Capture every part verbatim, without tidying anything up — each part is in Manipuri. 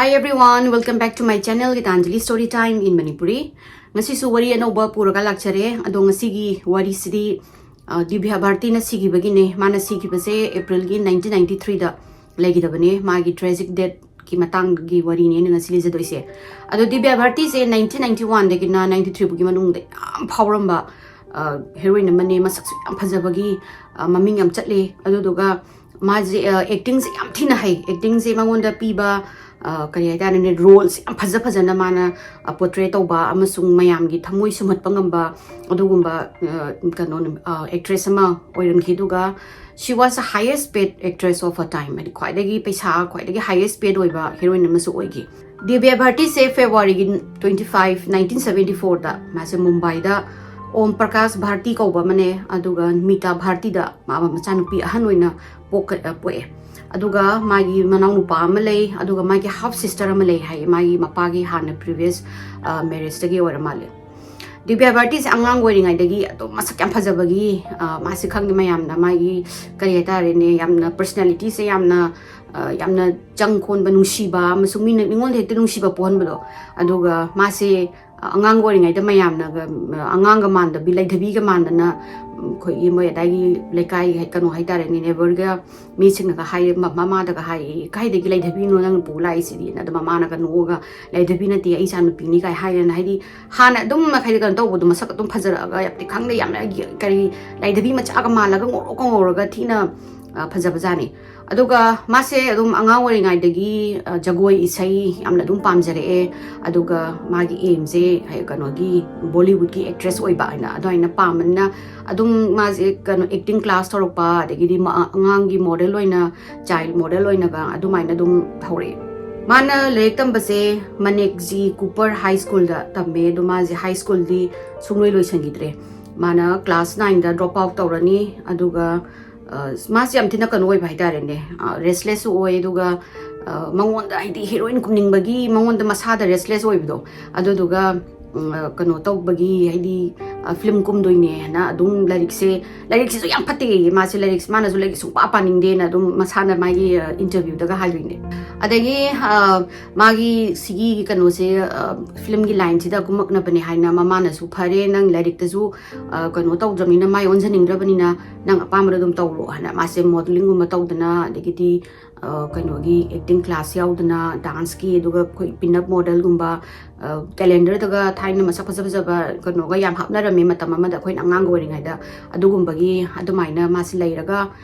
Hi everyone, welcome back to my channel, Gitanjali Story Time in Manipuri. ꯉꯁꯤꯁꯨ ꯋꯥꯔꯤ ꯑꯅꯧꯕ ꯄꯨꯔꯒ ꯂꯥꯛꯆꯔꯦ꯫ ꯑꯗꯣ ꯉꯁꯤꯒꯤ ꯋꯥꯔꯤꯁꯤꯗꯤ, ꯑ, ꯗꯤꯕ꯭ꯌꯥ ꯚꯥꯔꯇꯤꯅ ꯁꯤꯈꯤꯕꯒꯤꯅꯦ꯫ ꯃꯥꯅ ꯁꯤꯈꯤꯕꯁꯦ April ꯒꯤ nineteen ninety three ꯗ ꯂꯩꯈꯤꯗꯕꯅꯦ꯫ ꯃꯥꯒꯤ tragic death ꯀꯤ ꯃꯇꯥꯡꯒꯤ ꯋꯥꯔꯤꯅꯦ ꯑꯩꯅ ꯉꯁꯤ ꯂꯤꯖꯗꯣꯏꯁꯦ꯫ ꯑꯗꯣ ꯗꯤꯕ꯭ꯌꯥ ꯚꯥꯔꯇꯤꯁꯦ nineteen ninety one ꯗꯒꯤꯅ ninety three ꯐꯥꯎꯒꯤ ꯃꯅꯨꯡꯗ ꯌꯥꯝ ꯐꯥꯎꯔꯝꯕ, ꯑ, heroine ꯑꯃꯅꯦ꯫ ꯃꯁꯛꯁꯨ ꯌꯥꯝ ꯐꯖꯕꯒꯤ, ꯑ, ꯃꯃꯤꯡ ꯌꯥꯝ ꯆꯠꯂꯦ꯫ ꯑꯗꯨꯗꯨꯒ ꯃꯥꯁꯦ, ꯑ, acting ꯁꯦ ꯌꯥꯝ ꯊꯤꯅ ꯍꯩ꯫ Acting ꯁꯦ ꯃꯉꯣꯟꯗ ꯄꯤꯕ, ꯑ, ꯀꯔꯤ ꯍꯥꯏꯇꯥꯔꯦꯅꯦ, role ꯁꯦ ꯌꯥꯝ ꯐꯖ ꯐꯖꯅ ꯃꯥꯅ, ꯑ, portray ꯇꯧꯕ ꯑꯃꯁꯨꯡ ꯃꯌꯥꯝꯒꯤ ꯊꯃꯣꯏ ꯁꯨꯝꯍꯠꯄ ꯉꯝꯕ ꯑꯗꯨꯒꯨꯝꯕ, ꯑ, ꯀꯩꯅꯣ, ꯑ, actress ꯑꯃ ꯑꯣꯏꯔꯝꯈꯤ꯫ ꯑꯗꯨꯒ she was the highest paid actress of her time, ꯍꯥꯏꯗꯤ ꯈ꯭ꯋꯥꯏꯗꯒꯤ ꯄꯩꯁꯥ ꯈ꯭ꯋꯥꯏꯗꯒꯤ highest paid ꯑꯣꯏꯕ heroine ꯑꯃꯁꯨ ꯑꯣꯏꯈꯤ꯫ ꯗꯤꯕ꯭ꯌꯥ ꯚꯥꯔꯇꯤꯁꯦ February ꯒꯤ twenty five, nineteen seventy four ꯗ ꯃꯥꯁꯦ ꯃꯨꯝꯕꯥꯏꯗ ꯑꯣꯝ ꯄ꯭ꯔꯀꯥꯁ ꯚꯥꯔꯇꯤ ꯀꯧꯕ ꯑꯃꯅꯦ, ꯑꯗꯨꯒ ꯃꯤꯇꯥ ꯚꯥꯔꯇꯤꯗ ꯃꯥ ꯃꯆꯥꯅꯨꯄꯤ ꯑꯍꯟ ꯑꯣꯏꯅ ꯄꯣꯛꯀ-, ꯑ, ꯄꯣꯛꯑꯦ꯫ ꯑꯗꯨꯒ ꯃꯥꯒꯤ ꯃꯅꯥꯎꯅꯨꯄꯥ ꯑꯃ ꯂꯩ, ꯑꯗꯨꯒ ꯃꯥꯒꯤ half sister ꯑꯃ ꯂꯩ ꯍꯥꯏꯌꯦ, ꯃꯥꯒꯤ ꯃꯄꯥꯒꯤ ꯍꯥꯟꯅ previous, ꯑ, marriage ꯇꯒꯤ ꯑꯣꯏꯔ ꯃꯥꯜꯂꯦ꯫ ꯗꯤꯕ꯭ꯌꯥ ꯚꯥꯔꯇꯤꯁꯦ ꯑꯉꯥꯡ ꯑꯣꯏꯔꯤꯉꯩꯗꯒꯤ ꯑꯗꯨꯝ ꯃꯁꯛ ꯌꯥꯝ ꯐꯖꯕꯒꯤ, ꯑ, ꯃꯥꯁꯦ ꯈꯪꯗꯦ, ꯃꯌꯥꯝꯅ ꯃꯥꯒꯤ ꯀꯔꯤ ꯍꯥꯏꯇꯥꯔꯦꯅꯦ, ꯌꯥꯝꯅ personality ꯁꯦ ꯌꯥꯝꯅ, ꯑ, ꯌꯥꯝꯅ ꯆꯪ ꯈꯣꯟꯕ, ꯅꯨꯡꯁꯤꯕ ꯑꯃꯁꯨꯡ ꯃꯤꯅ, ꯃꯤꯉꯣꯟꯗ ꯍꯦꯛꯇ ꯅꯨꯡꯁꯤꯕ ꯄꯣꯛꯍꯟꯕꯗꯣ꯫ ꯑꯗꯨꯒ ꯃꯥꯁꯦ, ꯑ, ꯑꯉꯥꯡ ꯑꯣꯏꯔꯤꯉꯩꯗ ꯃꯌꯥꯝꯅꯒ, ꯑ, ꯑꯉꯥꯡꯒ ꯃꯥꯟꯗꯕꯤ, ꯂꯩꯊꯕꯤꯒ ꯃꯥꯟꯗꯅ, ꯎꯝ, ꯑꯩꯈꯣꯏꯒꯤ ꯃꯣꯏ ꯑꯗꯥꯏꯒꯤ ꯂꯩꯀꯥꯏ, ꯀꯩꯅꯣ ꯍꯥꯏꯇꯥꯔꯦꯅꯦ, neighbour ꯒ ꯃꯤꯁꯤꯡꯅꯒ ꯍꯥꯏ, ꯃ-, ꯃꯃꯥꯗꯒ ꯍꯥꯏ, "ꯀꯥꯏꯗꯒꯤ ꯂꯩꯊꯕꯤꯅꯣ ꯅꯪꯅ ꯄꯨ ꯂꯥꯛꯏꯁꯤꯗꯤ?" ꯑꯗꯣ ꯃꯃꯥꯅꯒ ꯅꯣꯛꯑꯒ, "ꯂꯩꯊꯕꯤ ꯅꯠꯇꯦ, ꯑꯩ ꯏꯆꯥ ꯅꯨꯄꯤꯅꯤ" ꯀꯥꯏ ꯍꯥꯏꯗꯅ, ꯍꯥꯏꯗꯤ ꯍꯥꯟꯅ ꯑꯗꯨꯝ ꯍꯥꯏꯗꯤ ꯀꯩꯅꯣ ꯇꯧꯕꯗꯣ, ꯃꯁꯛ ꯑꯗꯨꯝ ꯐꯖꯔꯛꯑꯒ ꯌꯥꯝꯗꯤ ꯈꯪꯗꯦ, ꯌꯥꯝꯅ ꯀꯔꯤ, ꯂꯩꯊꯕꯤ ꯃꯆꯥꯒ ꯃꯥꯜꯂꯒ ꯉꯧꯔꯣꯛꯀ ꯉꯧꯔꯒ ꯊꯤꯅ, ꯑ, ꯐꯖꯕꯖꯥꯠꯅꯤ꯫ ꯑꯗꯨꯒ ꯃꯥꯁꯦ ꯑꯗꯨꯝ ꯑꯉꯥꯡ ꯑꯣꯏꯔꯤꯉꯩꯗꯒꯤ, ꯑ, ꯖꯒꯣꯏ ꯏꯁꯩ ꯌꯥꯝꯅ ꯑꯗꯨꯝ ꯄꯥꯝꯖꯔꯛꯑꯦ꯫ ꯑꯗꯨꯒ ꯃꯥꯒꯤ aim ꯁꯦ ꯍꯥꯏ-, ꯀꯩꯅꯣꯒꯤ Bollywood ꯀꯤ actress ꯑꯣꯏꯕ ꯍꯥꯏꯅ ꯑꯗꯨꯃꯥꯏꯅ ꯄꯥꯝꯕꯅꯤꯅ ꯑꯗꯨꯝ ꯃꯥꯁꯦ ꯀꯩꯅꯣ acting class ꯇꯧꯔꯛꯄ, ꯑꯗꯒꯤꯗꯤ ꯃ-, ꯑꯉꯥꯡꯒꯤ model ꯑꯣꯏꯅ, child model ꯑꯣꯏꯅꯒ ꯑꯗꯨꯃꯥꯏꯅ ꯑꯗꯨꯝ ꯍꯧꯔꯛꯑꯦ꯫ ꯃꯥꯅ ꯂꯥꯏꯔꯤꯛ ꯇꯝꯕꯁꯦ ꯃꯅꯦꯛꯖꯤ ꯀꯨꯄꯔ High School ꯗ ꯇꯝꯃꯦ꯫ ꯑꯗꯣ ꯃꯥꯁꯦ high school ꯗꯤ ꯁꯨꯡꯂꯣꯏ ꯂꯣꯏꯁꯤꯟꯈꯤꯗ꯭ꯔꯦ꯫ ꯃꯥꯅ class nine ꯗ drop out ꯇꯧꯔꯅꯤ꯫ ꯑꯗꯨꯒ, ꯑ, ꯃꯥꯁꯦ ꯌꯥꯝ ꯊꯤꯅ ꯀꯩꯅꯣ ꯑꯣꯏꯕ ꯍꯥꯏꯇꯥꯔꯦꯅꯦ, ꯑ, restless ꯁꯨ ꯑꯣꯏ꯫ ꯑꯗꯨꯒ, ꯑ, ꯃꯉꯣꯟꯗ ꯍꯥꯏꯗꯤ heroine ꯀꯨꯝꯅꯤꯡꯕꯒꯤ ꯃꯉꯣꯟꯗ ꯃꯁꯥꯗ restless ꯑꯣꯏꯕꯗꯣ, ꯑꯗꯨꯗꯨꯒ, ꯎꯝ, ꯑ, ꯀꯩꯅꯣ ꯇꯧꯕꯒꯤ ꯍꯥꯏꯗꯤ ꯐꯤꯂꯝ ꯀꯨꯝꯗꯣꯏꯅꯦ ꯍꯥꯏꯅ ꯑꯗꯨꯝ ꯂꯥꯏꯔꯤꯛꯁꯦ, ꯂꯥꯏꯔꯤꯛꯁꯤꯁꯨ ꯌꯥꯝ ꯐꯠꯇꯦ, ꯃꯥꯁꯦ ꯂꯥꯏꯔꯤꯛꯁꯦ, ꯃꯥꯅꯁꯨ ꯂꯥꯏꯔꯤꯛ ꯁꯨꯡꯄꯥ ꯄꯥꯅꯤꯡꯗꯦꯅ ꯑꯗꯨꯝ ꯃꯁꯥꯅ ꯃꯥꯒꯤ ꯏꯟꯇꯔꯚ꯭ꯌꯨꯗꯒ ꯍꯥꯏꯗꯣꯏꯅꯦ꯫ ꯑꯗꯒꯤ ꯃꯥꯒꯤ ꯁꯤꯒꯤ ꯀꯩꯅꯣꯁꯦ, ꯐꯤꯂꯝꯒꯤ ꯂꯥꯏꯟꯁꯤꯗ ꯀꯨꯝꯃꯛꯅꯕꯅꯦ ꯍꯥꯏꯅ ꯃꯃꯥꯅꯁꯨ, "ꯐꯔꯦ, ꯅꯪ ꯂꯥꯏꯔꯤꯛꯇꯁꯨ ꯀꯩꯅꯣ ꯇꯧꯗ꯭ꯔꯕꯅꯤꯅ, ꯃꯥꯏ ꯑꯣꯟꯁꯤꯟꯅꯤꯡꯗ꯭ꯔꯕꯅꯤꯅ, ꯅꯪ ꯑꯄꯥꯝꯕꯗꯣ ꯑꯗꯨꯝ ꯇꯧꯔꯣ" ꯍꯥꯏꯅ ꯃꯥꯁꯦ ꯃꯣꯗꯦꯂꯤꯡꯒꯨꯝꯕ ꯇꯧꯗꯅ, ꯑꯗꯒꯤꯗꯤ ꯀꯩꯅꯣꯒꯤ ꯑꯦꯛꯇꯤꯡ ꯀ꯭ꯂꯥꯁ ꯌꯥꯎꯗꯅ, ꯗꯥꯟꯁꯀꯤ, ꯑꯗꯨꯒ ꯑꯩꯈꯣꯏ ꯄꯤꯟ ꯑꯞ ꯃꯣꯗꯦꯜꯒꯨꯝꯕ, ꯀꯦꯂꯦꯟꯗꯔꯗꯒ ꯊꯥꯏꯅ ꯃꯁꯛ ꯐꯖ ꯐꯖꯕ ꯀꯩꯅꯣꯒ ꯌꯥꯝ ꯍꯥꯞꯅꯔꯝꯃꯦ ꯃꯇꯝ ꯑꯃꯗ, ꯑꯩꯈꯣꯏꯅ ꯑꯉꯥꯡꯒ ꯑꯣꯏꯔꯤꯉꯩꯗ꯫ ꯑꯗꯨꯒꯨꯝꯕꯒꯤ ꯑꯗꯨꯃꯥꯏꯅ ꯃꯥꯁꯤ ꯂꯩꯔꯒ,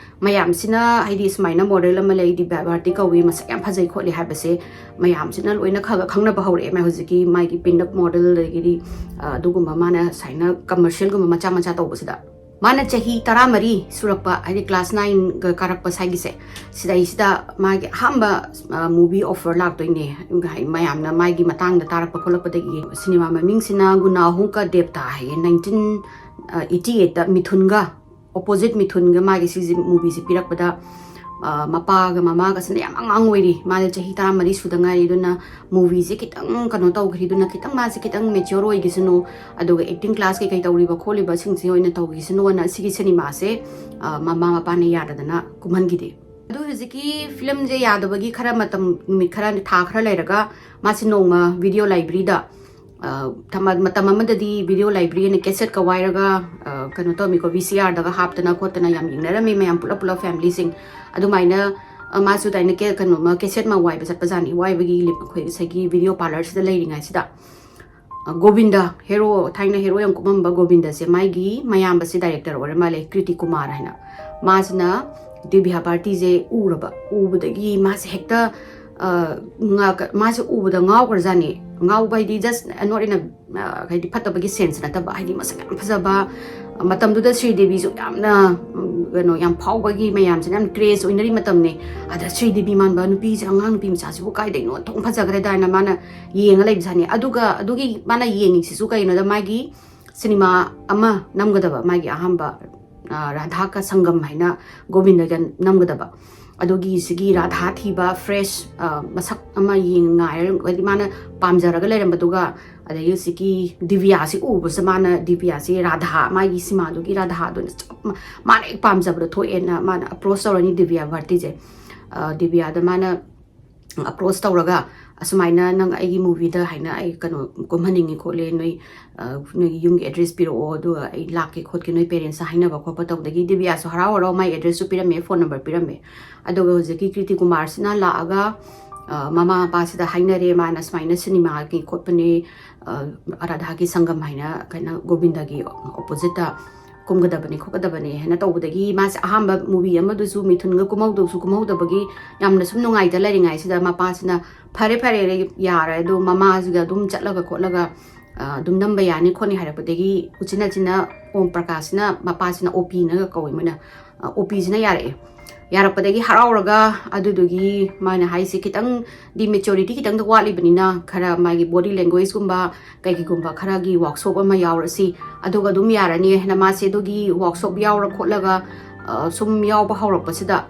ꯃꯌꯥꯝꯁꯤꯅ, ꯍꯥꯏꯗꯤ, ꯁꯨꯃꯥꯏꯅ ꯃꯣꯗꯦꯜ ꯑꯃ ꯂꯩ, ꯗꯤꯕ꯭ꯌꯥ ꯚꯥꯔꯇꯤ ꯀꯧꯏ, ꯃꯁꯛ ꯌꯥꯝ ꯐꯖꯩ ꯈꯣꯠꯂꯤ ꯍꯥꯏꯕꯁꯦ ꯃꯌꯥꯝꯁꯤꯅ ꯂꯣꯏꯅ ꯈꯔ ꯈꯔ ꯈꯪꯅꯕ ꯍꯧꯔꯛꯑꯦ꯫ ꯃꯥ ꯍꯧꯖꯤꯛꯀꯤ ꯃꯥꯒꯤ ꯄꯤꯟ ꯑꯞ ꯃꯣꯗꯦꯜ, ꯑꯗꯒꯤꯗꯤ ꯑꯗꯨꯒꯨꯝꯕ ꯃꯥꯅ ꯁꯨꯃꯥꯏꯅ ꯀꯃꯔꯁꯤꯌꯦꯜꯒꯨꯝꯕ ꯃꯆꯥ ꯃꯆꯥ ꯇꯧꯕꯁꯤꯗ꯫ ꯃꯥꯅ ꯆꯍꯤ ꯇꯔꯥꯃꯔꯤ ꯁꯨꯔꯛꯄ, ꯍꯥꯏꯗꯤ ꯀ꯭ꯂꯥꯁ ꯅꯥꯏꯟꯒ ꯀꯥꯔꯛꯄ ꯁ꯭ꯋꯥꯏꯒꯤꯁꯦ, ꯁꯤꯗꯩꯁꯤꯗ ꯃꯥꯒꯤ ꯑꯍꯥꯟꯕ ꯃꯨꯚꯤ ꯑꯣꯐꯔ ꯂꯥꯛꯇꯣꯏꯅꯦ꯫ ꯃꯌꯥꯝꯅ ꯃꯥꯒꯤ ꯃꯇꯥꯡꯗ ꯇꯥꯔꯛꯄ ꯈꯣꯠꯂꯛꯄꯗꯒꯤ, ꯁꯤꯅꯦꯃꯥ ꯃꯃꯤꯡꯁꯤꯅ ꯒꯨꯅꯥꯍꯣꯡ ꯀ ꯗꯦꯕꯇꯥ ꯍꯥꯏꯌꯦ꯫ ꯅꯥꯏꯟꯇꯤꯟ ꯑꯩꯠꯇꯤ ꯑꯩꯠꯇ ꯃꯤꯊꯨꯟꯒ, ꯑꯣꯄꯣꯖꯤꯠ ꯃꯤꯊꯨꯟꯒ ꯃꯥꯒꯤ ꯁꯤꯁꯤ ꯃꯨꯚꯤꯁꯤ ꯄꯤꯔꯛꯄꯗ, ꯃꯄꯥꯒ ꯃꯃꯥꯒꯁꯤꯅ ꯌꯥꯝ ꯑꯉꯥꯡ ꯑꯣꯏꯔꯤ, ꯃꯥꯗꯤ ꯆꯍꯤ ꯇꯔꯥꯃꯔꯤ ꯁꯨꯗ ꯉꯥꯏꯔꯤ꯫ ꯑꯗꯨꯅ ꯃꯨꯚꯤꯁꯦ ꯈꯤꯇꯪ ꯀꯩꯅꯣ ꯇꯧꯈ꯭ꯔꯤꯗꯨꯅ, ꯈꯤꯇꯪ ꯃꯥꯁꯦ ꯈꯤꯇꯪ ꯃꯦꯆ꯭ꯌꯣꯔ ꯑꯣꯏꯈꯤꯁꯅꯨ, ꯑꯗꯨꯒ ꯑꯦꯛꯇꯤꯡ ꯀ꯭ꯂꯥꯁ ꯀꯩꯀꯩ ꯇꯧꯔꯤꯕ ꯈꯣꯠꯂꯤꯕꯁꯤꯡꯁꯦ ꯑꯣꯏꯅ ꯇꯧꯈꯤꯁꯅꯨꯅ ꯁꯤꯒꯤ ꯁꯤꯅꯦꯃꯥꯁꯦ ꯃꯃꯥ ꯃꯄꯥꯅ ꯌꯥꯗꯗꯅ ꯀꯨꯝꯍꯟꯈꯤꯗꯦ꯫ ꯑꯗꯨ ꯍꯧꯖꯤꯛꯀꯤ ꯐꯤꯂꯝꯁꯦ ꯌꯥꯗꯕꯒꯤ ꯈꯔ ꯃꯇꯝ, ꯅꯨꯃꯤꯠ ꯈꯔ, ꯊꯥ ꯈꯔ ꯂꯩꯔꯒ ꯃꯥꯁꯦ ꯅꯣꯡꯃ ꯚꯤꯗꯤꯑꯣ ꯂꯥꯏꯕ꯭ꯔꯤꯗ, ꯃꯇꯝ ꯑꯃꯗꯗꯤ ꯚꯤꯗꯤꯑꯣ ꯂꯥꯏꯕ꯭ꯔꯤ ꯍꯥꯏꯅ ꯀꯦꯁꯦꯠꯀ ꯋꯥꯏꯔꯒ ꯀꯩꯅꯣ ꯇꯧꯔꯝꯃꯤꯀꯣ, ꯚꯤ ꯁꯤ ꯑꯥꯔꯗꯒ ꯍꯥꯞꯇꯅ ꯈꯣꯠꯇꯅ ꯌꯥꯝ ꯌꯦꯡꯅꯔꯝꯃꯤ ꯃꯌꯥꯝ ꯄꯨꯂꯞ ꯄꯨꯂꯞ ꯐꯦꯃꯤꯂꯤꯁꯤꯡ꯫ ꯑꯗꯨꯃꯥꯏꯅ ꯃꯥꯁꯨ ꯑꯗꯨꯃꯥꯏꯅ ꯀꯩꯅꯣꯃ ꯀꯦꯁꯦꯠ ꯑꯃ ꯋꯥꯏꯕ ꯆꯠꯄꯖꯥꯠꯅꯤ꯫ ꯋꯥꯏꯕꯒꯤ ꯑꯩꯈꯣꯏ ꯉꯁꯥꯏꯒꯤ ꯚꯤꯗꯤꯑꯣ ꯄꯥꯔꯂꯔꯁꯤꯗ ꯂꯩꯔꯤꯉꯩꯁꯤꯗ, ꯒꯣꯕꯤꯟꯗ, ꯍꯦꯔꯣ, ꯊꯥꯏꯅ ꯍꯦꯔꯣ ꯌꯥꯝ ꯀꯨꯝꯃꯝꯕ ꯒꯣꯕꯤꯟꯗꯁꯦ, ꯃꯥꯒꯤ ꯃꯌꯥꯝꯕꯁꯦ ꯗꯥꯏꯔꯦꯛꯇꯔ ꯑꯣꯏꯔ ꯃꯥꯜꯂꯦ, ꯀ꯭ꯔꯤꯇꯤ ꯀꯨꯃꯥꯔ ꯍꯥꯏꯅ꯫ ꯃꯥꯁꯤꯅ ꯗꯤꯕ꯭ꯌꯥ ꯚꯥꯔꯇꯤꯁꯦ ꯎꯔꯕ, ꯎꯕꯗꯒꯤ ꯃꯥꯁꯦ ꯍꯦꯛꯇ, ꯃꯥꯁꯦ ꯎꯕꯗ ꯉꯥꯎꯈ꯭ꯔꯖꯥꯠꯅꯤ꯫ ꯉꯥꯎꯕ ꯍꯥꯏꯗꯤ just not in a, ꯍꯥꯏꯗꯤ ꯐꯠꯇꯕꯒꯤ ꯁꯦꯟꯁ ꯅꯠꯇꯕ, ꯍꯥꯏꯗꯤ ꯃꯁꯛ ꯌꯥꯝ ꯐꯖꯕ, ꯃꯇꯝꯗꯨꯗ ꯁ꯭ꯔꯤꯗꯦꯕꯤꯁꯨ ꯌꯥꯝꯅ ꯀꯩꯅꯣ, ꯌꯥꯝ ꯐꯥꯎꯕꯒꯤ, ꯃꯌꯥꯝꯁꯤꯅ ꯌꯥꯝ ꯀ꯭ꯔꯦꯖ ꯑꯣꯏꯅꯔꯤ ꯃꯇꯝꯅꯤ꯫ ꯑꯗ ꯁ꯭ꯔꯤꯗꯦꯕꯤ ꯃꯥꯟꯕ ꯅꯨꯄꯤꯁꯦ, ꯑꯉꯥꯡ ꯅꯨꯄꯤ ꯃꯆꯥꯁꯤꯕꯨ ꯀꯥꯏꯗꯩꯅꯣ, ꯑꯣꯟꯊꯣꯛ ꯐꯖꯈ꯭ꯔꯦꯗꯥꯅ ꯃꯥꯅ ꯌꯦꯡꯉ ꯂꯩꯕꯖꯥꯠꯅꯤ꯫ ꯑꯗꯨꯒ ꯑꯗꯨꯒꯤ ꯃꯥꯅ ꯌꯦꯡꯉꯤꯁꯤꯁꯨ ꯀꯩꯅꯣꯗ, ꯃꯥꯒꯤ ꯁꯤꯅꯦꯃꯥ ꯑꯃ ꯅꯝꯒꯗꯕ, ꯃꯥꯒꯤ ꯑꯍꯥꯟꯕ, ꯔꯥꯙꯥ ꯀ ꯁꯪꯒꯝ ꯍꯥꯏꯅ ꯒꯣꯕꯤꯟꯗꯒ ꯅꯝꯒꯗꯕ꯫ ꯑꯗꯨꯒꯤ ꯁꯤꯒꯤ ꯔꯥꯙꯥ ꯊꯤꯕ ꯐ꯭ꯔꯦꯁ ꯃꯁꯛ ꯑꯃ ꯌꯦꯡ ꯉꯥꯏꯔ, ꯍꯥꯏꯗꯤ ꯃꯥꯅ ꯄꯥꯝꯖꯔꯒ ꯂꯩꯔꯝꯕꯗꯨꯒ, ꯑꯗꯒꯤ ꯍꯧꯖꯤꯛꯀꯤ ꯗꯤꯕꯤꯌꯥꯁꯤ ꯎꯕꯁꯤꯗ ꯃꯥꯅ ꯗꯤꯕꯤꯌꯥꯁꯤ ꯔꯥꯙꯥ, ꯃꯥꯒꯤ ꯁꯤꯃꯥꯗꯨꯒꯤ ꯔꯥꯙꯥꯗꯨꯅ ꯆꯞ ꯃꯥ-, ꯃꯥꯅ ꯍꯦꯛ ꯄꯥꯝꯖꯕꯗꯣ ꯊꯣꯛꯑꯦꯅ ꯃꯥꯅ ꯑꯦꯄ꯭ꯔꯣꯁ ꯇꯧꯔꯅꯤ ꯗꯤꯕꯤꯌꯥ ꯚꯥꯔꯇꯤꯁꯦ꯫ ꯑ, ꯗꯤꯕꯤꯌꯥꯗ ꯃꯥꯅ ꯑꯦꯄ꯭ꯔꯣꯁ ꯇꯧꯔꯒ, "ꯑꯁꯨꯃꯥꯏꯅ ꯅꯪ ꯑꯩꯒꯤ ꯃꯨꯚꯤꯗ ꯍꯥꯏꯅ ꯑꯩ ꯀꯩꯅꯣ ꯀꯨꯝꯍꯟꯅꯤꯡꯉꯤ ꯈꯣꯠꯂꯦ, ꯅꯣꯏ, ꯑ, ꯅꯣꯏꯒꯤ ꯌꯨꯝꯒꯤ ꯑꯦꯗ꯭ꯔꯦꯁ ꯄꯤꯔꯛꯑꯣ, ꯑꯗꯨꯒ ꯑꯩ ꯂꯥꯛꯀꯦ ꯈꯣꯠꯀꯦ, ꯅꯣꯏ ꯄꯦꯔꯦꯟꯁꯇ ꯍꯥꯏꯅꯕ ꯈꯣꯠꯄ ꯇꯧꯕꯗꯒꯤ" ꯗꯤꯕꯤꯌꯥꯁꯨ ꯍꯔꯥꯎ ꯍꯔꯥꯎ ꯃꯥꯏ ꯑꯦꯗ꯭ꯔꯦꯁꯁꯨ ꯄꯤꯔꯝꯃꯦ, ꯐꯣꯟ ꯅꯝꯕꯔ ꯄꯤꯔꯝꯃꯦ꯫ ꯑꯗꯨꯒ ꯍꯧꯖꯤꯛꯀꯤ ꯀꯤꯔꯇꯤ ꯀꯨꯃꯥꯔꯁꯤꯅ ꯂꯥꯛꯑꯒ, ꯑ, ꯃꯃꯥ ꯃꯄꯥꯁꯤꯗ ꯍꯥꯏꯅꯔꯦ, ꯃꯥꯅ ꯁꯨꯃꯥꯏꯅ ꯁꯤꯅꯦꯃꯥꯒꯤ ꯈꯣꯠꯄꯅꯦ, ꯑ, ꯔꯥꯙꯥꯒꯤ ꯁꯪꯒꯝ ꯍꯥꯏꯅ ꯀꯩꯅꯣ ꯒꯣꯕꯤꯟꯗꯒꯤ ꯑꯣꯄꯣꯖꯤꯠꯇ ꯀꯨꯝꯒꯗꯕꯅꯤ ꯈꯣꯠꯀꯗꯕꯅꯤ ꯍꯥꯏꯅ ꯇꯧꯕꯗꯒꯤ, ꯃꯥꯁꯦ ꯑꯍꯥꯟꯕ ꯃꯨꯚꯤ ꯑꯃꯗꯨꯁꯨ ꯃꯤꯊꯨꯟꯒ ꯀꯨꯝꯍꯧꯗꯕꯁꯨ ꯀꯨꯝꯍꯧꯗꯕꯒꯤ ꯌꯥꯝꯅ ꯁꯨꯝ ꯅꯨꯡꯉꯥꯏꯇ ꯂꯩꯔꯤꯉꯩꯁꯤꯗ, ꯃꯄꯥꯁꯤꯅ "ꯐꯔꯦ, ꯐꯔꯦ, ꯌꯥꯔꯦ", ꯑꯗꯣ ꯃꯃꯥꯁꯤꯒ ꯑꯗꯨꯝ ꯆꯠꯂꯒ ꯈꯣꯠꯂꯒ, ꯑ, ꯑꯗꯨꯝ ꯅꯝꯕ ꯌꯥꯅꯤ ꯈꯣꯠꯅꯤ ꯍꯥꯏꯔꯛꯄꯗꯒꯤ, ꯎꯆꯤꯟ ꯅꯥꯆꯤꯟꯅ ꯑꯣꯝ ꯄ꯭ꯔꯀꯥꯁꯁꯤꯅ, ꯃꯄꯥꯁꯤꯅ, ꯑꯣ ꯄꯤꯅꯒ ꯀꯧꯋꯦ ꯃꯣꯏꯅ, ꯑ, ꯑꯣ ꯄꯤꯁꯤꯅ ꯌꯥꯔꯛꯑꯦ꯫ ꯌꯥꯔꯛꯄꯗꯒꯤ ꯍꯔꯥꯎꯔꯒ, ꯑꯗꯨꯗꯨꯒꯤ ꯃꯥꯅ ꯍꯥꯏꯁꯦ, "ꯈꯤꯇꯪꯗꯤ ꯃꯦꯆꯨꯔꯤꯇꯤ ꯈꯤꯇꯪꯗꯤ ꯋꯥꯠꯂꯤꯕꯅꯤꯅ, ꯈꯔ ꯃꯥꯒꯤ ꯕꯣꯗꯤ ꯂꯦꯡꯒ꯭ꯋꯦꯖꯀꯨꯝꯕ ꯀꯩꯒꯤꯒꯨꯝꯕ ꯈꯔꯒꯤ ꯋꯥꯛꯁꯣꯞ ꯑꯃ ꯌꯥꯎꯔꯁꯤ, ꯑꯗꯨꯒ ꯑꯗꯨꯝ ꯌꯥꯔꯅꯤ" ꯍꯥꯏꯅ ꯃꯥꯁꯦ ꯑꯗꯨꯒꯤ ꯋꯥꯛꯁꯣꯞ ꯌꯥꯎꯔ ꯈꯣꯠꯂꯒ, ꯑ, ꯁꯨꯝ ꯌꯥꯎꯕ ꯍꯧꯔꯛꯄꯁꯤꯗ,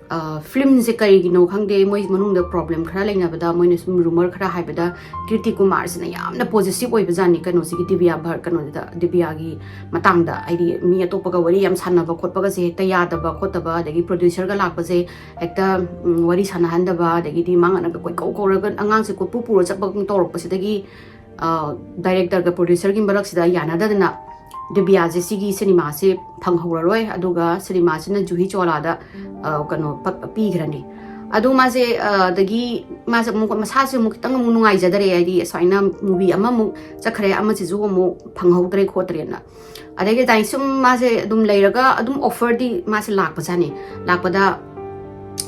ꯑ, ꯐꯤꯂꯝꯁꯦ ꯀꯔꯤꯒꯤꯅꯣ ꯈꯪꯗꯦ, ꯃꯣꯏ ꯃꯅꯨꯡꯗ ꯄ꯭ꯔꯣꯕ꯭ꯂꯦꯝ ꯈꯔ ꯂꯩꯅꯕꯗ, ꯃꯣꯏꯅ ꯁꯨꯝ ꯔꯨꯃꯔ ꯈꯔ ꯍꯥꯏꯕꯗ, ꯀꯤꯔꯇꯤ ꯀꯨꯃꯥꯔꯁꯤꯅ ꯌꯥꯝꯅ ꯄꯣꯖꯦꯁꯤꯚ ꯑꯣꯏꯕꯖꯥꯠꯅꯤ ꯀꯩꯅꯣꯁꯤꯒꯤ ꯗꯤꯕꯤꯌꯥ ꯚꯔ-, ꯀꯩꯅꯣꯗ, ꯗꯤꯕꯤꯌꯥꯒꯤ ꯃꯇꯥꯡꯗ꯫ ꯍꯥꯏꯗꯤ ꯃꯤ ꯑꯇꯣꯞꯄꯒ ꯋꯥꯔꯤ ꯌꯥꯝ ꯁꯥꯟꯅꯕ ꯈꯣꯠꯄꯒꯁꯦ ꯍꯦꯛꯇ ꯌꯥꯗꯕ ꯈꯣꯠꯇꯕ, ꯑꯗꯒꯤ ꯄ꯭ꯔꯣꯗ꯭ꯌꯨꯁꯔꯒ ꯂꯥꯛꯄꯁꯦ ꯍꯦꯛꯇ, ꯎꯝ, ꯋꯥꯔꯤ ꯁꯥꯟꯅꯍꯟꯗꯕ, ꯑꯗꯒꯤꯗꯤ ꯃꯥꯡꯉꯅꯒ ꯀꯣꯏꯀꯧ ꯀꯧꯔꯒ ꯑꯉꯥꯡꯁꯦ ꯀꯣꯏꯄꯨ ꯄꯨꯔ ꯆꯠꯄ ꯇꯧꯔꯛꯄꯁꯤꯗꯒꯤ, ꯑ, ꯗꯥꯏꯔꯦꯛꯇꯔꯒ ꯄ꯭ꯔꯣꯗ꯭ꯌꯨꯁꯔꯒꯤ ꯃꯔꯛꯁꯤꯗ ꯌꯥꯅꯗꯗꯅ ꯗꯤꯕꯤꯌꯥꯁꯦ ꯁꯤꯒꯤ ꯁꯤꯅꯦꯃꯥꯁꯦ ꯐꯪꯍꯧꯔꯔꯣꯏ, ꯑꯗꯨꯒ ꯁꯤꯅꯦꯃꯥꯁꯤꯅ ꯖꯨꯍꯤ ꯆꯣꯂꯥꯗ, ꯑ, ꯀꯩꯅꯣ, ꯄ-, ꯄꯤꯈ꯭ꯔꯅꯤ꯫ ꯑꯗꯨ ꯃꯥꯁꯦ, ꯑ, ꯑꯗꯒꯤ ꯃꯥꯁꯦ ꯑꯃꯨꯛ, ꯃꯁꯥꯁꯦ ꯑꯃꯨꯛ ꯈꯤꯇꯪ ꯑꯃꯨꯛ ꯅꯨꯡꯉꯥꯏꯖꯗꯔꯦ, ꯍꯥꯏꯗꯤ ꯁꯨꯃꯥꯏꯅ ꯃꯨꯚꯤ ꯑꯃꯃꯨꯛ ꯆꯠꯈ꯭ꯔꯦ, ꯑꯃꯁꯤꯁꯨ ꯑꯃꯨꯛ ꯐꯪꯍꯧꯗ꯭ꯔꯦ ꯈꯣꯠꯇ꯭ꯔꯦꯅ꯫ ꯑꯗꯒꯤ ꯑꯗꯨꯃꯥꯏꯅ ꯁꯨꯝ ꯃꯥꯁꯦ ꯑꯗꯨꯝ ꯂꯩꯔꯒ ꯑꯗꯨꯝ ꯑꯣꯐꯔꯗꯤ ꯃꯥꯁꯦ ꯂꯥꯛꯄꯖꯥꯠꯅꯤ꯫ ꯂꯥꯛꯄꯗ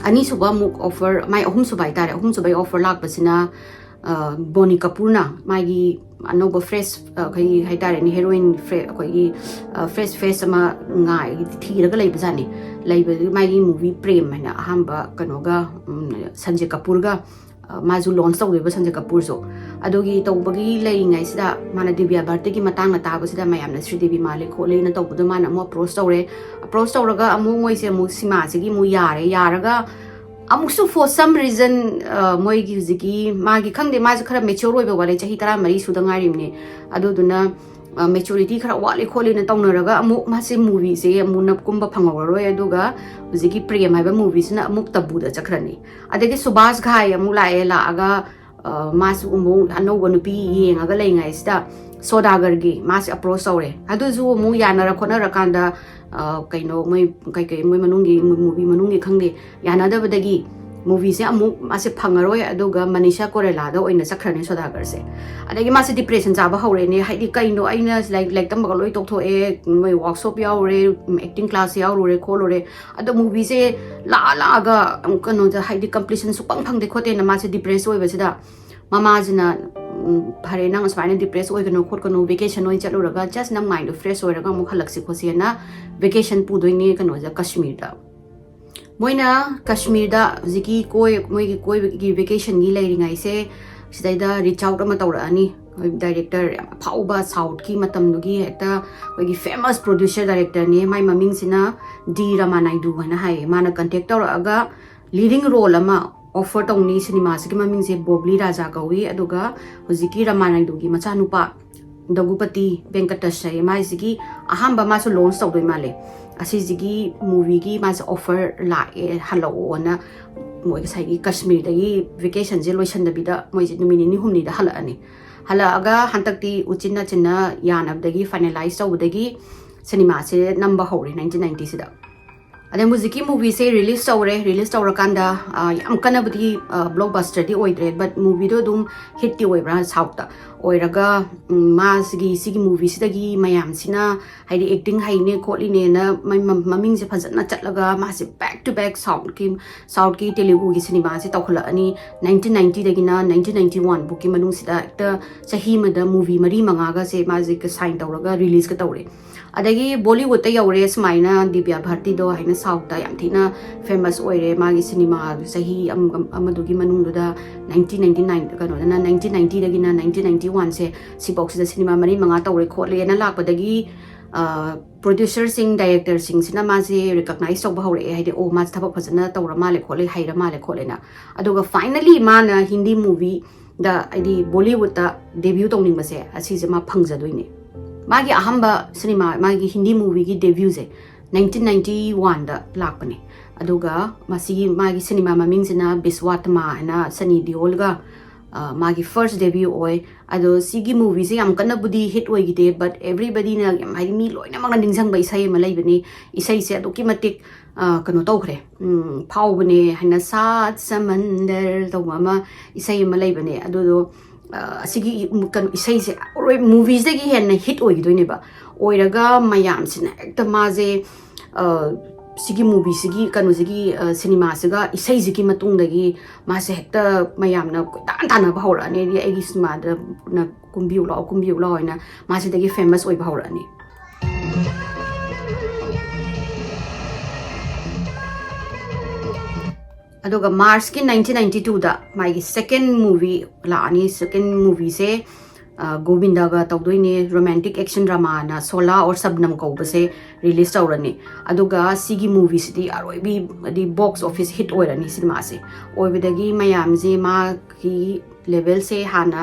ꯑꯅꯤꯁꯨꯕ ꯑꯃꯨꯛ ꯑꯣꯐꯔ, ꯃꯥꯏ ꯑꯍꯨꯝꯁꯨꯕ ꯍꯥꯏꯇꯥꯔꯦ, ꯑꯍꯨꯝꯁꯨꯕꯒꯤ ꯑꯣꯐꯔ ꯂꯥꯛꯄꯁꯤꯅ, ꯑ, ꯕꯣꯅꯤ ꯀꯄꯨꯔꯅ ꯃꯥꯒꯤ ꯑꯅꯧꯕ ꯐ꯭ꯔꯦꯁ, ꯑ, ꯑꯩꯈꯣꯏꯒꯤ ꯍꯥꯏꯇꯥꯔꯦꯅꯦ, ꯍꯦꯔꯣꯏꯟ ꯐ꯭ꯔꯦ-, ꯑꯩꯈꯣꯏꯒꯤ, ꯑ, ꯐ꯭ꯔꯦꯁ ꯐꯦꯁ ꯑꯃ ꯉꯥꯏ-, ꯊꯤꯔꯒ ꯂꯩꯕꯖꯥꯠꯅꯤ꯫ ꯂꯩꯕꯗꯨ ꯃꯥꯒꯤ ꯃꯨꯚꯤ ꯄ꯭ꯔꯦꯝ ꯍꯥꯏꯅ ꯑꯍꯥꯟꯕ ꯀꯩꯅꯣꯒ, ꯎꯝ, ꯁꯟꯖꯦ ꯀꯄꯨꯔꯒ, ꯃꯥꯁꯨ ꯂꯣꯟꯆ ꯇꯧꯗꯣꯏꯕ ꯁꯟꯖꯦ ꯀꯄꯨꯔꯁꯨ꯫ ꯑꯗꯨꯒꯤ ꯇꯧꯕꯒꯤ ꯂꯩꯔꯤꯉꯩꯁꯤꯗ ꯃꯥꯅ ꯗꯤꯕ꯭ꯌꯥ ꯚꯥꯔꯇꯤꯒꯤ ꯃꯇꯥꯡꯗ ꯇꯥꯕꯁꯤꯗ ꯃꯌꯥꯝꯅ ꯁ꯭ꯔꯤꯗꯦꯕꯤ ꯃꯥꯜꯂꯦ ꯈꯣꯠꯂꯦꯅ ꯇꯧꯕꯗꯣ ꯃꯥꯅ ꯑꯃꯨꯛ ꯑꯦꯄ꯭ꯔꯣꯁ ꯇꯧꯔꯦ꯫ ꯑꯦꯄ꯭ꯔꯣꯁ ꯇꯧꯔꯒ ꯑꯃꯨꯛ ꯃꯣꯏꯁꯦ ꯑꯃꯨꯛ ꯁꯤꯃꯥꯁꯤꯒꯤ ꯑꯃꯨꯛ ꯌꯥꯔꯦ꯫ ꯌꯥꯔꯒ ꯑꯃꯨꯛꯁꯨ for some reason ꯃꯣꯏꯒꯤ ꯍꯧꯖꯤꯛꯀꯤ ꯃꯥꯒꯤ, ꯈꯪꯗꯦ, ꯃꯥꯁꯨ ꯈꯔ ꯃꯦꯆ꯭ꯌꯣꯔ ꯑꯣꯏꯕ ꯋꯥꯠꯂꯦ, ꯆꯍꯤ ꯇꯔꯥꯃꯔꯤ ꯁꯨꯗ ꯉꯥꯏꯔꯤꯕꯅꯦ꯫ ꯑꯗꯨꯗꯨꯅ ꯃꯦꯆꯨꯔꯤꯇꯤ ꯈꯔ ꯋꯥꯠꯂꯤ ꯈꯣꯠꯂꯤꯅ ꯇꯧꯅꯔꯒ ꯑꯃꯨꯛ ꯃꯥꯁꯦ ꯃꯨꯚꯤꯁꯦ ꯑꯃꯨꯛ ꯅꯞꯀꯨꯝꯕ ꯐꯪꯍꯧꯔꯔꯣꯏ꯫ ꯑꯗꯨꯒ ꯍꯧꯖꯤꯛꯀꯤ ꯄ꯭ꯔꯦꯝ ꯍꯥꯏꯕ ꯃꯨꯚꯤꯁꯤꯅ ꯑꯃꯨꯛ ꯇꯕꯨꯗ ꯆꯠꯈ꯭ꯔꯅꯤ꯫ ꯑꯗꯒꯤ ꯁꯨꯕꯥꯁ ꯘꯥꯏ ꯑꯃꯨꯛ ꯂꯥꯛꯑꯦ꯫ ꯂꯥꯛꯑꯒ ꯃꯥꯁꯨ ꯑꯃꯨꯛ ꯑꯅꯧꯕ ꯅꯨꯄꯤ ꯌꯦꯡꯉꯒ ꯂꯩꯉꯩꯁꯤꯗ ꯁꯣꯗꯥꯒꯔꯒꯤ ꯃꯥꯁꯦ ꯑꯦꯄ꯭ꯔꯣꯁ ꯇꯧꯔꯦ꯫ ꯑꯗꯨꯁꯨ ꯑꯃꯨꯛ ꯌꯥꯅꯔ ꯈꯣꯠꯅꯔꯀꯥꯟꯗ ꯀꯩꯅꯣ, ꯃꯣꯏ ꯀꯩꯀꯩ ꯃꯣꯏ ꯃꯅꯨꯡꯒꯤ, ꯃꯨꯚꯤ ꯃꯅꯨꯡꯒꯤ ꯈꯪꯗꯦ, ꯌꯥꯅꯗꯕꯗꯒꯤ ꯃꯨꯚꯤꯁꯦ ꯑꯃꯨꯛ ꯃꯥꯁꯦ ꯐꯪꯉꯔꯣꯏ꯫ ꯑꯗꯨꯒ ꯃꯅꯤꯁꯥ ꯀꯣꯔꯦꯂꯥꯗ ꯑꯣꯏꯅ ꯆꯠꯈ꯭ꯔꯅꯤ ꯁꯣꯗꯥꯒꯔꯁꯦ꯫ ꯑꯗꯒꯤ ꯃꯥꯁꯦ ꯗꯤꯄ꯭ꯔꯦꯁꯟ ꯆꯥꯕ ꯍꯧꯔꯦꯅꯦ꯫ ꯍꯥꯏꯗꯤ ꯀꯩꯅꯣ, ꯑꯩꯅ ꯂꯥꯏꯔꯤꯛ ꯂꯥꯏꯔꯤꯛ ꯇꯝꯕꯒ ꯂꯣꯏ ꯇꯣꯛꯊꯣꯛꯑꯦ, ꯃꯣꯏ ꯋꯥꯔꯛꯁꯣꯞ ꯌꯥꯎꯔꯨꯔꯦ, ꯑꯦꯛꯇꯤꯡ ꯀ꯭ꯂꯥꯁ ꯌꯥꯎꯔꯨꯔꯦ ꯈꯣꯠꯂꯨꯔꯦ, ꯑꯗꯣ ꯃꯨꯚꯤꯁꯦ ꯂꯥꯛꯑ ꯂꯥꯛꯑꯒ ꯀꯩꯅꯣꯗ ꯍꯥꯏꯗꯤ ꯀꯝꯄ꯭ꯂꯤꯁꯟ ꯁꯨꯛꯐꯪ ꯐꯪꯗꯦ ꯈꯣꯠꯇꯦꯅ ꯃꯥꯁꯦ ꯗꯤꯄ꯭ꯔꯦꯁ ꯑꯣꯏꯕꯁꯤꯗ ꯃꯃꯥꯁꯤꯅ "ꯐꯔꯦ, ꯅꯪ ꯑꯁꯨꯃꯥꯏꯅ ꯗꯤꯄ꯭ꯔꯦꯁ ꯑꯣꯏꯒꯅꯨ ꯈꯣꯠꯀꯅꯨ, ꯚꯦꯀꯦꯁꯟ ꯑꯣꯏꯅ ꯆꯠꯂꯨꯔꯒ ꯖꯁ ꯅꯪ ꯃꯥꯏꯟꯗꯣ ꯐ꯭ꯔꯦꯁ ꯑꯣꯏꯔꯒ ꯑꯃꯨꯛ ꯍꯜꯂꯛꯁꯤ ꯈꯣꯠꯁꯤꯅ" ꯚꯦꯀꯦꯁꯟ ꯄꯨꯗꯣꯏꯅꯦ ꯀꯩꯅꯣꯗ, ꯀꯥꯁꯃꯤꯔꯗ꯫ ꯃꯣꯏꯅ ꯀꯥꯁꯃꯤꯔꯗ ꯍꯧꯖꯤꯛꯀꯤ ꯀꯣꯏ ꯃꯣꯏꯒꯤ ꯀꯣꯏꯕꯒꯤ ꯚꯦꯀꯦꯁꯟꯒꯤ ꯂꯩꯔꯤꯉꯩꯁꯦ ꯁꯤꯗꯩꯗ ꯔꯤꯆ ꯑꯥꯎꯠ ꯑꯃ ꯇꯧꯔꯛꯑꯅꯤ꯫ ꯗꯥꯏꯔꯦꯛꯇꯔ ꯌꯥꯝ ꯑꯐꯥꯎꯕ ꯁꯥꯎꯠꯀꯤ ꯃꯇꯝꯗꯨꯒꯤ ꯍꯦꯛꯇ ꯑꯩꯈꯣꯏꯒꯤ ꯐꯦꯃꯁ ꯄ꯭ꯔꯣꯗ꯭ꯌꯨꯁꯔ ꯗꯥꯏꯔꯦꯛꯇꯔꯅꯦ꯫ ꯃꯥꯏ ꯃꯃꯤꯡꯁꯤꯅ ꯗꯤ ꯔꯃꯥꯅꯥꯏꯗꯨ ꯍꯥꯏꯅ ꯍꯥꯏꯌꯦ꯫ ꯃꯥꯅ ꯀꯟꯇꯦꯛ ꯇꯧꯔꯛꯑꯒ ꯂꯤꯗꯤꯡ ꯔꯣꯜ ꯑꯃ ꯑꯣꯐꯔ ꯇꯧꯅꯤ ꯁꯤꯅꯦꯃꯥꯁꯤꯒꯤ ꯃꯃꯤꯡꯁꯦ ꯕꯣꯕ꯭ꯂꯤ ꯔꯥꯖꯥ ꯀꯧꯏ꯫ ꯑꯗꯨꯒ ꯍꯧꯖꯤꯛꯀꯤ ꯔꯃꯥꯅꯥꯏꯗꯨꯒꯤ ꯃꯆꯥꯅꯨꯄꯥ ꯗꯒꯨꯄꯇꯤ ꯚꯦꯡꯀꯇꯁ ꯍꯥꯏꯌꯦ, ꯃꯥꯏꯁꯤꯒꯤ ꯑꯍꯥꯟꯕ ꯃꯥꯁꯨ ꯂꯣꯟꯆ ꯇꯧꯗꯣꯏ ꯃꯥꯜꯂꯦ꯫ ꯑꯁꯤꯁꯤꯒꯤ ꯃꯨꯚꯤꯒꯤ ꯃꯥꯁꯦ ꯑꯣꯐꯔ ꯂꯥꯛꯑꯦ, ꯍꯜꯂꯛꯑꯣꯅ꯫ ꯃꯣꯏ ꯉꯁꯥꯏꯒꯤ ꯀꯥꯁꯃꯤꯔꯗꯒꯤ ꯚꯦꯀꯦꯁꯟꯁꯦ ꯂꯣꯏꯁꯟꯗꯕꯤꯗ ꯃꯣꯏꯁꯦ ꯅꯨꯃꯤꯠ ꯅꯤꯅꯤ ꯍꯨꯝꯅꯤꯗ ꯍꯜꯂꯛꯑꯅꯤ꯫ ꯍꯜꯂꯛꯑꯒ ꯍꯟꯗꯛꯇꯤ ꯎꯆꯤꯟ ꯅꯥꯆꯤꯟꯅ ꯌꯥꯅꯕꯗꯒꯤ, ꯐꯥꯏꯅꯦꯂꯥꯏꯁ ꯇꯧꯕꯗꯒꯤ ꯁꯤꯅꯦꯃꯥꯁꯦ ꯅꯝꯕ ꯍꯧꯔꯦ ꯅꯥꯏꯟꯇꯤꯟ ꯅꯥꯏꯟꯇꯤꯁꯤꯗ꯫ ꯑꯗꯩ ꯍꯧꯖꯤꯛꯀꯤ ꯃꯨꯚꯤꯁꯦ ꯔꯤꯂꯤꯁ ꯇꯧꯔꯦ꯫ ꯔꯤꯂꯤꯁ ꯇꯧꯔꯀꯥꯟꯗ ꯑ, ꯌꯥꯝ ꯀꯟꯅꯕꯨꯗꯤ ꯕ꯭ꯂꯣꯛ ꯕꯁꯇꯔꯗꯤ ꯑꯣꯏꯗ꯭ꯔꯦ, ꯕꯠ ꯃꯨꯚꯤꯗꯣ ꯑꯗꯨꯝ ꯍꯤꯠꯇꯤ ꯑꯣꯏꯕ꯭ꯔꯥ ꯁꯥꯎꯠꯇ? ꯑꯣꯏꯔꯒ ꯎꯝ, ꯃꯥꯁꯤꯒꯤ, ꯁꯤꯒꯤ ꯃꯨꯚꯤꯁꯤꯗꯒꯤ ꯃꯌꯥꯝꯁꯤꯅ ꯍꯥꯏꯗꯤ ꯑꯦꯛꯇꯤꯡ ꯍꯩꯅꯦ ꯈꯣꯠꯂꯤꯅꯦꯅ ꯃ- ꯃ- ꯃꯃꯤꯡꯁꯦ ꯐꯖꯅ ꯆꯠꯂꯒ ꯃꯥꯁꯦ ꯕꯦꯛ ꯇꯨ ꯕꯦꯛ ꯁꯥꯎꯠꯀꯤ ꯁꯥꯎꯠꯀꯤ ꯇꯦꯂꯨꯒꯨꯒꯤ ꯁꯤꯅꯦꯃꯥꯁꯦ ꯇꯧꯈꯠꯂꯛꯑꯅꯤ꯫ ꯅꯥꯏꯟꯇꯤꯟ ꯅꯥꯏꯟꯇꯤꯗꯒꯤꯅ ꯅꯥꯏꯟꯇꯤꯟ ꯅꯥꯏꯟꯇꯤ ꯋꯥꯟ ꯐꯥꯎꯒꯤ ꯃꯅꯨꯡꯁꯤꯗ ꯍꯦꯛꯇ ꯆꯍꯤ ꯑꯃꯗ ꯃꯨꯚꯤ ꯃꯔꯤ ꯃꯉꯥꯒꯁꯦ ꯃꯥꯁꯦ ꯁꯥꯏꯟ ꯇꯧꯔꯒ ꯔꯤꯂꯤꯁꯀ ꯇꯧꯔꯦ꯫ ꯑꯗꯒꯤ ꯕꯣꯂꯤꯋꯨꯗꯇ ꯌꯧꯔꯦ ꯁꯨꯃꯥꯏꯅ ꯗꯤꯕ꯭ꯌꯥ ꯚꯥꯔꯇꯤꯗꯣ ꯍꯥꯏꯅ ꯁꯥꯎꯠꯇ ꯌꯥꯝ ꯊꯤꯅ ꯐꯦꯃꯁ ꯑꯣꯏꯔꯦ꯫ ꯃꯥꯒꯤ ꯁꯤꯅꯦꯃꯥ ꯆꯍꯤ ꯑꯃ- ꯑꯃꯗꯨꯒꯤ ꯃꯅꯨꯡꯗꯨꯗ ꯅꯥꯏꯟꯇꯤꯟ ꯅꯥꯏꯟꯇꯤ ꯅꯥꯏꯟ ꯀꯩꯅꯣꯗꯅ ꯅꯥꯏꯟꯇꯤꯟ ꯅꯥꯏꯟꯇꯤꯗꯒꯤꯅ ꯅꯥꯏꯟꯇꯤꯟ ꯅꯥꯏꯟꯇꯤ ꯋꯥꯟꯁꯦ ꯁꯤꯐꯥꯎꯁꯤꯗ ꯁꯤꯅꯦꯃꯥ ꯃꯔꯤ ꯃꯉꯥ ꯇꯧꯔꯦ ꯈꯣꯠꯂꯦꯅ ꯂꯥꯛꯄꯗꯒꯤ ꯄ꯭ꯔꯣꯗ꯭ꯌꯨꯁꯔꯁꯤꯡ ꯗꯥꯏꯔꯦꯛꯇꯔꯁꯤꯡꯁꯤꯅ ꯃꯥꯁꯦ ꯔꯤꯀꯛꯅꯥꯏꯁ ꯇꯧꯕ ꯍꯧꯔꯛꯑꯦ꯫ ꯍꯥꯏꯗꯤ ꯑꯣ ꯃꯥꯁꯦ ꯊꯕꯛ ꯐꯖꯅ ꯇꯧꯔ ꯃꯥꯜꯂꯦ ꯈꯣꯠꯂꯦ ꯍꯩꯔ ꯃꯥꯜꯂꯦ ꯈꯣꯠꯂꯦꯅ꯫ ꯑꯗꯨꯒ ꯐꯥꯏꯅꯂꯤ ꯃꯥꯅ ꯍꯤꯟꯗꯤ ꯃꯨꯚꯤꯗ ꯍꯥꯏꯗꯤ ꯕꯣꯂꯤꯋꯨꯗꯇ ꯗꯦꯕ꯭ꯌꯨ ꯇꯧꯅꯤꯡꯕꯁꯦ ꯑꯁꯤꯁꯦ ꯃꯥ ꯐꯪꯖꯗꯣꯏꯅꯦ꯫ ꯃꯥꯒꯤ ꯑꯍꯥꯟꯕ ꯁꯤꯅꯦꯃꯥ ꯃꯥꯒꯤ ꯍꯤꯟꯗꯤ ꯃꯨꯚꯤꯒꯤ ꯗꯦꯕ꯭ꯌꯨꯁꯦ ꯅꯥꯏꯟꯇꯤꯟ ꯅꯥꯏꯟꯇꯤ ꯋꯥꯟꯗ ꯂꯥꯛꯄꯅꯦ꯫ ꯑꯗꯨꯒ ꯃꯁꯤꯒꯤ ꯃꯥꯒꯤ ꯁꯤꯅꯦꯃꯥ ꯃꯃꯤꯡꯁꯤꯅ ꯕꯤꯁ꯭ꯋꯥꯇꯃꯥ ꯍꯥꯏꯅ ꯁꯅꯤ ꯗꯤꯑꯣꯜꯒ ꯃꯥꯒꯤ ꯐꯥꯔꯁ ꯗꯦꯕ꯭ꯌꯨ ꯑꯣꯏ꯫ ꯑꯗꯣ ꯁꯤꯒꯤ ꯃꯨꯚꯤꯁꯦ ꯌꯥꯝ ꯀꯟꯅꯕꯨꯗꯤ ꯍꯤꯠ ꯑꯣꯏꯈꯤꯗꯦ, ꯕꯠ ꯑꯦꯕ꯭ꯔꯤꯕꯗꯤꯅ ꯌꯥꯝ ꯍꯥꯏꯗꯤ ꯃꯤ ꯂꯣꯏꯅꯃꯛꯅ ꯅꯤꯡꯁꯤꯡꯕ ꯏꯁꯩ ꯑꯃ ꯂꯩꯕꯅꯤ꯫ ꯏꯁꯩꯁꯦ ꯑꯗꯨꯛꯀꯤ ꯃꯇꯤꯛ ꯀꯩꯅꯣ ꯇꯧꯈ꯭ꯔꯦ, ꯐꯥꯎꯕꯅꯦ ꯍꯥꯏꯅ ꯁꯥꯠ ꯁꯃꯟꯗꯔ ꯇꯧꯕ ꯑꯃ ꯏꯁꯩ ꯑꯃ ꯂꯩꯕꯅꯦ꯫ ꯑꯗꯨꯗꯣ ꯑꯁꯤꯒꯤ ꯀꯩꯅꯣ ꯏꯁꯩꯁꯦ ꯑꯔꯣꯏ ꯃꯨꯚꯤꯁꯤꯗꯒꯤ ꯍꯦꯟꯅ ꯍꯤꯠ ꯑꯣꯏꯈꯤꯗꯣꯏꯅꯦꯕ꯫ ꯑꯣꯏꯔꯒ ꯃꯌꯥꯝꯁꯤꯅ ꯍꯦꯛꯇ ꯃꯥꯁꯦ ꯁꯤꯒꯤ ꯃꯨꯚꯤꯁꯤꯒꯤ ꯀꯩꯅꯣꯁꯤꯒꯤ ꯁꯤꯅꯦꯃꯥꯁꯤꯒ ꯏꯁꯩꯁꯤꯒꯤ ꯃꯇꯨꯡꯗꯒꯤ ꯃꯥꯁꯦ ꯍꯦꯛꯇ ꯃꯌꯥꯝꯅ ꯀꯣꯏꯇꯥꯟ ꯇꯥꯟꯅꯕ ꯍꯧꯔꯛꯑꯅꯤ꯫ ꯍꯥꯏꯗꯤ ꯑꯩꯒꯤ ꯁꯤꯅꯦꯃꯥꯗ ꯀꯨꯝꯕꯤꯌꯨ ꯂꯥꯛꯑꯣ, ꯀꯨꯝꯕꯤꯌꯨ ꯂꯥꯛꯑꯣ ꯍꯥꯏꯅ ꯃꯥꯁꯤꯗꯒꯤ ꯐꯦꯃꯁ ꯑꯣꯏꯕ ꯍꯧꯔꯛꯑꯅꯤ꯫ ꯑꯗꯨꯒ ꯃꯥꯔꯆꯀꯤ ꯅꯥꯏꯟꯇꯤꯟ ꯅꯥꯏꯟꯇꯤ ꯇꯨꯗ ꯃꯥꯒꯤ ꯁꯦꯀꯦꯟ ꯃꯨꯚꯤ ꯂꯥꯛꯑꯅꯤ꯫ ꯁꯦꯀꯦꯟ ꯃꯨꯚꯤꯁꯦ ꯒꯣꯕꯤꯟꯗꯒ ꯇꯧꯗꯣꯏꯅꯦ꯫ Romantic action ꯗ꯭ꯔꯃꯥꯅ ꯁꯣꯂꯥ or Shabnam ꯀꯧꯕꯁꯦ release ꯇꯧꯔꯅꯤ꯫ ꯑꯗꯨꯒ ꯁꯤꯒꯤ ꯃꯨꯚꯤꯁꯤꯗꯤ ꯑꯔꯣꯏꯕꯤ ꯍꯥꯏꯗꯤ ꯕꯣꯛꯁ ꯑꯣꯐꯤꯁ ꯍꯤꯠ ꯑꯣꯏꯔꯅꯤ ꯁꯤꯅꯦꯃꯥꯁꯦ꯫ ꯑꯣꯏꯕꯗꯒꯤ ꯃꯌꯥꯝꯁꯦ ꯃꯥꯒꯤ ꯂꯦꯚꯦꯜꯁꯦ ꯍꯥꯟꯅ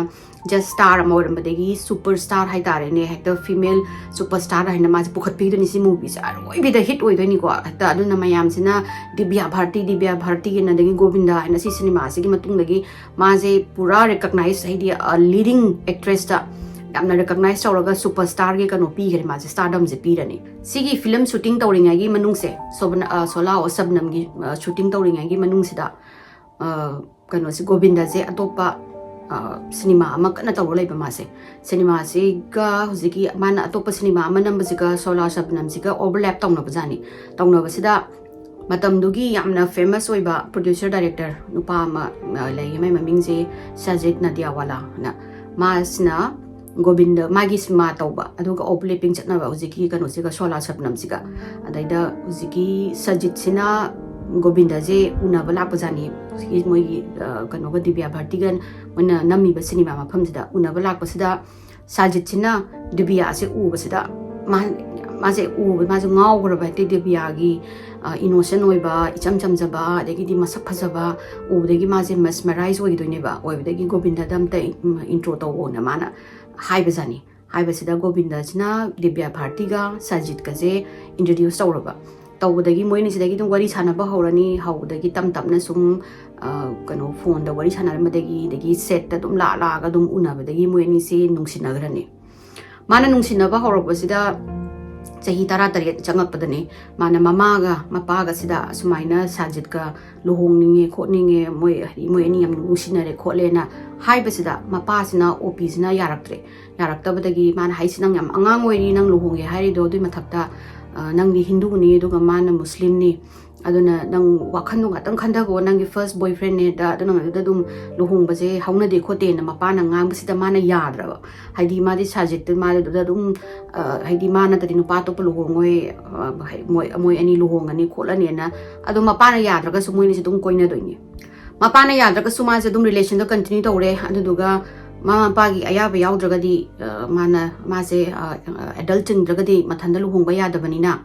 ꯖꯁ ꯁ꯭ꯇꯥꯔ ꯑꯃ ꯑꯣꯏꯔꯝꯕꯗꯒꯤ ꯁꯨꯄꯔ ꯁ꯭ꯇꯥꯔ ꯍꯥꯏꯇꯥꯔꯦꯅꯦ, ꯍꯦꯛꯇ ꯐꯤꯃꯦꯜ ꯁꯨꯄꯔ ꯁ꯭ꯇꯥꯔ ꯍꯥꯏꯅ ꯃꯥꯁꯦ ꯄꯨꯈꯠꯄꯤꯗꯣꯏꯅꯤ ꯁꯤ ꯃꯨꯚꯤꯁꯦ꯫ ꯑꯔꯣꯏꯕꯤꯗ ꯍꯤꯠ ꯑꯣꯏꯗꯣꯏꯅꯤꯀꯣ ꯍꯦꯛꯇ꯫ ꯑꯗꯨꯅ ꯃꯌꯥꯝꯁꯤꯅ ꯗꯤꯕ꯭ꯌꯥ ꯚꯥꯔꯇꯤ, ꯗꯤꯕ꯭ꯌꯥ ꯚꯥꯔꯇꯤꯒꯤꯅ ꯑꯗꯒꯤ ꯒꯣꯕꯤꯟꯗꯥ ꯍꯥꯏꯅ ꯁꯤ ꯁꯤꯅꯦꯃꯥꯁꯤꯒꯤ ꯃꯇꯨꯡꯗꯒꯤ ꯃꯥꯁꯦ ꯄꯨꯔꯥ ꯔꯤꯀꯛꯅꯥꯏꯁ ꯍꯥꯏꯗꯤ ꯂꯤꯗꯤꯡ ꯑꯦꯛꯇ꯭ꯔꯦꯁꯇ ꯌꯥꯝꯅ ꯔꯤꯀꯛꯅꯥꯏꯁ ꯇꯧꯔꯒ ꯁꯨꯄꯔ ꯁ꯭ꯇꯥꯔꯒꯤ ꯀꯩꯅꯣ ꯄꯤꯈꯔꯦ, ꯃꯥꯁꯦ ꯁ꯭ꯇꯥꯔꯗꯝꯁꯦ ꯄꯤꯔꯅꯤ꯫ ꯁꯤꯒꯤ ꯐꯤꯂꯝ ꯁꯨꯇꯤꯡ ꯇꯧꯔꯤꯉꯩꯒꯤ ꯃꯅꯨꯡꯁꯦ ꯁꯣꯕꯅ ꯁꯣꯂꯥ ꯑꯣ ꯁꯕꯅꯝꯒꯤ ꯁꯨꯇꯤꯡ ꯇꯧꯔꯤꯉꯩꯒꯤ ꯃꯅꯨꯡꯁꯤꯗ ꯀꯩꯅꯣꯁꯦ ꯒꯣꯕꯤꯟꯗꯁꯦ ꯑꯇꯣꯞꯄ ꯁꯤꯅꯦꯃꯥ ꯑꯃ ꯀꯟꯅ ꯇꯧꯔ ꯂꯩꯕ ꯃꯥꯁꯦ꯫ ꯁꯤꯅꯦꯃꯥꯁꯤꯒ ꯍꯧꯖꯤꯛꯀꯤ ꯃꯥꯅ ꯑꯇꯣꯞꯄ ꯁꯤꯅꯦꯃꯥ ꯑꯃ ꯅꯝꯕꯁꯤꯒ ꯁꯣꯂꯥ ꯁꯕꯅꯝꯁꯤꯒ ꯑꯣꯚꯔꯂꯦꯞ ꯇꯧꯅꯕꯖꯥꯠꯅꯤ꯫ ꯇꯧꯅꯕꯁꯤꯗ ꯃꯇꯝꯗꯨꯒꯤ ꯌꯥꯝꯅ ꯐꯦꯃꯁ ꯑꯣꯏꯕ ꯄ꯭ꯔꯣꯗ꯭ꯌꯨꯁꯔ ꯗꯥꯏꯔꯦꯛꯇꯔ ꯅꯨꯄꯥ ꯑꯃ ꯂꯩꯌꯦ, ꯃꯥꯏ ꯃꯃꯤꯡꯁꯦ ꯁꯖꯤꯠ ꯅꯗꯤꯌꯥꯋꯥꯂꯥꯅ꯫ ꯃꯥꯁꯤꯅ ꯒꯣꯕꯤꯟꯗ ꯃꯥꯒꯤ ꯁꯤꯃꯥ ꯇꯧꯕ, ꯑꯗꯨꯒ overlapping ꯆꯠꯅꯕ ꯍꯧꯖꯤꯛꯀꯤ ꯀꯩꯅꯣꯁꯤꯒ, ꯁꯣꯂꯥ ꯁꯕꯅꯝꯁꯤꯒ꯫ ꯑꯗꯩꯗ ꯍꯧꯖꯤꯛꯀꯤ ꯁꯖꯤꯠꯁꯤꯅ ꯒꯣꯕꯤꯟꯗꯁꯦ ꯎꯅꯕ ꯂꯥꯛꯄꯖꯥꯠꯅꯤ꯫ ꯍꯧꯖꯤꯛꯀꯤ ꯃꯣꯏꯒꯤ, ꯑ, ꯀꯩꯅꯣꯒ, ꯗꯤꯕ꯭ꯌꯥ ꯚꯥꯔꯇꯤꯒ ꯃꯣꯏꯅ ꯅꯝꯃꯤꯕ ꯁꯤꯅꯦꯃꯥ ꯃꯐꯝꯁꯤꯗ ꯎꯅꯕ ꯂꯥꯛꯄꯁꯤꯗ, ꯁꯥꯖꯤꯠꯁꯤꯅ ꯗꯤꯕꯤꯌꯥꯁꯦ ꯎꯕꯁꯤꯗ ꯃꯥ-, ꯃꯥꯁꯦ ꯎꯕ, ꯃꯥꯁꯦ ꯉꯥꯎꯈ꯭ꯔꯕ ꯍꯥꯏꯗꯤ ꯗꯤꯕꯤꯌꯥꯒꯤ, ꯑ, innocent ꯑꯣꯏꯕ, ꯏꯆꯝ ꯆꯝꯖꯕ, ꯑꯗꯒꯤꯗꯤ ꯃꯁꯛ ꯐꯖꯕ ꯎꯕꯗꯒꯤ ꯃꯥꯁꯦ mesmerize ꯑꯣꯏꯗꯣꯏꯅꯦꯕ꯫ ꯑꯣꯏꯕꯗꯒꯤ ꯒꯣꯕꯤꯟꯗꯗ ꯑꯝꯇ, ꯎꯝ, intro ꯇꯧꯑꯣꯅ ꯃꯥꯅ ꯍꯥꯏꯕꯖꯥꯠꯅꯤ꯫ ꯍꯥꯏꯕꯁꯤꯗ ꯒꯣꯕꯤꯟꯗꯁꯤꯅ ꯗꯤꯕꯤꯌꯥ ꯚꯥꯔꯇꯤꯒ ꯁꯥꯖꯤꯠꯀꯁꯦ introduce ꯇꯧꯔꯕ꯫ ꯇꯧꯕꯗꯒꯤ ꯃꯣꯏ ꯑꯅꯤꯁꯤꯗꯒꯤ ꯑꯗꯨꯝ ꯋꯥꯔꯤ ꯁꯥꯟꯅꯕ ꯍꯧꯔꯅꯤ꯫ ꯍꯧꯕꯗꯒꯤ ꯇꯞ ꯇꯞꯅ ꯁꯨꯝ, ꯑ, ꯀꯩꯅꯣ, phoneꯗ ꯋꯥꯔꯤ ꯁꯥꯟꯅꯔꯝꯕꯗꯒꯤ, ꯑꯗꯒꯤ setꯇ ꯑꯗꯨꯝ ꯂꯥꯛ ꯂꯥꯛꯑꯒ ꯑꯗꯨꯝ ꯎꯅꯕꯗꯒꯤ ꯃꯣꯏ ꯑꯅꯤꯁꯦ ꯅꯨꯡꯁꯤꯅꯈ꯭ꯔꯅꯤ꯫ ꯃꯥꯅ ꯅꯨꯡꯁꯤꯅꯕ ꯍꯧꯔꯛꯄꯁꯤꯗ ꯆꯍꯤ ꯇꯔꯥꯇꯔꯦꯠ ꯆꯪꯉꯛꯄꯗꯅꯤ꯫ ꯃꯥꯅ ꯃꯃꯥꯒ ꯃꯄꯥꯒꯁꯤꯗ ꯑꯁꯨꯃꯥꯏꯅ ꯁꯥꯖꯤꯠꯀ ꯂꯨꯍꯣꯡꯅꯤꯡꯉꯦ ꯈꯣꯠꯅꯤꯡꯉꯦ, ꯃꯣꯏ, ꯍꯥꯏꯗꯤ ꯃꯣꯏ ꯑꯅꯤ ꯌꯥꯝ ꯅꯨꯡꯁꯤꯅꯔꯦ ꯈꯣꯠꯂꯦꯅ ꯍꯥꯏꯕꯁꯤꯗ ꯃꯄꯥꯁꯤꯅ, ꯑꯣ ꯄꯤꯁꯤꯅ ꯌꯥꯔꯛꯇ꯭ꯔꯦ꯫ ꯌꯥꯔꯛꯇꯕꯗꯒꯤ ꯃꯥꯅ ꯍꯥꯏꯁꯤ, "ꯅꯪ ꯌꯥꯝ ꯑꯉꯥꯡ ꯑꯣꯏꯔꯤ, ꯅꯪ ꯂꯨꯍꯣꯡꯒꯦ ꯍꯥꯏꯔꯤꯗꯣ, ꯑꯗꯨꯏ ꯃꯊꯛꯇ, ꯑ, ꯅꯪꯗꯤ ꯍꯤꯟꯗꯨꯅꯤ, ꯑꯗꯨꯒ ꯃꯥꯅ ꯃꯨꯁꯂꯤꯝꯅꯤ꯫ ꯑꯗꯨꯅ ꯅꯪ ꯋꯥꯈꯜꯗꯣ ꯉꯥꯛꯇꯪ ꯈꯟꯊꯒꯣ, ꯅꯪꯒꯤ first boyfriendꯅꯦꯗ, ꯑꯗꯨ ꯅꯪ ꯑꯗꯨꯗ ꯑꯗꯨꯝ ꯂꯨꯍꯣꯡꯕꯁꯦ ꯍꯧꯅꯗꯦ ꯈꯣꯠꯇꯦꯅ" ꯃꯄꯥꯅ ꯉꯥꯡꯕꯁꯤꯗ ꯃꯥꯅ ꯌꯥꯗ꯭ꯔꯕ꯫ ꯍꯥꯏꯗꯤ ꯃꯥꯗꯤ ꯁꯥꯖꯤꯠꯇꯨ ꯃꯥꯗꯨꯗ ꯑꯗꯨꯝ, ꯑ, ꯍꯥꯏꯗꯤ ꯃꯥ ꯅꯠꯇꯗꯤ ꯅꯨꯄꯥ ꯑꯇꯣꯞꯄ ꯂꯨꯍꯣꯡꯉꯣꯏ, ꯑ, ꯍꯥꯏ-, ꯃꯣꯏ, ꯃꯣꯏ ꯑꯅꯤ ꯂꯨꯍꯣꯡꯉꯅꯤ ꯈꯣꯠꯂꯅꯤꯅ꯫ ꯑꯗꯣ ꯃꯄꯥꯅ ꯌꯥꯗ꯭ꯔꯒꯁꯨ ꯃꯣꯏꯅꯤꯁꯦ ꯑꯗꯨꯝ ꯀꯣꯏꯅꯗꯣꯏꯅꯤ꯫ ꯃꯄꯥꯅ ꯌꯥꯗ꯭ꯔꯒꯁꯨ ꯃꯥꯁꯦ ꯑꯗꯨꯝ relationꯗꯣ continue ꯇꯧꯔꯦ꯫ ꯑꯗꯨꯗꯨꯒ ꯃꯃꯥ ꯃꯄꯥꯒꯤ ꯑꯌꯥꯕ ꯌꯥꯎꯗ꯭ꯔꯒꯗꯤ, ꯑ, ꯃꯥꯅ, ꯃꯥꯁꯦ, ꯑ, adult ꯆꯤꯡꯗ꯭ꯔꯒꯗꯤ ꯃꯊꯟꯇ ꯂꯨꯍꯣꯡꯕ ꯌꯥꯗꯕꯅꯤꯅ,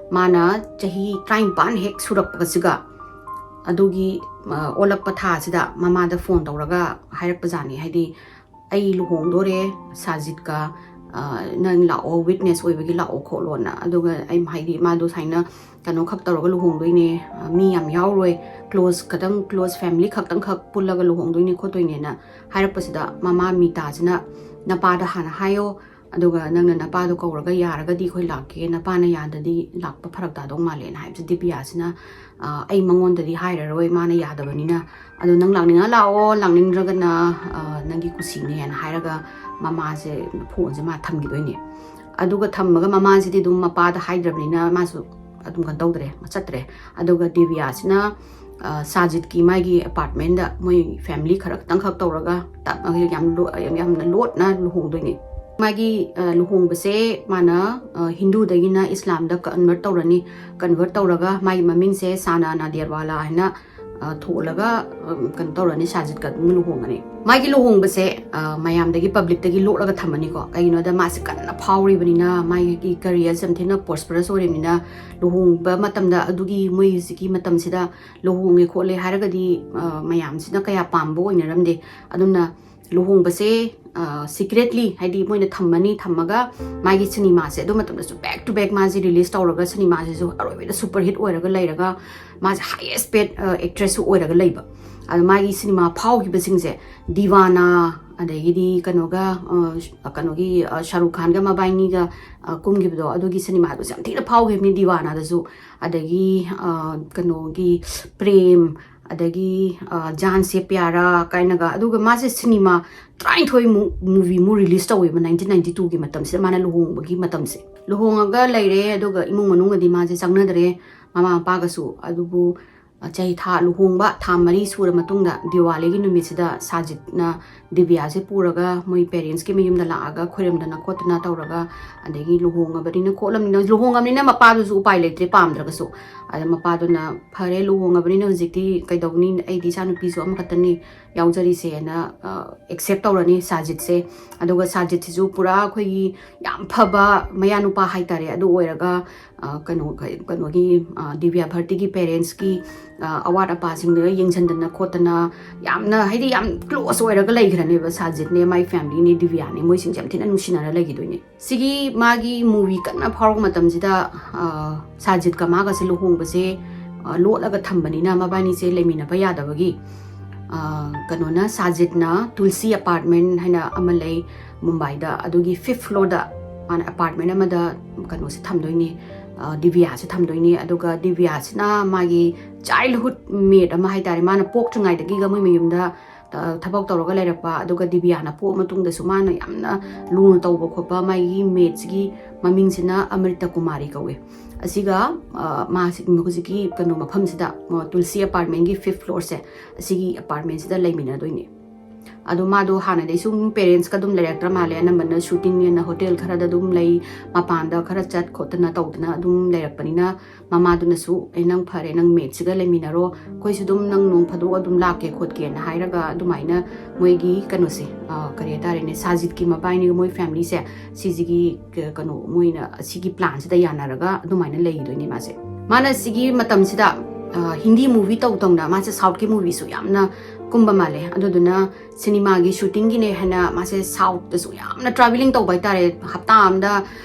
ꯃꯥꯅ ꯆꯍꯤ ꯇꯔꯥꯅꯤꯄꯥꯟ ꯍꯦꯛ ꯁꯨꯔꯛꯄꯒꯁꯤꯒ ꯑꯗꯨꯒꯤ, ꯑ, ꯑꯣꯜꯂꯛꯄ ꯊꯥꯁꯤꯗ ꯃꯃꯥꯗ phone ꯇꯧꯔꯒ ꯍꯥꯏꯔꯛꯄꯖꯥꯠꯅꯤ꯫ ꯍꯥꯏꯗꯤ, "ꯑꯩ ꯂꯨꯍꯣꯡꯗꯣꯔꯦ ꯁꯥꯖꯤꯠꯀ, ꯑ, ꯅꯪ ꯂꯥꯛꯑꯣ, witness ꯑꯣꯏꯕꯒꯤ ꯂꯥꯛꯑꯣ" ꯈꯣꯠꯂꯣꯅ꯫ ꯑꯗꯨꯒ ꯑꯩ, ꯍꯥꯏꯗꯤ, ꯃꯥꯗꯣ ꯁꯨꯃꯥꯏꯅ ꯀꯩꯅꯣ ꯈꯛ ꯇꯧꯔꯒ ꯂꯨꯍꯣꯡꯗꯣꯏꯅꯦ, ꯑ, ꯃꯤ ꯌꯥꯝ ꯌꯥꯎꯔꯣꯏ, close ꯈꯇꯪ, close family ꯈꯛꯇꯪ ꯈꯛ ꯄꯨꯜꯂꯒ ꯂꯨꯍꯣꯡꯗꯣꯏꯅꯦ ꯈꯣꯠꯇꯣꯏꯅꯦꯅ ꯍꯥꯏꯔꯛꯄꯁꯤꯗ, ꯃꯃꯥ ꯃꯤꯇꯥꯁꯤꯅ "ꯅꯄꯥꯗ ꯍꯥꯟꯅ ꯍꯥꯏꯌꯣ, ꯑꯗꯨꯒ ꯅꯪꯅ ꯅꯄꯥꯗꯣ ꯀꯧꯔꯒ ꯌꯥꯔꯒꯗꯤ ꯑꯩꯈꯣꯏ ꯂꯥꯛꯀꯦ, ꯅꯄꯥꯅ ꯌꯥꯗꯗꯤ ꯂꯥꯛꯄ ꯐꯔꯛ ꯇꯥꯗꯧ ꯃꯥꯜꯂꯦꯅ" ꯍꯥꯏꯕꯁꯦ ꯗꯤꯕꯤꯌꯥꯁꯤꯅ, "ꯑ, ꯑꯩ ꯃꯉꯣꯟꯗꯗꯤ ꯍꯥꯏꯔꯔꯣꯏ, ꯃꯥꯅ ꯌꯥꯗꯕꯅꯤꯅ꯫ ꯑꯗꯣ ꯅꯪ ꯂꯥꯛꯅꯤꯡꯉ ꯂꯥꯛꯑꯣ, ꯂꯥꯛꯅꯤꯡꯗ꯭ꯔꯒꯅ, ꯑ, ꯅꯪꯒꯤ ꯀꯨꯁꯤꯅꯦꯅ" ꯍꯥꯏꯔꯒ ꯃꯃꯥꯁꯦ, phoneꯁꯦ ꯃꯥ ꯊꯝꯈꯤꯗꯣꯏꯅꯦ꯫ ꯑꯗꯨꯒ ꯊꯝꯃꯒ ꯃꯃꯥꯁꯤꯗꯤ ꯑꯗꯨꯝ ꯃꯄꯥꯗ ꯍꯥꯏꯗ꯭ꯔꯕꯅꯤꯅ ꯃꯥꯁꯨ ꯑꯗꯨꯝ ꯀꯩꯅꯣ ꯇꯧꯗ꯭ꯔꯦ, ꯆꯠꯇ꯭ꯔꯦ꯫ ꯑꯗꯨꯒ ꯗꯤꯕꯤꯌꯥꯁꯤꯅ ꯁꯥꯖꯤꯠꯀꯤ ꯃꯥꯒꯤ ꯑꯦꯄꯥꯔꯠꯃꯦꯟꯗ ꯃꯣꯏ ꯐꯦꯃꯤꯂꯤ ꯈꯔ ꯈꯛꯇꯪꯈꯛ ꯇꯧꯔꯒ ꯌꯥꯝ ꯌꯥꯝꯅ ꯂꯣꯠꯅ ꯂꯨꯍꯣꯡꯗꯣꯏꯅꯤ꯫ ꯃꯥꯒꯤ ꯂꯨꯍꯣꯡꯕꯁꯦ ꯃꯥꯅ ꯍꯤꯟꯗꯨꯗꯒꯤꯅ ꯏꯁꯂꯥꯝꯗ ꯀꯟꯚꯔꯠ ꯇꯧꯔꯅꯤ꯫ ꯀꯟꯚꯔꯠ ꯇꯧꯔꯒ ꯃꯥꯒꯤ ꯃꯃꯤꯡꯁꯦ ꯁꯥꯅꯥ ꯅꯥꯗꯤꯌꯥꯔꯋꯥꯂꯥ ꯍꯥꯏꯅ ꯊꯣꯜꯂꯒ ꯀꯩꯅꯣ ꯇꯧꯔꯅꯤ, ꯁꯥꯖꯤꯠꯀ ꯑꯗꯨꯝ ꯂꯨꯍꯣꯡꯉꯅꯤ꯫ ꯃꯥꯒꯤ ꯂꯨꯍꯣꯡꯕꯁꯦ ꯃꯌꯥꯝꯗꯒꯤ, ꯄꯕ꯭ꯂꯤꯛꯇꯒꯤ ꯂꯣꯠꯂꯒ ꯊꯝꯃꯅꯤꯀꯣ꯫ ꯀꯩꯒꯤꯅꯣꯗ ꯃꯥꯁꯦ ꯀꯟꯅ ꯐꯥꯎꯔꯤꯕꯅꯤꯅ, ꯃꯥꯒꯤ ꯀꯦꯔꯤꯌꯔꯁꯦ ꯌꯥꯝ ꯊꯤꯅ ꯄ꯭ꯔꯣꯁꯄꯔꯁ ꯑꯣꯏꯔꯤꯕꯅꯤꯅ, ꯂꯨꯍꯣꯡꯕ ꯃꯇꯝꯗ ꯑꯗꯨꯒꯤ ꯃꯣꯏ ꯍꯧꯖꯤꯛꯀꯤ ꯃꯇꯝꯁꯤꯗ ꯂꯨꯍꯣꯡꯉꯦ ꯈꯣꯠꯂꯦ ꯍꯥꯏꯔꯒꯗꯤ ꯃꯌꯥꯝꯁꯤꯅ ꯀꯌꯥ ꯄꯥꯝꯕ ꯑꯣꯏꯅꯔꯝꯗꯦ꯫ ꯑꯗꯨꯅ ꯂꯨꯍꯣꯡꯕꯁꯦ ꯁꯤꯀ꯭ꯔꯦꯠꯂꯤ, ꯍꯥꯏꯗꯤ ꯃꯣꯏꯅ ꯊꯝꯃꯅꯤ, ꯊꯝꯃꯒ ꯃꯥꯒꯤ ꯁꯤꯅꯦꯃꯥꯁꯦ ꯑꯗꯨ ꯃꯇꯝꯗꯁꯨ back to back ꯃꯥꯁꯦ ꯔꯤꯂꯤꯁ ꯇꯧꯔꯒ, ꯁꯤꯅꯦꯃꯥꯁꯤꯁꯨ ꯑꯔꯣꯏꯕꯗ ꯁꯨꯄꯔ ꯍꯤꯠ ꯑꯣꯏꯔꯒ ꯂꯩꯔꯒ, ꯃꯥꯁꯦ ꯍꯥꯏꯌꯦꯁ ꯄꯦꯠ ꯑꯦꯛꯇ꯭ꯔꯦꯁꯁꯨ ꯑꯣꯏꯔꯒ ꯂꯩꯕ꯫ ꯑꯗꯣ ꯃꯥꯒꯤ ꯁꯤꯅꯦꯃꯥ ꯐꯥꯎꯈꯤꯕꯁꯤꯡꯁꯦ ꯗꯤꯋꯥꯅꯥ, ꯑꯗꯒꯤꯗꯤ ꯀꯩꯅꯣꯒ ꯀꯩꯅꯣꯒꯤ ꯁꯥꯔꯨꯈ ꯈꯥꯟꯒ ꯃꯕꯥꯏꯅꯤꯒ ꯀꯨꯝꯈꯤꯕꯗꯣ, ꯑꯗꯨꯒꯤ ꯁꯤꯅꯦꯃꯥꯗꯨꯁꯨ ꯌꯥꯝ ꯊꯤꯅ ꯐꯥꯎꯈꯤꯕꯅꯤ ꯗꯤꯋꯥꯅꯥꯗꯁꯨ꯫ ꯑꯗꯒꯤ ꯀꯩꯅꯣꯒꯤ ꯄ꯭ꯔꯦꯝ, ꯑꯗꯒꯤ ꯖꯥꯟ ꯁꯦ ꯄ꯭ꯌꯥꯔꯥ ꯀꯥꯏꯅꯒ꯫ ꯑꯗꯨꯒ ꯃꯥꯁꯦ ꯁꯤꯅꯦꯃꯥ ꯇꯔꯥꯅꯤꯊꯣꯏꯃꯨꯛ ꯃꯨꯚꯤꯃꯨꯛ ꯔꯤꯂꯤꯁ ꯇꯧꯋꯦꯕ ꯅꯥꯏꯟꯇꯤꯟ ꯅꯥꯏꯟꯇꯤ ꯇꯨꯒꯤ ꯃꯇꯝꯁꯤꯗ, ꯃꯥꯅ ꯂꯨꯍꯣꯡꯕꯒꯤ ꯃꯇꯝꯁꯦ꯫ ꯂꯨꯍꯣꯡꯉꯒ ꯂꯩꯔꯦ, ꯑꯗꯨꯒ ꯏꯃꯨꯡ ꯃꯅꯨꯡꯒꯗꯤ ꯃꯥꯁꯦ ꯆꯪꯅꯗ꯭ꯔꯦ ꯃꯃꯥ ꯃꯄꯥꯒꯁꯨ꯫ ꯑꯗꯨꯕꯨ ꯆꯍꯤ ꯊꯥ, ꯂꯨꯍꯣꯡꯕ ꯊꯥ ꯃꯔꯤ ꯁꯨꯔ ꯃꯇꯨꯡꯗ ꯗꯤꯋꯥꯂꯤꯒꯤ ꯅꯨꯃꯤꯠꯁꯤꯗ ꯁꯥꯖꯤꯠꯅ ꯗꯤꯕꯤꯌꯥꯁꯦ ꯄꯨꯔꯒ ꯃꯣꯏ ꯄꯦꯔꯦꯟꯁꯀꯤ ꯃꯌꯨꯝꯗ ꯂꯥꯛꯑꯒ ꯈꯣꯏꯔꯝꯗꯅ ꯈꯣꯠꯇꯅ ꯇꯧꯔꯒ, ꯑꯗꯒꯤ ꯂꯨꯍꯣꯡꯉꯕꯅꯤꯅ ꯈꯣꯠꯂꯕꯅꯤꯅ, ꯂꯨꯍꯣꯡꯉꯕꯅꯤꯅ ꯃꯄꯥꯗꯨꯁꯨ ꯎꯄꯥꯏ ꯂꯩꯇ꯭ꯔꯦ, ꯄꯥꯝꯗ꯭ꯔꯒꯁꯨ꯫ ꯑꯗ ꯃꯄꯥꯗꯨꯅ, "ꯐꯔꯦ, ꯂꯨꯍꯣꯡꯉꯕꯅꯤꯅ ꯍꯧꯖꯤꯛꯇꯤ ꯀꯩꯗꯧꯅꯤ, ꯑꯩꯗꯤ ꯏꯆꯥꯅꯨꯄꯤꯁꯨ ꯑꯃꯈꯛꯇꯅꯤ ꯌꯥꯎꯖꯔꯤꯁꯦꯅ" ꯑꯦꯛꯁꯦꯞ ꯇꯧꯔꯅꯤ ꯁꯥꯖꯤꯠꯁꯦ꯫ ꯑꯗꯨꯒ ꯁꯥꯖꯤꯠꯁꯤꯁꯨ ꯄꯨꯔꯥ ꯑꯩꯈꯣꯏꯒꯤ ꯌꯥꯝ ꯐꯕ ꯃꯌꯥꯅꯨꯄꯥ ꯍꯥꯏꯇꯥꯔꯦ, ꯑꯗꯨ ꯑꯣꯏꯔꯒ ꯀꯩꯅꯣ, ꯀꯩꯅꯣꯒꯤ, ꯗꯤꯕ꯭ꯌꯥ ꯚꯥꯔꯇꯤꯒꯤ ꯄꯦꯔꯦꯟꯁꯀꯤ ꯑꯋꯥꯠ ꯑꯄꯥꯁꯤꯡꯗꯨꯗ ꯌꯦꯡꯁꯤꯟꯗꯅ ꯈꯣꯠꯇꯅ, ꯌꯥꯝꯅ, ꯍꯥꯏꯗꯤ, ꯌꯥꯝ ꯀ꯭ꯂꯣꯁ ꯑꯣꯏꯔꯒ ꯂꯩꯈ꯭ꯔꯅꯦꯕ ꯁꯥꯖꯤꯠꯅꯦ, ꯃꯥꯏ ꯐꯦꯃꯤꯂꯤꯅꯦ, ꯗꯤꯕ꯭ꯌꯥꯅꯦ, ꯃꯣꯏꯁꯤꯡꯁꯦ ꯌꯥꯝ ꯊꯤꯅ ꯅꯨꯡꯁꯤꯅꯔ ꯂꯩꯈꯤꯗꯣꯏꯅꯦ꯫ ꯁꯤꯒꯤ ꯃꯥꯒꯤ ꯃꯨꯚꯤ ꯀꯟꯅ ꯐꯥꯎꯔꯛꯄ ꯃꯇꯝꯁꯤꯗ ꯁꯥꯖꯤꯠꯀ ꯃꯥꯒꯁꯦ ꯂꯨꯍꯣꯡꯕꯁꯦ ꯂꯣꯠꯂꯒ ꯊꯝꯕꯅꯤꯅ ꯃꯕꯥꯅꯤꯁꯦ ꯂꯩꯃꯤꯟꯅꯕ ꯌꯥꯗꯕꯒꯤ, ꯀꯩꯅꯣꯅ, ꯁꯥꯖꯤꯠꯅ ꯇꯨꯜꯁꯤ ꯑꯄꯥꯔꯠꯃꯦꯟ ꯍꯥꯏꯅ ꯑꯃ ꯂꯩ ꯃꯨꯝꯕꯥꯏꯗ, ꯑꯗꯨꯒꯤ ꯐꯤꯐ ꯐ꯭ꯂꯣꯔꯗ ꯃꯥꯅ ꯑꯄꯥꯔꯠꯃꯦꯟ ꯑꯃꯗ ꯀꯩꯅꯣꯁꯦ ꯊꯝꯗꯣꯏꯅꯤ, ꯗꯤꯕꯤꯌꯥꯁꯦ ꯊꯝꯗꯣꯏꯅꯤ꯫ ꯑꯗꯨꯒ ꯗꯤꯕꯤꯌꯥꯁꯤꯅ ꯃꯥꯒꯤ ꯆꯥꯏꯜꯍꯨꯗ ꯃꯦꯠ ꯑꯃ ꯍꯥꯏꯇꯥꯔꯦ, ꯃꯥꯅ ꯄꯣꯛꯇ꯭ꯔꯤꯉꯩꯗꯒꯤꯒ ꯃꯣꯏ ꯃꯌꯨꯝꯗ ꯊꯕꯛ ꯇꯧꯔꯒ ꯂꯩꯔꯛꯄ, ꯑꯗꯨꯒ ꯗꯤꯕꯤꯌꯥꯅ ꯄꯣꯛꯑ ꯃꯇꯨꯡꯗꯁꯨ ꯃꯥꯅ ꯌꯥꯝꯅ ꯂꯨꯅ ꯇꯧꯕ ꯈꯣꯠꯄ, ꯃꯥꯒꯤ maidꯁꯤꯒꯤ ꯃꯃꯤꯡꯁꯤꯅ ꯑꯃ꯭ꯔꯤꯇ ꯀꯨꯃꯥꯔꯤ ꯀꯧꯋꯦ꯫ ꯑꯁꯤꯒ ꯃꯥꯁꯤ ꯍꯧꯖꯤꯛꯀꯤ ꯀꯩꯅꯣ ꯃꯐꯝꯁꯤꯗ, ꯇꯨꯜꯁꯤ apartmentꯀꯤ fifth floorꯁꯦ, ꯑꯁꯤꯒꯤ apartmentꯁꯤꯗ ꯂꯩꯃꯤꯟꯅꯗꯣꯏꯅꯦ꯫ ꯑꯗꯣ ꯃꯥꯗꯣ ꯍꯥꯟꯅꯗꯩ ꯁꯨꯝ parentsꯀ ꯑꯗꯨꯝ ꯂꯩꯔꯛꯇ꯭ꯔ ꯃꯥꯜꯂꯦ, ꯑꯅꯝꯕꯅ shootingꯅꯦꯅ hotel ꯈꯔꯗ ꯑꯗꯨꯝ ꯂꯩ, ꯃꯄꯥꯟꯗ ꯈꯔ ꯆꯠ ꯈꯣꯠꯇꯅ ꯇꯧꯗꯅ ꯑꯗꯨꯝ ꯂꯩꯔꯛꯄꯅꯤꯅ, ꯃꯃꯥꯗꯨꯅꯁꯨ "ꯑꯦ, ꯅꯪ ꯐꯔꯦ, ꯅꯪ maidꯁꯤꯒ ꯂꯩꯃꯤꯟꯅꯔꯣ, ꯑꯩꯈꯣꯏꯁꯨ ꯑꯗꯨꯝ ꯅꯪ ꯅꯣꯡ ꯐꯥꯗꯣꯛ ꯑꯗꯨꯝ ꯂꯥꯛꯀꯦ ꯈꯣꯠꯀꯦꯅ" ꯍꯥꯏꯔꯒ ꯑꯗꯨꯃꯥꯏꯅ ꯃꯣꯏꯒꯤ ꯀꯩꯅꯣꯁꯦ, ꯀꯔꯤ ꯍꯥꯏꯇꯥꯔꯦꯅꯦ, ꯁꯥꯖꯤꯠꯀꯤ ꯃꯕꯥꯏꯅꯤꯒ ꯃꯣꯏ familyꯁꯦ ꯁꯤꯁꯤꯒꯤ ꯀꯩꯅꯣ, ꯃꯣꯏꯅ ꯑꯁꯤꯒꯤ planꯁꯤꯗ ꯌꯥꯅꯔꯒ ꯑꯗꯨꯃꯥꯏꯅ ꯂꯩꯗꯣꯏꯅꯦ ꯃꯥꯁꯦ꯫ ꯃꯥꯅ ꯁꯤꯒꯤ ꯃꯇꯝꯁꯤꯗ ꯍꯤꯟꯗꯤ movie ꯇꯧ ꯇꯧꯅ ꯃꯥꯁꯦ Southꯀꯤ movieꯁꯨ ꯌꯥꯝꯅ ꯀꯨꯝꯕ ꯃꯥꯜꯂꯦ꯫ ꯑꯗꯨꯗꯨꯅ cinemaꯒꯤ shootingꯒꯤꯅꯦ ꯍꯥꯏꯅ ꯃꯥꯁꯦ Southꯇꯁꯨ ꯌꯥꯝꯅ travelling ꯇꯧꯕ ꯍꯥꯏꯇꯥꯔꯦ꯫ ꯍꯞꯇꯥ ꯑꯃꯗ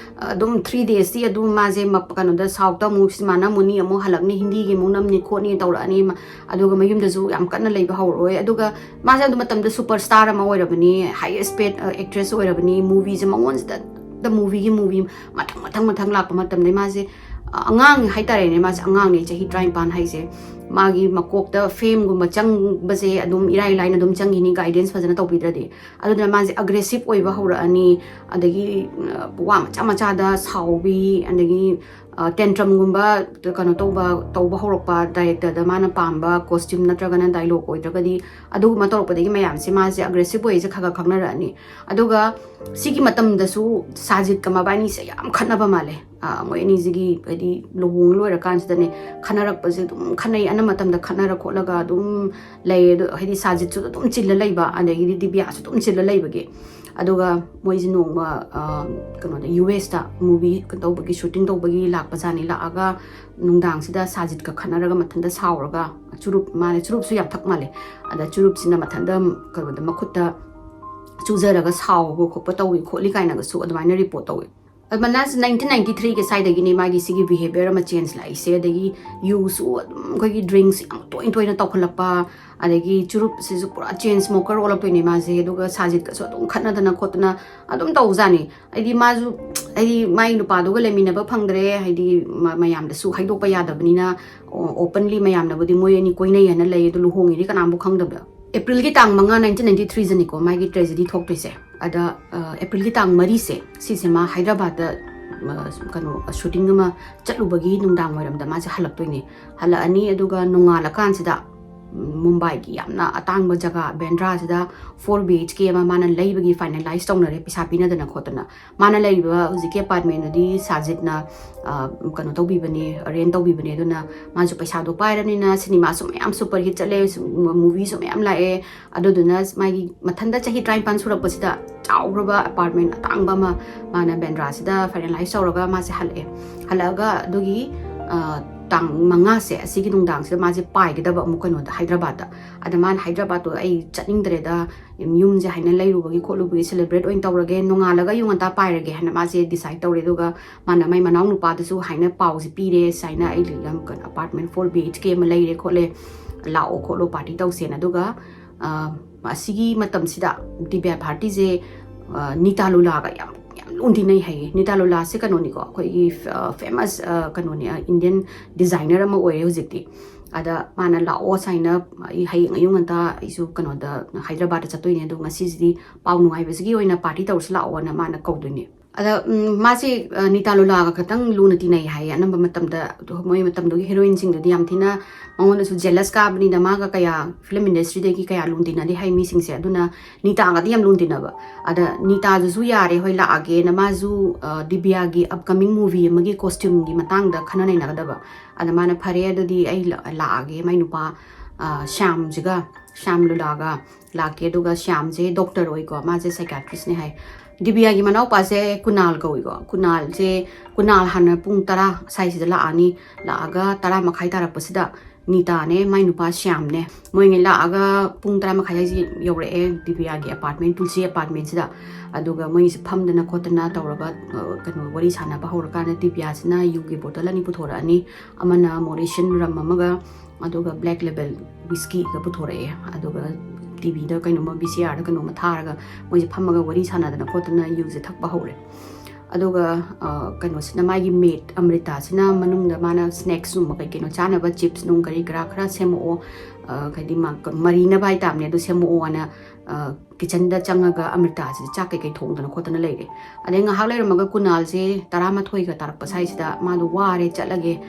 ꯑꯗꯨꯝ three daysꯇꯤ ꯑꯗꯨꯝ ꯃꯥꯁꯦ ꯀꯩꯅꯣꯗ Southꯇ ꯑꯃꯨꯛ cinema ꯅꯝꯃꯨꯅꯤ, ꯑꯃꯨꯛ ꯍꯜꯂꯛꯅꯤ, ꯍꯤꯟꯗꯤꯒꯤ ꯑꯃꯨꯛ ꯅꯝꯅꯤ ꯈꯣꯠꯅꯤ ꯇꯧꯔꯛꯑꯅꯤ꯫ ꯑꯗꯨꯒ ꯃꯌꯨꯝꯗꯁꯨ ꯌꯥꯝ ꯀꯟꯅ ꯂꯩꯕ ꯍꯧꯔꯛꯑꯣꯏ꯫ ꯑꯗꯨꯒ ꯃꯥꯁꯦ ꯑꯗꯨ ꯃꯇꯝꯗ superstar ꯑꯃ ꯑꯣꯏꯔꯕꯅꯤ, highest paid actress ꯑꯣꯏꯔꯕꯅꯤ꯫ Movieꯁꯦ ꯃꯉꯣꯟꯁꯤꯗ movieꯒꯤ movie ꯃꯊꯪ ꯃꯊꯪ ꯃꯊꯪ ꯂꯥꯛꯄ ꯃꯇꯝꯗ ꯃꯥꯁꯦ ꯑꯉꯥꯡ ꯍꯥꯏꯇꯥꯔꯦꯅꯦ, ꯃꯥꯁꯦ ꯑꯉꯥꯡꯅꯦ, ꯆꯍꯤ ꯇꯔꯥꯅꯤꯄꯥꯟ ꯍꯥꯏꯁꯦ꯫ ꯃꯥꯒꯤ ꯃꯀꯣꯛꯇ fameꯒꯨꯝꯕ ꯆꯪꯕꯁꯦ ꯑꯗꯨꯝ ꯏꯔꯥꯏ ꯂꯥꯏꯅ ꯑꯗꯨꯝ ꯆꯪꯈꯤꯅꯤ, guidance ꯐꯖꯅ ꯇꯧꯕꯤꯗ꯭ꯔꯗꯤ꯫ ꯑꯗꯨꯅ ꯃꯥꯁꯦ aggressive ꯑꯣꯏꯕ ꯍꯧꯔꯛꯑꯅꯤ, ꯑꯗꯒꯤ ꯋꯥ ꯃꯆꯥ ꯃꯆꯥꯗ ꯁꯥꯎꯕꯤ, ꯑꯗꯒꯤ tentrumꯒꯨꯝꯕ ꯀꯩꯅꯣ ꯇꯧꯕ ꯇꯧꯕ ꯍꯧꯔꯛꯄ, directorꯗ ꯃꯥꯅ ꯄꯥꯝꯕ costume ꯅꯠꯇ꯭ꯔꯒꯅ dialogue ꯑꯣꯏꯗ꯭ꯔꯒꯗꯤ ꯑꯗꯨꯒꯨꯝꯕ ꯇꯧꯔꯛꯄꯗꯒꯤ ꯃꯌꯥꯝꯁꯦ ꯃꯥꯁꯦ aggressive ꯑꯣꯏꯁꯦ ꯈꯔ ꯈꯔ ꯈꯪꯅꯔꯛꯑꯅꯤ꯫ ꯑꯗꯨꯒ ꯁꯤꯒꯤ ꯃꯇꯝꯗꯁꯨ ꯁꯥꯖꯤꯠꯀ ꯃꯕꯥꯅꯤꯁꯦ ꯌꯥꯝ ꯈꯠꯅꯕ ꯃꯥꯜꯂꯦ꯫ ꯃꯣꯏ ꯑꯅꯤꯁꯤꯒꯤ ꯍꯥꯏꯗꯤ ꯂꯨꯍꯣꯡ ꯂꯣꯏꯔꯀꯥꯟꯁꯤꯗꯅꯦ ꯈꯠꯅꯔꯛꯄꯁꯦ ꯑꯗꯨꯝ ꯈꯠꯅꯩ, ꯑꯅꯝꯕ ꯃꯇꯝꯗ ꯈꯠꯅꯔ ꯈꯣꯠꯂꯒ ꯑꯗꯨꯝ ꯂꯩ꯫ ꯑꯗꯣ ꯍꯥꯏꯗꯤ ꯁꯥꯖꯤꯠꯁꯨ ꯑꯗꯨꯝ ꯆꯤꯜꯂ ꯂꯩꯕ, ꯑꯗꯒꯤꯗꯤ ꯗꯤꯕꯤꯌꯥꯁꯨ ꯑꯗꯨꯝ ꯆꯤꯜꯂ ꯂꯩꯕꯒꯤ꯫ ꯑꯗꯨꯒ ꯃꯣꯏꯁꯦ ꯅꯣꯡꯃ ꯀꯩꯅꯣꯗ, USꯇ movie ꯇꯧꯕꯒꯤ, shooting ꯇꯧꯕꯒꯤ ꯂꯥꯛꯄꯖꯥꯠꯅꯤ꯫ ꯂꯥꯛꯑꯒ ꯅꯨꯡꯗꯥꯡꯁꯤꯗ ꯁꯥꯖꯤꯠꯀ ꯈꯠꯅꯔꯒ ꯃꯊꯟꯇ ꯁꯥꯎꯔꯒ ꯆꯨꯔꯨꯞ, ꯃꯥꯅ ꯆꯨꯔꯨꯞꯁꯨ ꯌꯥꯝ ꯊꯛ ꯃꯥꯜꯂꯦ꯫ ꯑꯗ ꯆꯨꯔꯨꯞꯁꯤꯅ ꯃꯊꯟꯇ ꯀꯩꯅꯣꯗ ꯃꯈꯨꯠꯇ ꯆꯨꯖꯔꯒ ꯁꯥꯎꯕ ꯈꯣꯠꯄ ꯇꯧꯏ ꯈꯣꯠꯂꯤ ꯀꯥꯏꯅꯒꯁꯨ ꯑꯗꯨꯃꯥꯏꯅ report ꯇꯧꯏ꯫ ꯑꯗꯨꯃꯥꯏꯅ nineteen ninety threeꯒꯤ ꯁ꯭ꯋꯥꯏꯗꯒꯤꯅꯤ ꯃꯥꯒꯤ ꯁꯤꯒꯤ behaviour ꯑꯃ change ꯂꯥꯛꯏꯁꯦ꯫ ꯑꯗꯒꯤ ꯌꯨꯁꯨ ꯑꯗꯨꯝ ꯑꯩꯈꯣꯏꯒꯤ drinks ꯌꯥꯝ ꯇꯣꯏꯅ ꯇꯣꯏꯅ ꯇꯧꯈꯠꯂꯛꯄ, ꯑꯗꯒꯤ ꯆꯨꯔꯨꯞꯁꯤꯁꯨ ꯄꯨꯔꯥ chain smoker ꯑꯣꯜꯂꯛꯇꯣꯏꯅꯦ ꯃꯥꯁꯦ꯫ ꯑꯗꯨꯒ ꯁꯥꯖꯤꯠꯀꯁꯨ ꯑꯗꯨꯝ ꯈꯠꯅꯗꯅ ꯈꯣꯠꯇꯅ ꯑꯗꯨꯝ ꯇꯧꯖꯥꯠꯅꯤ꯫ ꯍꯥꯏꯗꯤ ꯃꯥꯁꯨ, ꯍꯥꯏꯗꯤ ꯃꯥꯏ ꯅꯨꯄꯥꯗꯨꯒ ꯂꯩꯃꯤꯟꯅꯕ ꯐꯪꯗ꯭ꯔꯦ, ꯍꯥꯏꯗꯤ ꯃꯌꯥꯝꯗꯁꯨ ꯍꯥꯏꯗꯣꯛꯄ ꯌꯥꯗꯕꯅꯤꯅ꯫ Openly ꯃꯌꯥꯝꯅꯕꯨꯗꯤ ꯃꯣꯏ ꯑꯅꯤ ꯀꯣꯏꯅꯩ ꯍꯥꯏꯅ ꯂꯩ, ꯑꯗꯨ ꯂꯨꯍꯣꯡꯉꯤꯗꯤ ꯀꯅꯥꯝꯕꯨ ꯈꯪꯗꯕ꯫ ꯑꯦꯄ꯭ꯔꯤꯜꯒꯤ ꯇꯥꯡ ꯃꯉꯥ, ꯅꯥꯏꯟꯇꯤꯟ ꯅꯥꯏꯟꯇꯤ ꯊ꯭ꯔꯤꯗꯅꯤꯀꯣ ꯃꯥꯒꯤ ꯇ꯭ꯔꯦꯖꯦꯗꯤ ꯊꯣꯛꯇꯣꯏꯁꯦ꯫ ꯑꯗ ꯑ, ꯑꯦꯄ꯭ꯔꯤꯜꯒꯤ ꯇꯥꯡ ꯃꯔꯤꯁꯦ, ꯁꯤꯁꯦ ꯃꯥ ꯍꯥꯏꯗ꯭ꯔꯕꯥꯗꯇ, ꯑ, ꯀꯩꯅꯣ, ꯁꯨꯇꯤꯡ ꯑꯃ ꯆꯠꯂꯨꯕꯒꯤ ꯅꯨꯡꯗꯥꯡ ꯋꯥꯏꯔꯝꯗ ꯃꯥꯁꯦ ꯍꯜꯂꯛꯇꯣꯏꯅꯦ꯫ ꯍꯜꯂꯛꯑꯅꯤ, ꯑꯗꯨꯒ ꯅꯣꯡꯉꯥꯜꯂꯀꯥꯟꯁꯤꯗ, ꯎꯝ, ꯃꯨꯝꯕꯥꯏꯒꯤ ꯌꯥꯝꯅ ꯑꯇꯥꯡꯕ ꯖꯒꯥ ꯕꯦꯟꯗ꯭ꯔꯥꯁꯤꯗ ꯐꯣꯔ ꯕꯤ ꯑꯩꯆ ꯀꯦ ꯑꯃ ꯃꯥꯅ ꯂꯩꯕꯒꯤ ꯐꯥꯏꯅꯦꯂꯥꯏꯁ ꯇꯧꯅꯔꯦ, ꯄꯩꯁꯥ ꯄꯤꯅꯗꯅ ꯈꯣꯠꯇꯅ꯫ ꯃꯥꯅ ꯂꯩꯔꯤꯕ ꯍꯧꯖꯤꯛꯀꯤ ꯑꯦꯄꯥꯔꯠꯃꯦꯟꯗꯨꯗꯤ ꯁꯥꯖꯤꯠꯅ, ꯑ, ꯀꯩꯅꯣ ꯇꯧꯕꯤꯕꯅꯦ, ꯔꯦꯟ ꯇꯧꯕꯤꯕꯅꯦ꯫ ꯑꯗꯨꯅ ꯃꯥꯁꯨ ꯄꯩꯁꯥꯗꯣ ꯄꯥꯏꯔꯕꯅꯤꯅ ꯁꯤꯅꯦꯃꯥꯁꯨ ꯃꯌꯥꯝ ꯁꯨꯄꯔ ꯍꯤꯠ ꯆꯠꯂꯦ, ꯁꯨ-, ꯃꯨꯚꯤꯁꯨ ꯃꯌꯥꯝ ꯂꯥꯛꯑꯦ꯫ ꯑꯗꯨꯗꯨꯅ ꯃꯥꯒꯤ ꯃꯊꯟꯇ ꯆꯍꯤ ꯇꯔꯥꯅꯤꯄꯥꯟ ꯁꯨꯔꯛꯄꯁꯤꯗ ꯆꯥꯎꯈ꯭ꯔꯕ ꯑꯦꯄꯥꯔꯠꯃꯦꯟ ꯑꯇꯥꯡꯕ ꯑꯃ ꯃꯥꯅ ꯕꯦꯟꯗ꯭ꯔꯥꯁꯤꯗ ꯐꯥꯏꯅꯦꯂꯥꯏꯁ ꯇꯧꯔꯒ ꯃꯥꯁꯦ ꯍꯜꯂꯛꯑꯦ꯫ ꯍꯜꯂꯛꯑꯒ ꯑꯗꯨꯒꯤ, ꯑ, ꯇꯥꯡ ꯃꯉꯥꯁꯦ, ꯑꯁꯤꯒꯤ ꯅꯨꯡꯗꯥꯡꯁꯤꯗ ꯃꯥꯁꯦ ꯄꯥꯏꯒꯗꯕ ꯑꯃꯨꯛ ꯀꯩꯅꯣꯗ, ꯍꯥꯏꯗ꯭ꯔꯕꯥꯗꯇ꯫ ꯑꯗ ꯃꯥꯅ ꯍꯥꯏꯗ꯭ꯔꯕꯥꯗꯇꯣ ꯑꯩ ꯆꯠꯅꯤꯡꯗ꯭ꯔꯦꯗ, ꯌꯨꯝꯁꯦ ꯍꯥꯏꯅ ꯂꯩꯔꯨꯕꯒꯤ ꯈꯣꯠꯂꯨꯕꯒꯤ ꯁꯦꯂꯦꯕ꯭ꯔꯦꯠ ꯑꯣꯏꯅ ꯇꯧꯔꯒꯦ, ꯅꯣꯡꯉꯥꯜꯂꯒ ꯑꯌꯨꯛ ꯉꯟꯇꯥ ꯄꯥꯏꯔꯒꯦ ꯍꯥꯏꯅ ꯃꯥꯁꯦ ꯗꯤꯁꯥꯏꯠ ꯇꯧꯔꯦ꯫ ꯑꯗꯨꯒ ꯃꯥꯅ ꯃꯥꯏ ꯃꯅꯥꯎ ꯅꯨꯄꯥꯗꯁꯨ ꯍꯥꯏꯅ ꯄꯥꯎꯁꯦ ꯄꯤꯔꯦ, ꯁꯨꯃꯥꯏꯅ ꯑꯩ ꯌꯥꯝ ꯀꯩꯅꯣ, ꯑꯦꯄꯥꯔꯠꯃꯦꯟ ꯐꯣꯔ ꯕꯤ ꯑꯩꯆ ꯀꯦ ꯑꯃ ꯂꯩꯔꯦ ꯈꯣꯠꯂꯦ, ꯂꯥꯛꯑꯣ ꯈꯣꯠꯂꯣ, ꯄꯥꯔꯇꯤ ꯇꯧꯁꯦꯅ꯫ ꯑꯗꯨꯒ, ꯑ, ꯑꯁꯤꯒꯤ ꯃꯇꯝꯁꯤꯗ ꯗꯤꯕ꯭ꯌꯥ ꯚꯥꯔꯇꯤꯁꯦ, ꯑ, ꯅꯤꯇꯥ ꯂꯨꯂꯥꯒ ꯌꯥꯝ, ꯌꯥꯝ ꯂꯨꯅ ꯇꯤꯟꯅꯩ ꯍꯥꯏꯌꯦ꯫ ꯅꯤꯇꯥ ꯂꯨꯂꯥꯁꯦ ꯀꯩꯅꯣꯅꯤꯀꯣ, ꯑꯩꯈꯣꯏꯒꯤ, ꯑ, ꯐꯦꯃꯁ, ꯑ, ꯀꯩꯅꯣꯅꯤ, ꯑ, ꯏꯟꯗꯤꯌꯟ ꯗꯤꯖꯥꯏꯅꯔ ꯑꯃ ꯑꯣꯏꯔꯦ ꯍꯧꯖꯤꯛꯇꯤ꯫ ꯑꯗ ꯃꯥꯅ, "ꯂꯥꯛꯑꯣ, ꯁꯨꯃꯥꯏꯅ ꯑꯩ ꯍꯌꯦꯡ ꯑꯌꯨꯛ ꯉꯟꯇꯥ ꯑꯩꯁꯨ ꯀꯩꯅꯣꯗ, ꯍꯥꯏꯗ꯭ꯔꯕꯥꯗꯇ ꯆꯠꯇꯣꯏꯅꯦ, ꯑꯗꯣ ꯉꯁꯤꯁꯤꯗꯤ ꯄꯥꯎ ꯅꯨꯡꯉꯥꯏꯕꯁꯤꯒꯤ ꯑꯣꯏꯅ ꯄꯥꯔꯇꯤ ꯇꯧꯔꯁꯤ ꯂꯥꯛꯑꯣꯅ" ꯃꯥꯅ ꯀꯧꯗꯣꯏꯅꯦ꯫ ꯑꯗ, ꯎꯝ, ꯃꯥꯁꯦ, ꯑ, ꯅꯤꯇꯥ ꯂꯨꯂꯥꯒ ꯈꯇꯪ ꯂꯨꯅ ꯇꯤꯟꯅꯩ ꯍꯥꯏꯌꯦ꯫ ꯑꯅꯝꯕ ꯃꯇꯝꯗ ꯑꯗꯨ ꯃꯣꯏ ꯃꯇꯝꯗꯨꯒꯤ ꯍꯦꯔꯣꯏꯟꯁꯤꯡꯗꯨꯗꯤ ꯌꯥꯝ ꯊꯤꯅ ꯃꯉꯣꯟꯗꯁꯨ ꯖꯦꯂꯁ ꯀꯥꯕꯅꯤꯅ ꯃꯥꯒ ꯀꯌꯥ ꯐꯤꯂꯝ ꯏꯟꯗꯁꯇ꯭ꯔꯤꯗꯒꯤ ꯀꯌꯥ ꯂꯨꯅ ꯇꯤꯟꯅꯗꯦ ꯍꯥꯏ ꯃꯤꯁꯤꯡꯁꯦ꯫ ꯑꯗꯨꯅ ꯅꯤꯇꯥꯒꯗꯤ ꯌꯥꯝ ꯂꯨꯅ ꯇꯤꯟꯅꯕ꯫ ꯑꯗ ꯅꯤꯇꯥꯗꯨꯁꯨ ꯌꯥꯔꯦ, ꯍꯣꯏ, ꯂꯥꯛꯑꯒꯦꯅ, ꯃꯥꯁꯨ, ꯑ, ꯗꯤꯕ꯭ꯌꯥꯒꯤ ꯑꯞꯀꯃꯤꯡ ꯃꯨꯚꯤ ꯑꯃꯒꯤ ꯀꯣꯁꯇ꯭ꯌꯨꯝꯒꯤ ꯃꯇꯥꯡꯗ ꯈꯟꯅ ꯅꯩꯅꯒꯗꯕ꯫ ꯑꯗ ꯃꯥꯅ, "ꯐꯔꯦ, ꯑꯗꯨꯗꯤ ꯑꯩ ꯂ-, ꯂꯥꯛꯑꯒꯦ, ꯃꯥꯏ ꯅꯨꯄꯥ, ꯑ, ꯁ꯭ꯌꯥꯝꯁꯤꯒ, ꯁ꯭ꯌꯥꯝ ꯂꯨꯂꯥꯒ ꯂꯥꯛꯀꯦ"꯫ ꯑꯗꯨꯒ ꯁ꯭ꯌꯥꯝꯁꯦ ꯗꯣꯛꯇꯔ ꯑꯣꯏꯀꯣ, ꯃꯥꯁꯦ ꯁꯥꯏꯀꯥꯇ꯭ꯔꯤꯁꯅꯦ ꯍꯥꯏ꯫ ꯗꯤꯕ꯭ꯌꯥꯒꯤ ꯃꯅꯥꯎꯄꯥꯁꯦ ꯀꯨꯅꯥꯜ ꯀꯧꯏꯀꯣ꯫ ꯀꯨꯅꯥꯜꯁꯦ, ꯀꯨꯅꯥꯜ ꯍꯥꯟꯅ ꯄꯨꯡ ꯇꯔꯥ ꯁ꯭ꯋꯥꯏꯁꯤꯗ ꯂꯥꯛꯑꯅꯤ꯫ ꯂꯥꯛꯑꯒ ꯇꯔꯥ ꯃꯈꯥꯏ ꯇꯥꯔꯛꯄꯁꯤꯗ ꯅꯤꯇꯥꯅꯦ, ꯃꯥꯏ ꯅꯨꯄꯥ ꯁ꯭ꯌꯥꯝꯅꯦ, ꯃꯣꯏꯉꯩ ꯂꯥꯛꯑꯒ ꯄꯨꯡ ꯇꯔꯥ ꯃꯈꯥꯏ ꯍꯥꯏꯁꯤ ꯌꯧꯔꯛꯑꯦ ꯗꯤꯕ꯭ꯌꯥꯒꯤ ꯑꯦꯄꯥꯔꯠꯃꯦꯟ, ꯇꯨꯜꯁꯤ ꯑꯦꯄꯥꯔꯠꯃꯦꯟꯁꯤꯗ꯫ ꯑꯗꯨꯒ ꯃꯣꯏꯁꯦ ꯐꯝꯗꯅ ꯈꯣꯠꯇꯅ ꯇꯧꯔꯒ, ꯑ, ꯀꯩꯅꯣ, ꯋꯥꯔꯤ ꯁꯥꯟꯅꯕ ꯍꯧꯔꯀꯥꯟꯗ ꯗꯤꯕ꯭ꯌꯥꯁꯤꯅ ꯌꯨꯒꯤ ꯕꯣꯇꯜ ꯑꯅꯤ ꯄꯨꯊꯣꯔꯛꯑꯅꯤ, ꯑꯃꯅ ꯃꯣꯔꯤꯁꯟ ꯔꯝ ꯑꯃꯒ, ꯑꯗꯨꯒ ꯕ꯭ꯂꯦꯛ ꯂꯦꯕꯦꯜ ꯋꯤꯁꯀꯤꯒ ꯄꯨꯊꯣꯔꯛꯑꯦ꯫ ꯑꯗꯨꯒ ꯇꯤ ꯚꯤꯗ ꯀꯩꯅꯣꯝꯃ, ꯚꯤ ꯁꯤ ꯑꯥꯔꯗ ꯀꯩꯅꯣꯝꯃ ꯊꯥꯔꯒ ꯃꯣꯏꯁꯦ ꯐꯝꯃꯒ ꯋꯥꯔꯤ ꯁꯥꯟꯅꯗꯅ ꯈꯣꯠꯇꯅ ꯌꯨꯁꯦ ꯊꯛꯄ ꯍꯧꯔꯦ꯫ ꯑꯗꯨꯒ ꯀꯩꯅꯣꯁꯤꯅ, ꯃꯥꯒꯤ ꯃꯦꯠ ꯑꯃ꯭ꯔꯤꯇꯥꯁꯤꯅ ꯃꯅꯨꯡꯗ ꯃꯥꯅ ꯁ꯭ꯅꯦꯛꯁꯀꯨꯝꯕ ꯀꯩ ꯀꯩꯅꯣ ꯆꯥꯅꯕ, ꯆꯤꯞꯁ ꯅꯨꯡ ꯀꯔꯤ ꯀꯔꯥ ꯈꯔ ꯁꯦꯝꯃꯛꯑꯣ, ꯍꯥꯏꯗꯤ ꯃꯥ ꯃꯔꯤꯅꯕ ꯍꯥꯏꯇꯥꯕꯅꯦ, ꯑꯗꯨ ꯁꯦꯝꯃꯛꯑꯣꯅ ꯀꯤꯠꯆꯟꯗ ꯆꯪꯉꯒ ꯑꯃ꯭ꯔꯤꯇꯥꯁꯤꯗ ꯆꯥꯛ ꯀꯩꯀꯩ ꯊꯣꯡꯗꯅ ꯈꯣꯠꯇꯅ ꯂꯩꯔꯦ꯫ ꯑꯗꯩ ꯉꯥꯏꯍꯥꯛ ꯂꯩꯔꯝꯃꯒ ꯀꯨꯅꯥꯜꯁꯦ ꯇꯔꯥꯃꯥꯊꯣꯏꯒ ꯇꯥꯔꯛꯄ ꯁ꯭ꯋꯥꯏꯁꯤꯗ ꯃꯥꯗꯣ ꯋꯥꯔꯦ, ꯆꯠꯂꯒꯦ,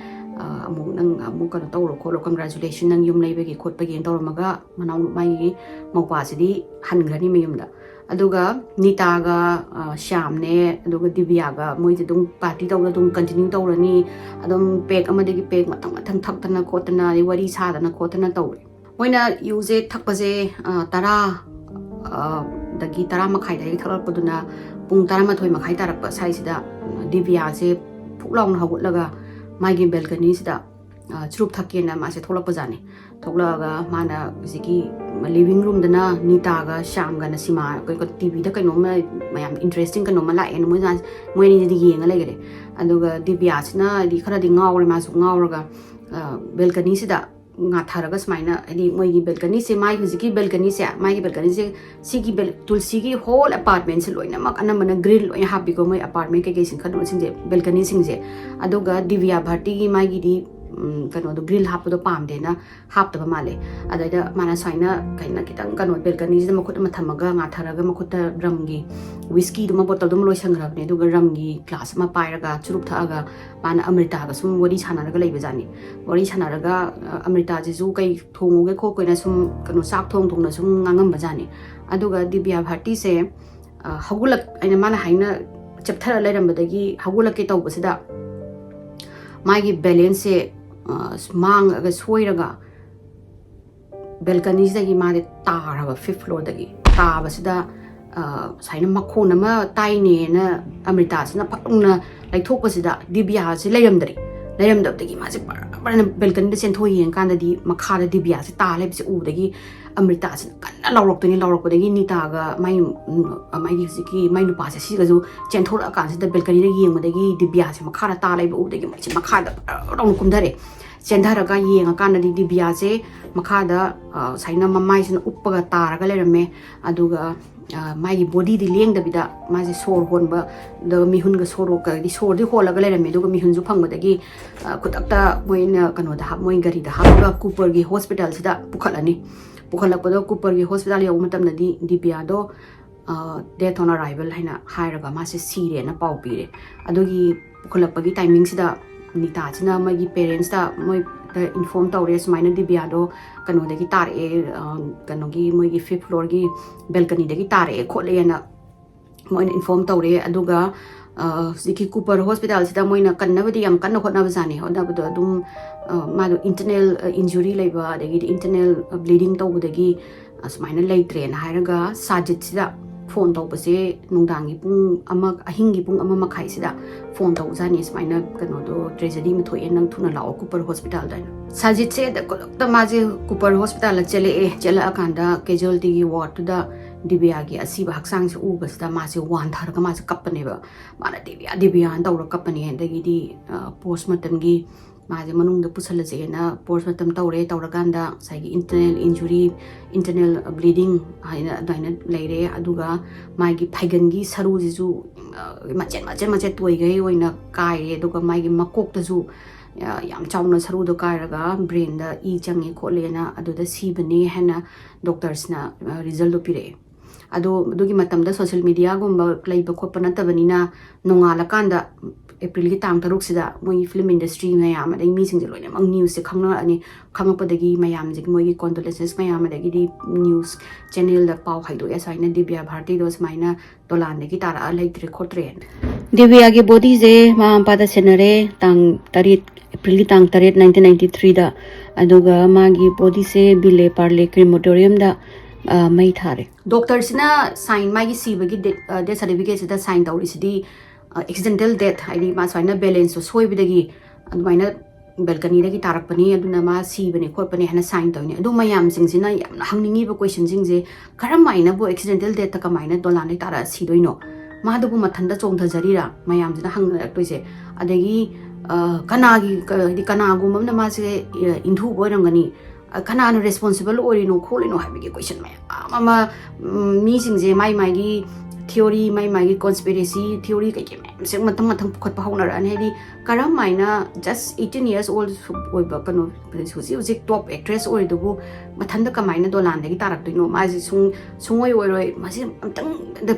ꯑꯃꯨꯛ ꯅꯪ ꯑꯃꯨꯛ ꯀꯩꯅꯣ ꯇꯧꯔꯣ ꯈꯣꯠꯂꯣ, ꯀꯪꯒ꯭ꯔꯦꯆꯨꯂꯦꯁꯟ, ꯅꯪ ꯌꯨꯝ ꯂꯩꯕꯒꯤ ꯈꯣꯠꯄꯒꯤꯅ ꯇꯧꯔꯝꯃꯒ ꯃꯅꯥꯎ, ꯃꯥꯒꯤ ꯃꯧꯄꯥꯁꯤꯗꯤ ꯍꯟꯈ꯭ꯔꯅꯤ ꯃꯌꯨꯝꯗ꯫ ꯑꯗꯨꯒ ꯅꯤꯇꯥꯒ ꯁ꯭ꯌꯥꯝꯅꯦ, ꯑꯗꯨꯒ ꯗꯤꯕꯤꯌꯥꯒ ꯃꯣꯏꯁꯦ ꯑꯗꯨꯝ ꯄꯥꯔꯇꯤ ꯇꯧꯗ ꯑꯗꯨꯝ ꯀꯟꯇꯤꯅ꯭ꯌꯨ ꯇꯧꯔꯅꯤ꯫ ꯑꯗꯨꯝ ꯄꯦꯛ ꯑꯃꯗꯒꯤ ꯄꯦꯛ ꯃꯊꯪ ꯃꯊꯪ ꯊꯛꯇꯅ ꯈꯣꯠꯇꯅ, ꯑꯗꯩ ꯋꯥꯔꯤ ꯁꯥꯗꯅ ꯈꯣꯠꯇꯅ ꯇꯧꯔꯦ꯫ ꯃꯣꯏꯅ ꯌꯨꯁꯦ ꯊꯛꯄꯁꯦ ꯇꯔꯥ ꯗꯒꯤ ꯇꯔꯥ ꯃꯈꯥꯏꯗꯒꯤ ꯊꯛꯂꯛꯄꯗꯨꯅ ꯄꯨꯡ ꯇꯔꯥꯃꯥꯊꯣꯏ ꯃꯈꯥꯏ ꯇꯥꯔꯛꯄ ꯁ꯭ꯋꯥꯏꯁꯤꯗ ꯗꯤꯕꯤꯌꯥꯁꯦ ꯐꯨꯛ ꯂꯥꯎꯅ ꯍꯧꯒꯠꯂꯒ ꯃꯥꯒꯤ ꯕꯦꯜꯀꯅꯤꯁꯤꯗ ꯆꯨꯔꯨꯞ ꯊꯛꯀꯦꯅ ꯃꯥꯁꯦ ꯊꯣꯛꯂꯛꯄꯖꯥꯠꯅꯤ꯫ ꯊꯣꯛꯂꯛꯑꯒ ꯃꯥꯅ ꯍꯧꯖꯤꯛꯀꯤ ꯂꯤꯚꯤꯡ ꯔꯨꯝꯗꯅ ꯅꯤꯇꯥꯒ ꯁ꯭ꯌꯥꯝꯒꯅ ꯁꯤꯃꯥ, ꯇꯤꯚꯤꯗ ꯀꯩꯅꯣꯝꯃ, ꯃꯌꯥꯝ ꯏꯟꯇꯔꯦꯁꯇꯤꯡ ꯀꯩꯅꯣꯝꯃ ꯂꯥꯛꯑꯦꯅ ꯃꯣꯏ, ꯃꯣꯏ ꯑꯅꯤꯁꯤꯗꯤ ꯌꯦꯡꯉ ꯂꯩꯈꯔꯦ꯫ ꯑꯗꯨꯒ ꯗꯤꯕꯤꯌꯥꯁꯤꯅ ꯍꯥꯏꯗꯤ ꯈꯔꯗꯤ ꯉꯥꯎꯔꯦ, ꯃꯥꯁꯨ ꯉꯥꯎꯔꯒ ꯕꯦꯜꯀꯅꯤꯁꯤꯗ ꯉꯥꯊꯔꯒ ꯁꯨꯃꯥꯏꯅ, ꯍꯥꯏꯗꯤ ꯃꯣꯏꯒꯤ ꯕꯦꯜꯀꯅꯤꯁꯦ, ꯃꯥꯒꯤ ꯍꯧꯖꯤꯛꯀꯤ ꯕꯦꯜꯀꯅꯤꯁꯦ, ꯃꯥꯒꯤ ꯕꯦꯜꯀꯅꯤꯁꯦ, ꯁꯤꯒꯤ ꯕꯦꯜ-, ꯇꯨꯜꯁꯤꯒꯤ ꯍꯣꯜ ꯑꯦꯄꯥꯔꯠꯃꯦꯟꯁꯦ ꯂꯣꯏꯅꯃꯛ ꯑꯅꯝꯕꯅ ꯒ꯭ꯔꯤꯜ ꯂꯣꯏꯅ ꯍꯥꯞꯄꯤꯀꯣ, ꯃꯣꯏ ꯑꯦꯄꯥꯔꯠꯃꯦꯟ ꯀꯩꯀꯩꯁꯤꯡ ꯈꯟꯕꯁꯤꯡꯁꯦ, ꯕꯦꯜꯀꯅꯤꯁꯤꯡꯁꯦ꯫ ꯑꯗꯨꯒ ꯗꯤꯕꯤꯌꯥ ꯚꯥꯔꯇꯤꯒꯤ ꯃꯥꯒꯤꯗꯤ ꯀꯩꯅꯣꯗꯣ, ꯒ꯭ꯔꯤꯜ ꯍꯥꯞꯄꯗꯣ ꯄꯥꯝꯗꯦꯅ ꯍꯥꯞꯇꯕ ꯃꯥꯜꯂꯦ꯫ ꯑꯗꯩꯗ ꯃꯥꯅ ꯁꯨꯃꯥꯏꯅ ꯀꯩꯅꯣ ꯈꯤꯇꯪ ꯀꯩꯅꯣ ꯕꯦꯜꯀꯅꯤꯁꯤꯗ ꯃꯈꯨꯠ ꯑꯃ ꯊꯝꯃꯒ ꯉꯥꯊꯔꯒ ꯃꯈꯨꯠꯇ ꯔꯝꯒꯤ, ꯋꯤꯁꯀꯤꯗꯨꯃ ꯕꯣꯇꯜꯗꯨꯃ ꯂꯣꯏꯁꯟꯈ꯭ꯔꯕꯅꯦ, ꯑꯗꯨꯒ ꯔꯝꯒꯤ ꯒ꯭ꯂꯥꯁ ꯑꯃ ꯄꯥꯏꯔꯒ ꯆꯨꯔꯨꯞ ꯊꯛꯑꯒ ꯃꯥꯅ ꯑꯃ꯭ꯔꯤꯇꯥꯒ ꯁꯨꯝ ꯋꯥꯔꯤ ꯁꯥꯟꯅꯔꯒ ꯂꯩꯕꯖꯥꯠꯅꯤ꯫ ꯋꯥꯔꯤ ꯁꯥꯟꯅꯔꯒ ꯑꯃ꯭ꯔꯤꯇꯥꯁꯤꯁꯨ ꯀꯩ ꯊꯣꯡꯉꯨꯒꯦ ꯈꯣꯠꯀꯦꯅ ꯁꯨꯝ ꯀꯩꯅꯣ ꯆꯥꯛ ꯊꯣꯡ ꯊꯣꯡꯅ ꯁꯨꯝ ꯉꯥꯡꯉꯝꯕꯖꯥꯠꯅꯤ꯫ ꯑꯗꯨꯒ ꯗꯤꯕꯤꯌꯥ ꯚꯥꯔꯇꯤꯁꯦ ꯍꯧꯒꯠꯂꯛ ꯑꯩꯅ ꯃꯥꯅ ꯍꯥꯏꯅ ꯆꯦꯞꯊꯔ ꯂꯩꯔꯝꯕꯗꯒꯤ ꯍꯧꯒꯠꯂꯛꯀꯦ ꯇꯧꯕꯁꯤꯗ ꯃꯥꯒꯤ ꯕꯦꯂꯦꯟꯁꯁꯦ ꯃꯥꯡꯉꯒ ꯁꯣꯏꯔꯒ ꯕꯦꯜꯀꯅꯤꯁꯤꯗꯒꯤ ꯃꯥꯗꯤ ꯇꯥꯔꯕ, ꯐꯤꯐ ꯐ꯭ꯂꯣꯔꯗꯒꯤ ꯇꯥꯕꯁꯤꯗ ꯁꯨꯃꯥꯏꯅ ꯃꯈꯣꯟ ꯑꯃ ꯇꯥꯏꯅꯦꯅ ꯑꯃ꯭ꯔꯤꯇꯥꯁꯤꯅ ꯐꯠ ꯂꯥꯎꯅ ꯂꯩꯊꯣꯛꯄꯁꯤꯗ ꯗꯤꯕꯤꯌꯥꯁꯤ ꯂꯩꯔꯝꯗ꯭ꯔꯦ꯫ ꯂꯩꯔꯝꯗꯕꯗꯒꯤ ꯃꯥꯁꯦ ꯕꯔ ꯕꯔꯅ ꯕꯦꯜꯀꯅꯤꯗ ꯆꯦꯟꯊꯣꯛ ꯌꯦꯡꯀꯥꯟꯗꯗꯤ ꯃꯈꯥꯗ ꯗꯤꯕꯤꯌꯥꯁꯤ ꯇꯥ ꯂꯩꯕꯁꯦ ꯎꯕꯗꯒꯤ ꯑꯃ꯭ꯔꯤꯇꯥꯁꯤꯅ ꯀꯟꯅ ꯂꯥꯎꯔꯛꯇꯣꯏꯅꯤ꯫ ꯂꯥꯎꯔꯛꯄꯗꯒꯤ ꯅꯤꯇꯥꯒ ꯃꯥꯏ, ꯃꯥꯒꯤ ꯍꯧꯖꯤꯛꯀꯤ ꯃꯥꯏ ꯅꯨꯄꯥꯁꯦ ꯁꯤꯒꯁꯨ ꯆꯦꯟꯊꯣꯔꯛꯑꯀꯥꯟꯁꯤꯗ ꯕꯦꯜꯀꯅꯤꯗ ꯌꯦꯡꯕꯗꯒꯤ ꯗꯤꯕꯤꯌꯥꯁꯦ ꯃꯈꯥꯗ ꯇꯥ ꯂꯩꯕ ꯎꯕꯗꯒꯤ ꯃꯣꯏꯁꯦ ꯃꯈꯥꯗ ꯕꯔ ꯂꯥꯎꯅ ꯀꯨꯝꯊꯔꯦ꯫ ꯆꯦꯟꯊꯔꯒ ꯌꯦꯡꯉꯀꯥꯟꯗꯗꯤ ꯗꯤꯕꯤꯌꯥꯁꯦ ꯃꯈꯥꯗ, ꯑ, ꯁꯨꯃꯥꯏꯅ ꯃꯃꯥꯏꯁꯤꯅ ꯎꯞꯄꯒ ꯇꯥꯔꯒ ꯂꯩꯔꯝꯃꯦ꯫ ꯑꯗꯨꯒ, ꯑ, ꯃꯥꯒꯤ ꯕꯣꯗꯤꯗꯤ ꯂꯦꯡꯗꯕꯤꯗ ꯃꯥꯁꯦ ꯁꯣꯔ ꯍꯣꯟꯕꯗ ꯃꯤꯍꯨꯟꯒ ꯁꯣꯔꯣꯛꯀꯗꯤ ꯁꯣꯔꯗꯤ ꯍꯣꯜꯂꯒ ꯂꯩꯔꯝꯃꯦ꯫ ꯑꯗꯨꯒ ꯃꯤꯍꯨꯟꯁꯨ ꯐꯪꯕꯗꯒꯤ, ꯑ, ꯈꯨꯗꯛꯇ ꯃꯣꯏꯅ ꯀꯩꯅꯣꯗ ꯍꯥꯞ-, ꯃꯣꯏ ꯒꯥꯔꯤꯗ ꯍꯥꯞꯄꯒ ꯀꯨꯄꯔꯒꯤ ꯍꯣꯁꯄꯤꯇꯥꯜꯁꯤꯗ ꯄꯨꯈꯠꯂꯅꯤ꯫ ꯄꯨꯈꯠꯂꯛꯄꯗ ꯀꯨꯄꯔꯒꯤ ꯍꯣꯁꯄꯤꯇꯥꯜ ꯌꯧꯕ ꯃꯇꯝꯗꯗꯤ ꯗꯤꯕꯤꯌꯥꯗꯣ, ꯑ, death on arrival ꯍꯥꯏꯅ ꯍꯥꯏꯔꯒ ꯃꯥꯁꯦ ꯁꯤꯔꯦꯅ ꯄꯥꯎ ꯄꯤꯔꯦ꯫ ꯑꯗꯨꯒꯤ ꯄꯨꯈꯠꯂꯛꯄꯒꯤ ꯇꯥꯏꯃꯤꯡꯁꯤꯗ ꯅꯤꯇꯥꯁꯤꯅ ꯃꯣꯏꯒꯤ ꯄꯦꯔꯦꯟꯁꯇ ꯃꯣꯏꯗ ꯏꯟꯐꯣꯔꯝ ꯇꯧꯔꯦ, ꯁꯨꯃꯥꯏꯅ ꯗꯤꯕꯤꯌꯥꯗꯣ ꯀꯩꯅꯣꯗꯒꯤ ꯇꯥꯔꯛꯑꯦ, ꯑ, ꯀꯩꯅꯣꯒꯤ ꯃꯣꯏꯒꯤ fifth floorꯒꯤ ꯕꯦꯜꯀꯅꯤꯗꯒꯤ ꯇꯥꯔꯛꯑꯦ ꯈꯣꯠꯂꯦꯅ ꯃꯣꯏꯅ ꯏꯟꯐꯣꯔꯝ ꯇꯧꯔꯦ꯫ ꯑꯗꯨꯒ, ꯑ, ꯍꯧꯖꯤꯛꯀꯤ ꯀꯨꯄꯔ ꯍꯣꯁꯄꯤꯇꯥꯜꯁꯤꯗ ꯃꯣꯏꯅ ꯀꯟꯅꯕꯗꯤ ꯌꯥꯝ ꯀꯟꯅ ꯍꯣꯠꯅꯕꯖꯥꯠꯅꯤ꯫ ꯍꯣꯠꯅꯕꯗꯣ ꯑꯗꯨꯝ, ꯑ, ꯃꯥꯗꯣ ꯏꯟꯇꯔꯅꯦꯜ, ꯑ, ꯏꯟꯖꯨꯔꯤ ꯂꯩꯕ, ꯑꯗꯒꯤꯗꯤ ꯏꯟꯇꯔꯅꯦꯜ, ꯑ, ꯕ꯭ꯂꯤꯗꯤꯡ ꯇꯧꯕꯗꯒꯤ ꯑꯁꯨꯃꯥꯏꯅ ꯂꯩꯇ꯭ꯔꯦꯅ ꯍꯥꯏꯔꯒ ꯁꯥꯖꯤꯠꯁꯤꯗ ꯐꯣꯟ ꯇꯧꯕꯁꯦ ꯅꯨꯡꯗꯥꯡꯒꯤ ꯄꯨꯡ ꯑꯃ, ꯑꯍꯤꯡꯒꯤ ꯄꯨꯡ ꯑꯃ ꯃꯈꯥꯏꯁꯤꯗ ꯐꯣꯟ ꯇꯧꯕꯖꯥꯠꯅꯤ꯫ "ꯁꯨꯃꯥꯏꯅ ꯀꯩꯅꯣꯗꯣ, ꯇ꯭ꯔꯦꯖꯦꯗꯤ ꯑꯃ ꯊꯣꯛꯑꯦ, ꯅꯪ ꯊꯨꯅ ꯂꯥꯛꯑꯣ ꯀꯨꯄꯔ ꯍꯣꯁꯄꯤꯇꯥꯜꯗ" ꯍꯥꯏꯅ꯫ ꯁꯥꯖꯤꯠꯁꯦ ꯈꯨꯗꯛꯇ ꯃꯥꯁꯦ ꯀꯨꯄꯔ ꯍꯣꯁꯄꯤꯇꯥꯜꯗ ꯆꯦꯜꯂꯛꯑꯦ꯫ ꯆꯦꯜꯂꯛꯑꯀꯥꯟꯗ ꯀꯦꯖꯨꯋꯦꯜꯇꯤꯒꯤ ꯋꯥꯔꯗꯇꯨꯗ ꯗꯤꯕꯤꯌꯥꯒꯤ ꯑꯁꯤꯕ ꯍꯛꯆꯥꯡꯁꯦ ꯎꯕꯁꯤꯗ ꯃꯥꯁꯦ ꯋꯥꯟꯊꯔꯒ ꯃꯥꯁꯦ ꯀꯞꯄꯅꯦꯕ꯫ ꯃꯥꯅ "ꯗꯤꯕꯤꯌꯥ, ꯗꯤꯕꯤꯌꯥꯅ" ꯇꯧꯔ ꯀꯞꯄꯅꯦ꯫ ꯑꯗꯒꯤꯗꯤ, ꯑ, ꯄꯣꯁꯃꯣꯔꯇꯦꯝꯒꯤ ꯃꯥꯁꯦ ꯃꯅꯨꯡꯗ ꯄꯨꯁꯜꯂꯁꯦꯅ ꯄꯣꯁꯃꯣꯔꯇꯦꯝ ꯇꯧꯔꯦ꯫ ꯇꯧꯔꯀꯥꯟꯗ ꯉꯁꯥꯏꯒꯤ ꯏꯟꯇꯔꯅꯦꯜ ꯏꯟꯖꯨꯔꯤ, ꯏꯟꯇꯔꯅꯦꯜ ꯕ꯭ꯂꯤꯗꯤꯡ ꯍꯥꯏꯅ ꯑꯗꯨꯃꯥꯏꯅ ꯂꯩꯔꯦ꯫ ꯑꯗꯨꯒ ꯃꯥꯒꯤ ꯐꯩꯒꯟꯒꯤ ꯁꯔꯨꯁꯤꯁꯨ, ꯑ, ꯃꯆꯦꯠ ꯃꯆꯦꯠ ꯃꯆꯦꯠ ꯇꯣꯏꯈꯩ ꯑꯣꯏꯅ ꯀꯥꯏꯔꯦ꯫ ꯑꯗꯨꯒ ꯃꯥꯒꯤ ꯃꯀꯣꯛꯇꯁꯨ, ꯑ, ꯌꯥꯝ ꯆꯥꯎꯅ ꯁꯔꯨꯗꯣ ꯀꯥꯏꯔꯒ ꯕ꯭ꯔꯦꯟꯗ ꯏ ꯆꯪꯉꯦ ꯈꯣꯠꯂꯦꯅ ꯑꯗꯨꯗ ꯁꯤꯕꯅꯦ ꯍꯥꯏꯅ ꯗꯣꯛꯇꯔꯁꯅ, ꯑ, ꯔꯤꯖꯜꯗꯣ ꯄꯤꯔꯛꯑꯦ꯫ ꯑꯗꯣ ꯑꯗꯨꯒꯤ ꯃꯇꯝꯗ ꯁꯣꯁꯦꯜ ꯃꯤꯗꯤꯌꯥꯒꯨꯝꯕ ꯂꯩꯕ ꯈꯣꯠꯄ ꯅꯠꯇꯕꯅꯤꯅ, ꯅꯣꯡꯉꯥꯜꯂꯀꯥꯟꯗ ꯑꯦꯄ꯭ꯔꯤꯜꯒꯤ ꯇꯥꯡ ꯇꯔꯨꯛꯁꯤꯗ ꯃꯣꯏꯒꯤ ꯐꯤꯂꯝ ꯏꯟꯗꯁꯇ꯭ꯔꯤ ꯃꯌꯥꯝ, ꯑꯗꯩ ꯃꯤꯁꯤꯡꯁꯦ ꯂꯣꯏꯅꯃꯛ ꯅ꯭ꯌꯨꯁꯁꯦ ꯈꯪꯅꯔꯛꯑꯅꯤ꯫ ꯈꯪꯉꯛꯄꯗꯒꯤ ꯃꯌꯥꯝꯁꯤꯒꯤ ꯃꯣꯏꯒꯤ ꯀꯣꯟꯗꯣꯂꯦꯟꯁꯦꯁ ꯃꯌꯥꯝ, ꯑꯗꯒꯤꯗꯤ ꯅ꯭ꯌꯨꯁ ꯆꯦꯅꯦꯜꯗ ꯄꯥꯎ ꯍꯥꯏꯗꯣꯛꯑꯦ, "ꯁꯨꯃꯥꯏꯅ ꯗꯤꯕꯤꯌꯥ ꯚꯥꯔꯇꯤꯗꯣ ꯁꯨꯃꯥꯏꯅ ꯗꯣꯂꯥꯟꯗꯒꯤ ꯇꯥꯔꯛꯑ ꯂꯩꯇ꯭ꯔꯦ ꯈꯣꯠꯇ꯭ꯔꯦꯅ"꯫ ꯗꯤꯕꯤꯌꯥꯒꯤ ꯕꯣꯗꯤꯁꯦ ꯃꯃꯥ ꯃꯄꯥꯗ ꯁꯦꯟꯅꯔꯦ꯫ ꯇꯥꯡ ꯇꯔꯦꯠ, ꯑꯦꯄ꯭ꯔꯤꯜꯒꯤ ꯇꯥꯡ ꯇꯔꯦꯠ, nineteen ninety threeꯗ꯫ ꯑꯗꯨꯒ ꯃꯥꯒꯤ ꯕꯣꯗꯤꯁꯦ ꯕꯤꯂꯦ ꯄꯥꯔꯂꯦ ꯀ꯭ꯔꯤꯃꯣꯇꯣꯔꯤꯌꯝꯗ, ꯑ, ꯃꯩ ꯊꯥꯔꯦ꯫ ꯗꯣꯛꯇꯔꯁꯤꯅ ꯁꯥꯏꯟ, ꯃꯥꯒꯤ ꯁꯤꯕꯒꯤ ꯗꯦꯠ, ꯑ, ꯗꯦꯠ ꯁꯥꯔꯇꯤꯐꯤꯀꯦꯠꯁꯤꯗ ꯁꯥꯏꯟ ꯇꯧꯔꯤꯁꯤꯗꯤ, ꯑ, ꯑꯦꯛꯁꯤꯗꯦꯟꯇꯦꯜ ꯗꯦꯠ, ꯍꯥꯏꯗꯤ ꯃꯥ ꯁꯨꯃꯥꯏꯅ ꯕꯦꯂꯦꯟꯁꯇꯣ ꯁꯣꯏꯕꯗꯒꯤ ꯑꯗꯨꯃꯥꯏꯅ ꯕꯦꯜꯀꯅꯤꯗꯒꯤ ꯇꯥꯔꯛꯄꯅꯤ, ꯑꯗꯨꯅ ꯃꯥ ꯁꯤꯕꯅꯦ ꯈꯣꯠꯄꯅꯦ ꯍꯥꯏꯅ ꯁꯥꯏꯟ ꯇꯧꯔꯤꯅꯦ꯫ ꯑꯗꯨ ꯃꯌꯥꯝꯁꯤꯡꯁꯤꯅ ꯌꯥꯝꯅ ꯍꯪꯅꯤꯡꯉꯤꯕ ꯀꯣꯏꯁꯟꯁꯤꯡꯁꯦ, ꯀꯔꯝ ꯍꯥꯏꯅꯕꯨ ꯑꯦꯛꯁꯤꯗꯦꯟꯇꯦꯜ ꯗꯦꯠꯇ ꯀꯃꯥꯏꯅ ꯗꯣꯂꯥꯟꯗꯒꯤ ꯇꯥꯔꯛꯑ ꯁꯤꯗꯣꯏꯅꯣ? ꯃꯥꯗꯨꯕꯨ ꯃꯊꯟꯇ ꯆꯣꯡꯊꯖꯔꯤꯔꯥ? ꯃꯌꯥꯝꯁꯤꯅ ꯍꯪꯅꯔꯛꯇꯣꯏꯁꯦ꯫ ꯑꯗꯒꯤ ꯀꯅꯥꯒꯤ ꯍꯥꯏꯗꯤ ꯀꯅꯥꯒꯨꯝꯕ ꯑꯃꯅ ꯃꯥꯁꯦ ꯏꯟꯊꯨꯕ ꯑꯣꯏꯔꯝꯒꯅꯤ, ꯀꯅꯥꯅ ꯔꯦꯁꯄꯣꯟꯁꯤꯕꯜ ꯑꯣꯏꯔꯤꯅꯣ ꯈꯣꯠꯂꯤꯅꯣ ꯍꯥꯏꯕꯒꯤ ꯀꯣꯏꯁꯟ ꯃꯌꯥꯝ ꯑꯃ꯫ ꯃꯤꯁꯤꯡꯁꯦ ꯃꯥꯏ ꯃꯥꯏꯒꯤ ꯊꯤꯑꯣꯔꯤ, ꯃꯥꯏ ꯃꯥꯏꯒꯤ ꯀꯣꯟꯁꯄꯤꯔꯦꯁꯤ ꯊꯤꯑꯣꯔꯤ ꯀꯩꯀꯩ ꯃꯌꯥꯝꯁꯦ ꯃꯊꯪ ꯃꯊꯪ ꯄꯨꯈꯠꯄ ꯍꯧꯅꯔꯛꯑꯅꯤ꯫ ꯍꯥꯏꯗꯤ ꯀꯔꯝ ꯍꯥꯏꯅ just eighteen years old ꯑꯣꯏꯕ ꯀꯩꯅꯣ, ꯍꯧꯖꯤꯛ ꯍꯧꯖꯤꯛ ꯇꯣꯞ ꯑꯦꯛꯇ꯭ꯔꯦꯁ ꯑꯣꯏꯔꯤꯗꯨꯕꯨ ꯃꯊꯟꯇ ꯀꯃꯥꯏꯅ ꯗꯣꯂꯥꯟꯗꯒꯤ ꯇꯥꯔꯛꯇꯣꯏꯅꯣ? ꯃꯥꯁꯦ ꯁꯨꯡ ꯁꯨꯡꯑꯣꯏ ꯑꯣꯏꯔꯣꯏ꯫ ꯃꯁꯤ ꯑꯝꯇꯪ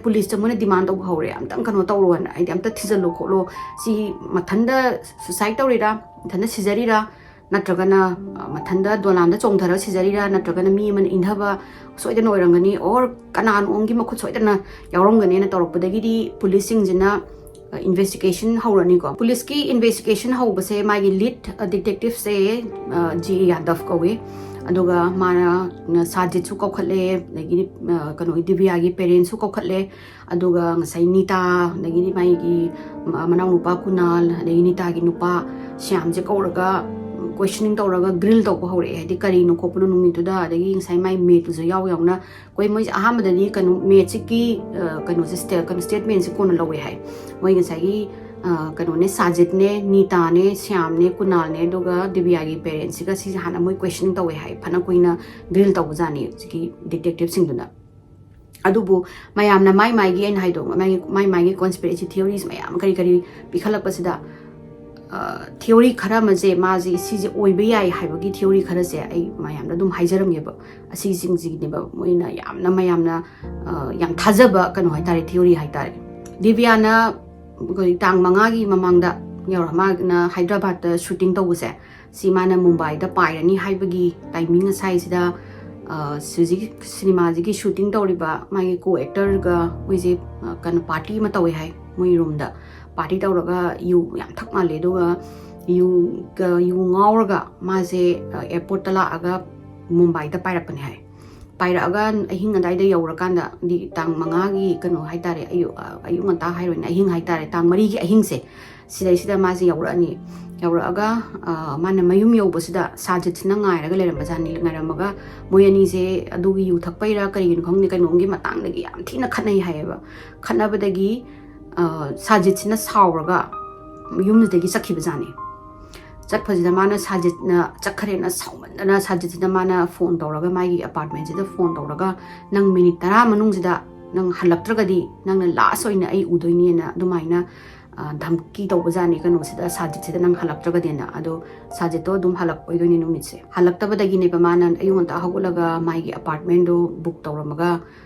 ꯄꯨꯂꯤꯁꯇ ꯃꯣꯏꯅ ꯗꯤꯃꯥꯟ ꯇꯧꯕ ꯍꯧꯔꯦ, "ꯑꯝꯇꯪ ꯀꯩꯅꯣ ꯇꯧꯔꯣꯅ, ꯍꯥꯏꯗꯤ ꯑꯝꯇ ꯊꯤꯖꯤꯜꯂꯣ ꯈꯣꯠꯂꯣ, ꯁꯤ ꯃꯊꯟꯇ ꯁꯨꯁꯥꯏꯠ ꯇꯧꯔꯤꯔꯥ, ꯃꯊꯟꯇ ꯁꯤꯖꯔꯤꯔꯥ, ꯅꯠꯇ꯭ꯔꯒꯅ ꯃꯊꯟꯇ ꯗꯣꯂꯥꯟꯗ ꯆꯣꯡꯊꯔꯒ ꯁꯤꯖꯔꯤꯔꯥ, ꯅꯠꯇ꯭ꯔꯒꯅ ꯃꯤ ꯑꯃꯅ ꯏꯟꯊꯕ ꯁꯣꯏꯗꯅ ꯑꯣꯏꯔꯝꯒꯅꯤ, or ꯀꯅꯥꯅꯣꯝꯒꯤ ꯃꯈꯨꯠ ꯁꯣꯏꯗꯅ ꯌꯥꯎꯔꯝꯒꯅꯤꯅ" ꯇꯧꯔꯛꯄꯗꯒꯤꯗꯤ ꯄꯨꯂꯤꯁꯁꯤꯡꯁꯤꯅ ꯏꯟꯚꯦꯁꯇꯤꯒꯦꯁꯟ ꯍꯧꯔꯅꯤꯀꯣ꯫ ꯄꯨꯂꯤꯁꯀꯤ ꯏꯟꯚꯦꯁꯇꯤꯒꯦꯁꯟ ꯍꯧꯕꯁꯦ ꯃꯥꯒꯤ ꯂꯤꯗ ꯗꯤꯇꯦꯛꯇꯤꯞꯁꯦ ꯖꯤ ꯌꯥꯗꯕ ꯀꯧꯏ꯫ ꯑꯗꯨꯒ ꯃꯥꯅ ꯁꯥꯖꯤꯠꯁꯨ ꯀꯧꯈꯠꯂꯦ, ꯑꯗꯒꯤꯗꯤ ꯀꯩꯅꯣ, ꯗꯤꯕꯤꯌꯥꯒꯤ ꯄꯦꯔꯦꯟꯁꯁꯨ ꯀꯧꯈꯠꯂꯦ, ꯑꯗꯨꯒ ꯉꯁꯥꯏ ꯅꯤꯇꯥ, ꯑꯗꯒꯤꯗꯤ ꯃꯥꯒꯤ ꯃꯅꯥꯎꯅꯨꯄꯥ ꯀꯨꯅꯥꯜ, ꯑꯗꯒꯤ ꯅꯤꯇꯥꯒꯤ ꯅꯨꯄꯥ ꯁ꯭ꯌꯥꯝꯁꯦ ꯀꯧꯔꯒ ꯀꯣꯏꯁꯟꯅꯤꯡ ꯇꯧꯔꯒ ꯒ꯭ꯔꯤꯜ ꯇꯧꯕ ꯍꯧꯔꯛꯑꯦ꯫ ꯍꯥꯏꯗꯤ ꯀꯔꯤꯅꯣ ꯈꯣꯠꯄꯅꯣ ꯅꯨꯃꯤꯠꯇꯨꯗ, ꯑꯗꯒꯤ ꯉꯁꯥꯏ ꯃꯥꯏ ꯃꯦꯠꯇꯨꯁꯨ ꯌꯥꯎ ꯌꯥꯎꯅ ꯑꯩꯈꯣꯏ ꯃꯣꯏꯁꯦ ꯑꯍꯥꯟꯕꯗꯗꯤ ꯀꯩꯅꯣ, ꯃꯦꯠꯁꯤꯒꯤ ꯀꯩꯅꯣꯁꯦ, ꯀꯩꯅꯣ, ꯁ꯭ꯇꯦꯠꯃꯦꯟꯁꯦ ꯀꯣꯟꯅ ꯂꯧꯋꯦ ꯍꯥꯏ꯫ ꯃꯣꯏ ꯉꯁꯥꯏꯒꯤ ꯀꯩꯅꯣꯅꯦ, ꯁꯥꯖꯤꯠꯅꯦ, ꯅꯤꯇꯥꯅꯦ, ꯁ꯭ꯌꯥꯝꯅꯦ, ꯀꯨꯅꯥꯜꯅꯦ, ꯑꯗꯨꯒ ꯗꯤꯕꯤꯌꯥꯒꯤ ꯄꯦꯔꯦꯟꯁꯁꯤꯒ ꯁꯤꯁꯦ ꯍꯥꯟꯅ ꯃꯣꯏ ꯀꯣꯏꯁꯟꯅꯤꯡ ꯇꯧꯋꯦ ꯍꯥꯏ꯫ ꯐꯅ ꯀꯨꯏꯅ ꯒ꯭ꯔꯤꯜ ꯇꯧꯕꯖꯥꯠꯅꯤ ꯍꯧꯖꯤꯛꯀꯤ ꯗꯤꯇꯦꯛꯇꯤꯞꯁꯤꯡꯗꯨꯅ꯫ ꯑꯗꯨꯕꯨ ꯃꯌꯥꯝꯅ ꯃꯥꯏ ꯃꯥꯏꯒꯤ, ꯑꯩꯅ ꯍꯥꯏꯗꯣ, ꯃꯥꯏ ꯃꯥꯏ ꯃꯥꯏꯒꯤ ꯀꯣꯟꯁꯄꯤꯔꯦꯁꯤ ꯊꯤꯑꯣꯔꯤꯁ ꯃꯌꯥꯝ ꯀꯔꯤ ꯀꯔꯤ ꯄꯤꯈꯠꯂꯛꯄꯁꯤꯗ, ꯊꯤꯑꯣꯔꯤ ꯈꯔ ꯑꯃꯁꯦ, ꯃꯥꯁꯦ ꯁꯤꯁꯦ ꯑꯣꯏꯕ ꯌꯥꯏ ꯍꯥꯏꯕꯒꯤ ꯊꯤꯑꯣꯔꯤ ꯈꯔꯁꯦ ꯑꯩ ꯃꯌꯥꯝꯗ ꯑꯗꯨꯝ ꯍꯥꯏꯖꯔꯝꯒꯦꯕ꯫ ꯑꯁꯤꯁꯤꯡꯁꯤꯒꯤꯅꯦꯕ ꯃꯣꯏꯅ ꯌꯥꯝꯅ, ꯃꯌꯥꯝꯅ ꯌꯥꯝ ꯊꯥꯖꯕ ꯀꯩꯅꯣ ꯍꯥꯏꯇꯥꯔꯦ, ꯊꯤꯑꯣꯔꯤ ꯍꯥꯏꯇꯥꯔꯦ꯫ ꯗꯤꯕꯤꯌꯥꯅ ꯑꯩꯈꯣꯏ ꯇꯥꯡ ꯃꯉꯥꯒꯤ ꯃꯃꯥꯡꯗ ꯌꯧꯔ, ꯃꯥꯅ ꯍꯥꯏꯗ꯭ꯔꯕꯥꯗꯇ ꯁꯨꯇꯤꯡ ꯇꯧꯕꯁꯦ, ꯁꯤ ꯃꯥꯅ ꯃꯨꯝꯕꯥꯏꯗ ꯄꯥꯏꯔꯅꯤ ꯍꯥꯏꯕꯒꯤ ꯇꯥꯏꯃꯤꯡ ꯉꯁꯥꯏꯁꯤꯗ, ꯍꯧꯖꯤꯛ ꯁꯤꯅꯦꯃꯥꯁꯤꯒꯤ ꯁꯨꯇꯤꯡ ꯇꯧꯔꯤꯕ ꯃꯥꯒꯤ ꯀꯣ ꯑꯦꯛꯇꯔꯒ ꯃꯣꯏꯁꯦ ꯀꯩꯅꯣ, ꯄꯥꯔꯇꯤ ꯑꯃ ꯇꯧꯋꯦ ꯍꯥꯏ꯫ ꯃꯣꯏ ꯔꯨꯝꯗ ꯄꯥꯔꯇꯤ ꯇꯧꯔꯒ ꯌꯨ ꯌꯥꯝ ꯊꯛ ꯃꯥꯜꯂꯦ꯫ ꯑꯗꯨꯒ ꯌꯨꯒ, ꯌꯨ ꯉꯥꯎꯔꯒ ꯃꯥꯁꯦ ꯑꯦꯌꯔꯄꯣꯔꯠꯇ ꯂꯥꯛꯑꯒ ꯃꯨꯝꯕꯥꯏꯗ ꯄꯥꯏꯔꯛꯄꯅꯦ ꯍꯥꯏ꯫ ꯄꯥꯏꯔꯛꯑꯒ ꯑꯍꯤꯡ ꯑꯗꯥꯏꯗ ꯌꯧꯔꯀꯥꯟꯗ, ꯍꯥꯏꯗꯤ ꯇꯥꯡ ꯃꯉꯥꯒꯤ ꯀꯩꯅꯣ ꯍꯥꯏꯇꯥꯔꯦ, ꯑꯌꯨꯛ, ꯑꯌꯨꯛ ꯉꯟꯇꯥ ꯍꯥꯏꯔꯣꯏꯅꯦ, ꯑꯍꯤꯡ ꯍꯥꯏꯇꯥꯔꯦ, ꯇꯥꯡ ꯃꯔꯤꯒꯤ ꯑꯍꯤꯡꯁꯦ, ꯁꯤꯗꯩꯁꯤꯗ ꯃꯥꯁꯦ ꯌꯧꯔꯛꯑꯅꯤ꯫ ꯌꯧꯔꯛꯑꯒ ꯃꯥꯅ ꯃꯌꯨꯝ ꯌꯧꯕꯁꯤꯗ ꯁꯥꯖꯤꯠꯁꯤꯅ ꯉꯥꯏꯔꯒ ꯂꯩꯔꯝꯕꯖꯥꯠꯅꯤ꯫ ꯉꯥꯏꯔꯝꯃꯒ ꯃꯣꯏ ꯑꯅꯤꯁꯦ ꯑꯗꯨꯒꯤ ꯌꯨ ꯊꯛꯄꯩꯔꯥ ꯀꯔꯤꯒꯤꯅꯣ ꯈꯪꯗꯦ, ꯀꯩꯅꯣꯝꯒꯤ ꯃꯇꯥꯡꯗꯒꯤ ꯌꯥꯝ ꯊꯤꯅ ꯈꯠꯅꯩ ꯍꯥꯏꯌꯦꯕ꯫ ꯈꯠꯅꯕꯗꯒꯤ ꯁꯥꯖꯤꯠꯁꯤꯅ ꯁꯥꯎꯔꯒ ꯌꯨꯝꯁꯤꯗꯒꯤ ꯆꯠꯈꯤꯕꯖꯥꯠꯅꯤ꯫ ꯆꯠꯄꯁꯤꯗ ꯃꯥꯅ ꯁꯥꯖꯤꯠꯅ ꯆꯠꯈ꯭ꯔꯦꯅ ꯁꯥꯎꯃꯟꯗꯅ ꯁꯥꯖꯤꯠꯁꯤꯗ ꯃꯥꯅ ꯐꯣꯟ ꯇꯧꯔꯒ, ꯃꯥꯒꯤ ꯑꯦꯄꯥꯔꯠꯃꯦꯟꯁꯤꯗ ꯐꯣꯟ ꯇꯧꯔꯒ, "ꯅꯪ ꯃꯤꯅꯤꯠ ꯇꯔꯥ ꯃꯅꯨꯡꯁꯤꯗ ꯅꯪ ꯍꯜꯂꯛꯇ꯭ꯔꯒꯗꯤ ꯅꯪꯅ ꯂꯥꯁ ꯑꯣꯏꯅ ꯑꯩ ꯎꯗꯣꯏꯅꯦꯅ" ꯑꯗꯨꯃꯥꯏꯅ, ꯑ, ꯙꯝꯀꯤ ꯇꯧꯕꯖꯥꯠꯅꯤ ꯀꯩꯅꯣꯁꯤꯗ, ꯁꯥꯖꯤꯠꯁꯤꯗ, "ꯅꯪ ꯍꯜꯂꯛꯇ꯭ꯔꯒꯗꯤꯅ"꯫ ꯑꯗꯣ ꯁꯥꯖꯤꯠꯇꯣ ꯑꯗꯨꯝ ꯍꯜꯂꯛꯑꯣꯏꯗꯣꯏꯅꯤ ꯅꯨꯃꯤꯠꯁꯦ꯫ ꯍꯜꯂꯛꯇꯕꯗꯒꯤꯅꯦꯕ ꯃꯥꯅ ꯑꯌꯨꯛ ꯉꯟꯇꯥ ꯍꯧꯒꯠꯂꯒ ꯃꯥꯒꯤ ꯑꯦꯄꯥꯔꯠꯃꯦꯟꯗꯣ ꯕꯨꯛ ꯇꯧꯔꯝꯃꯒ,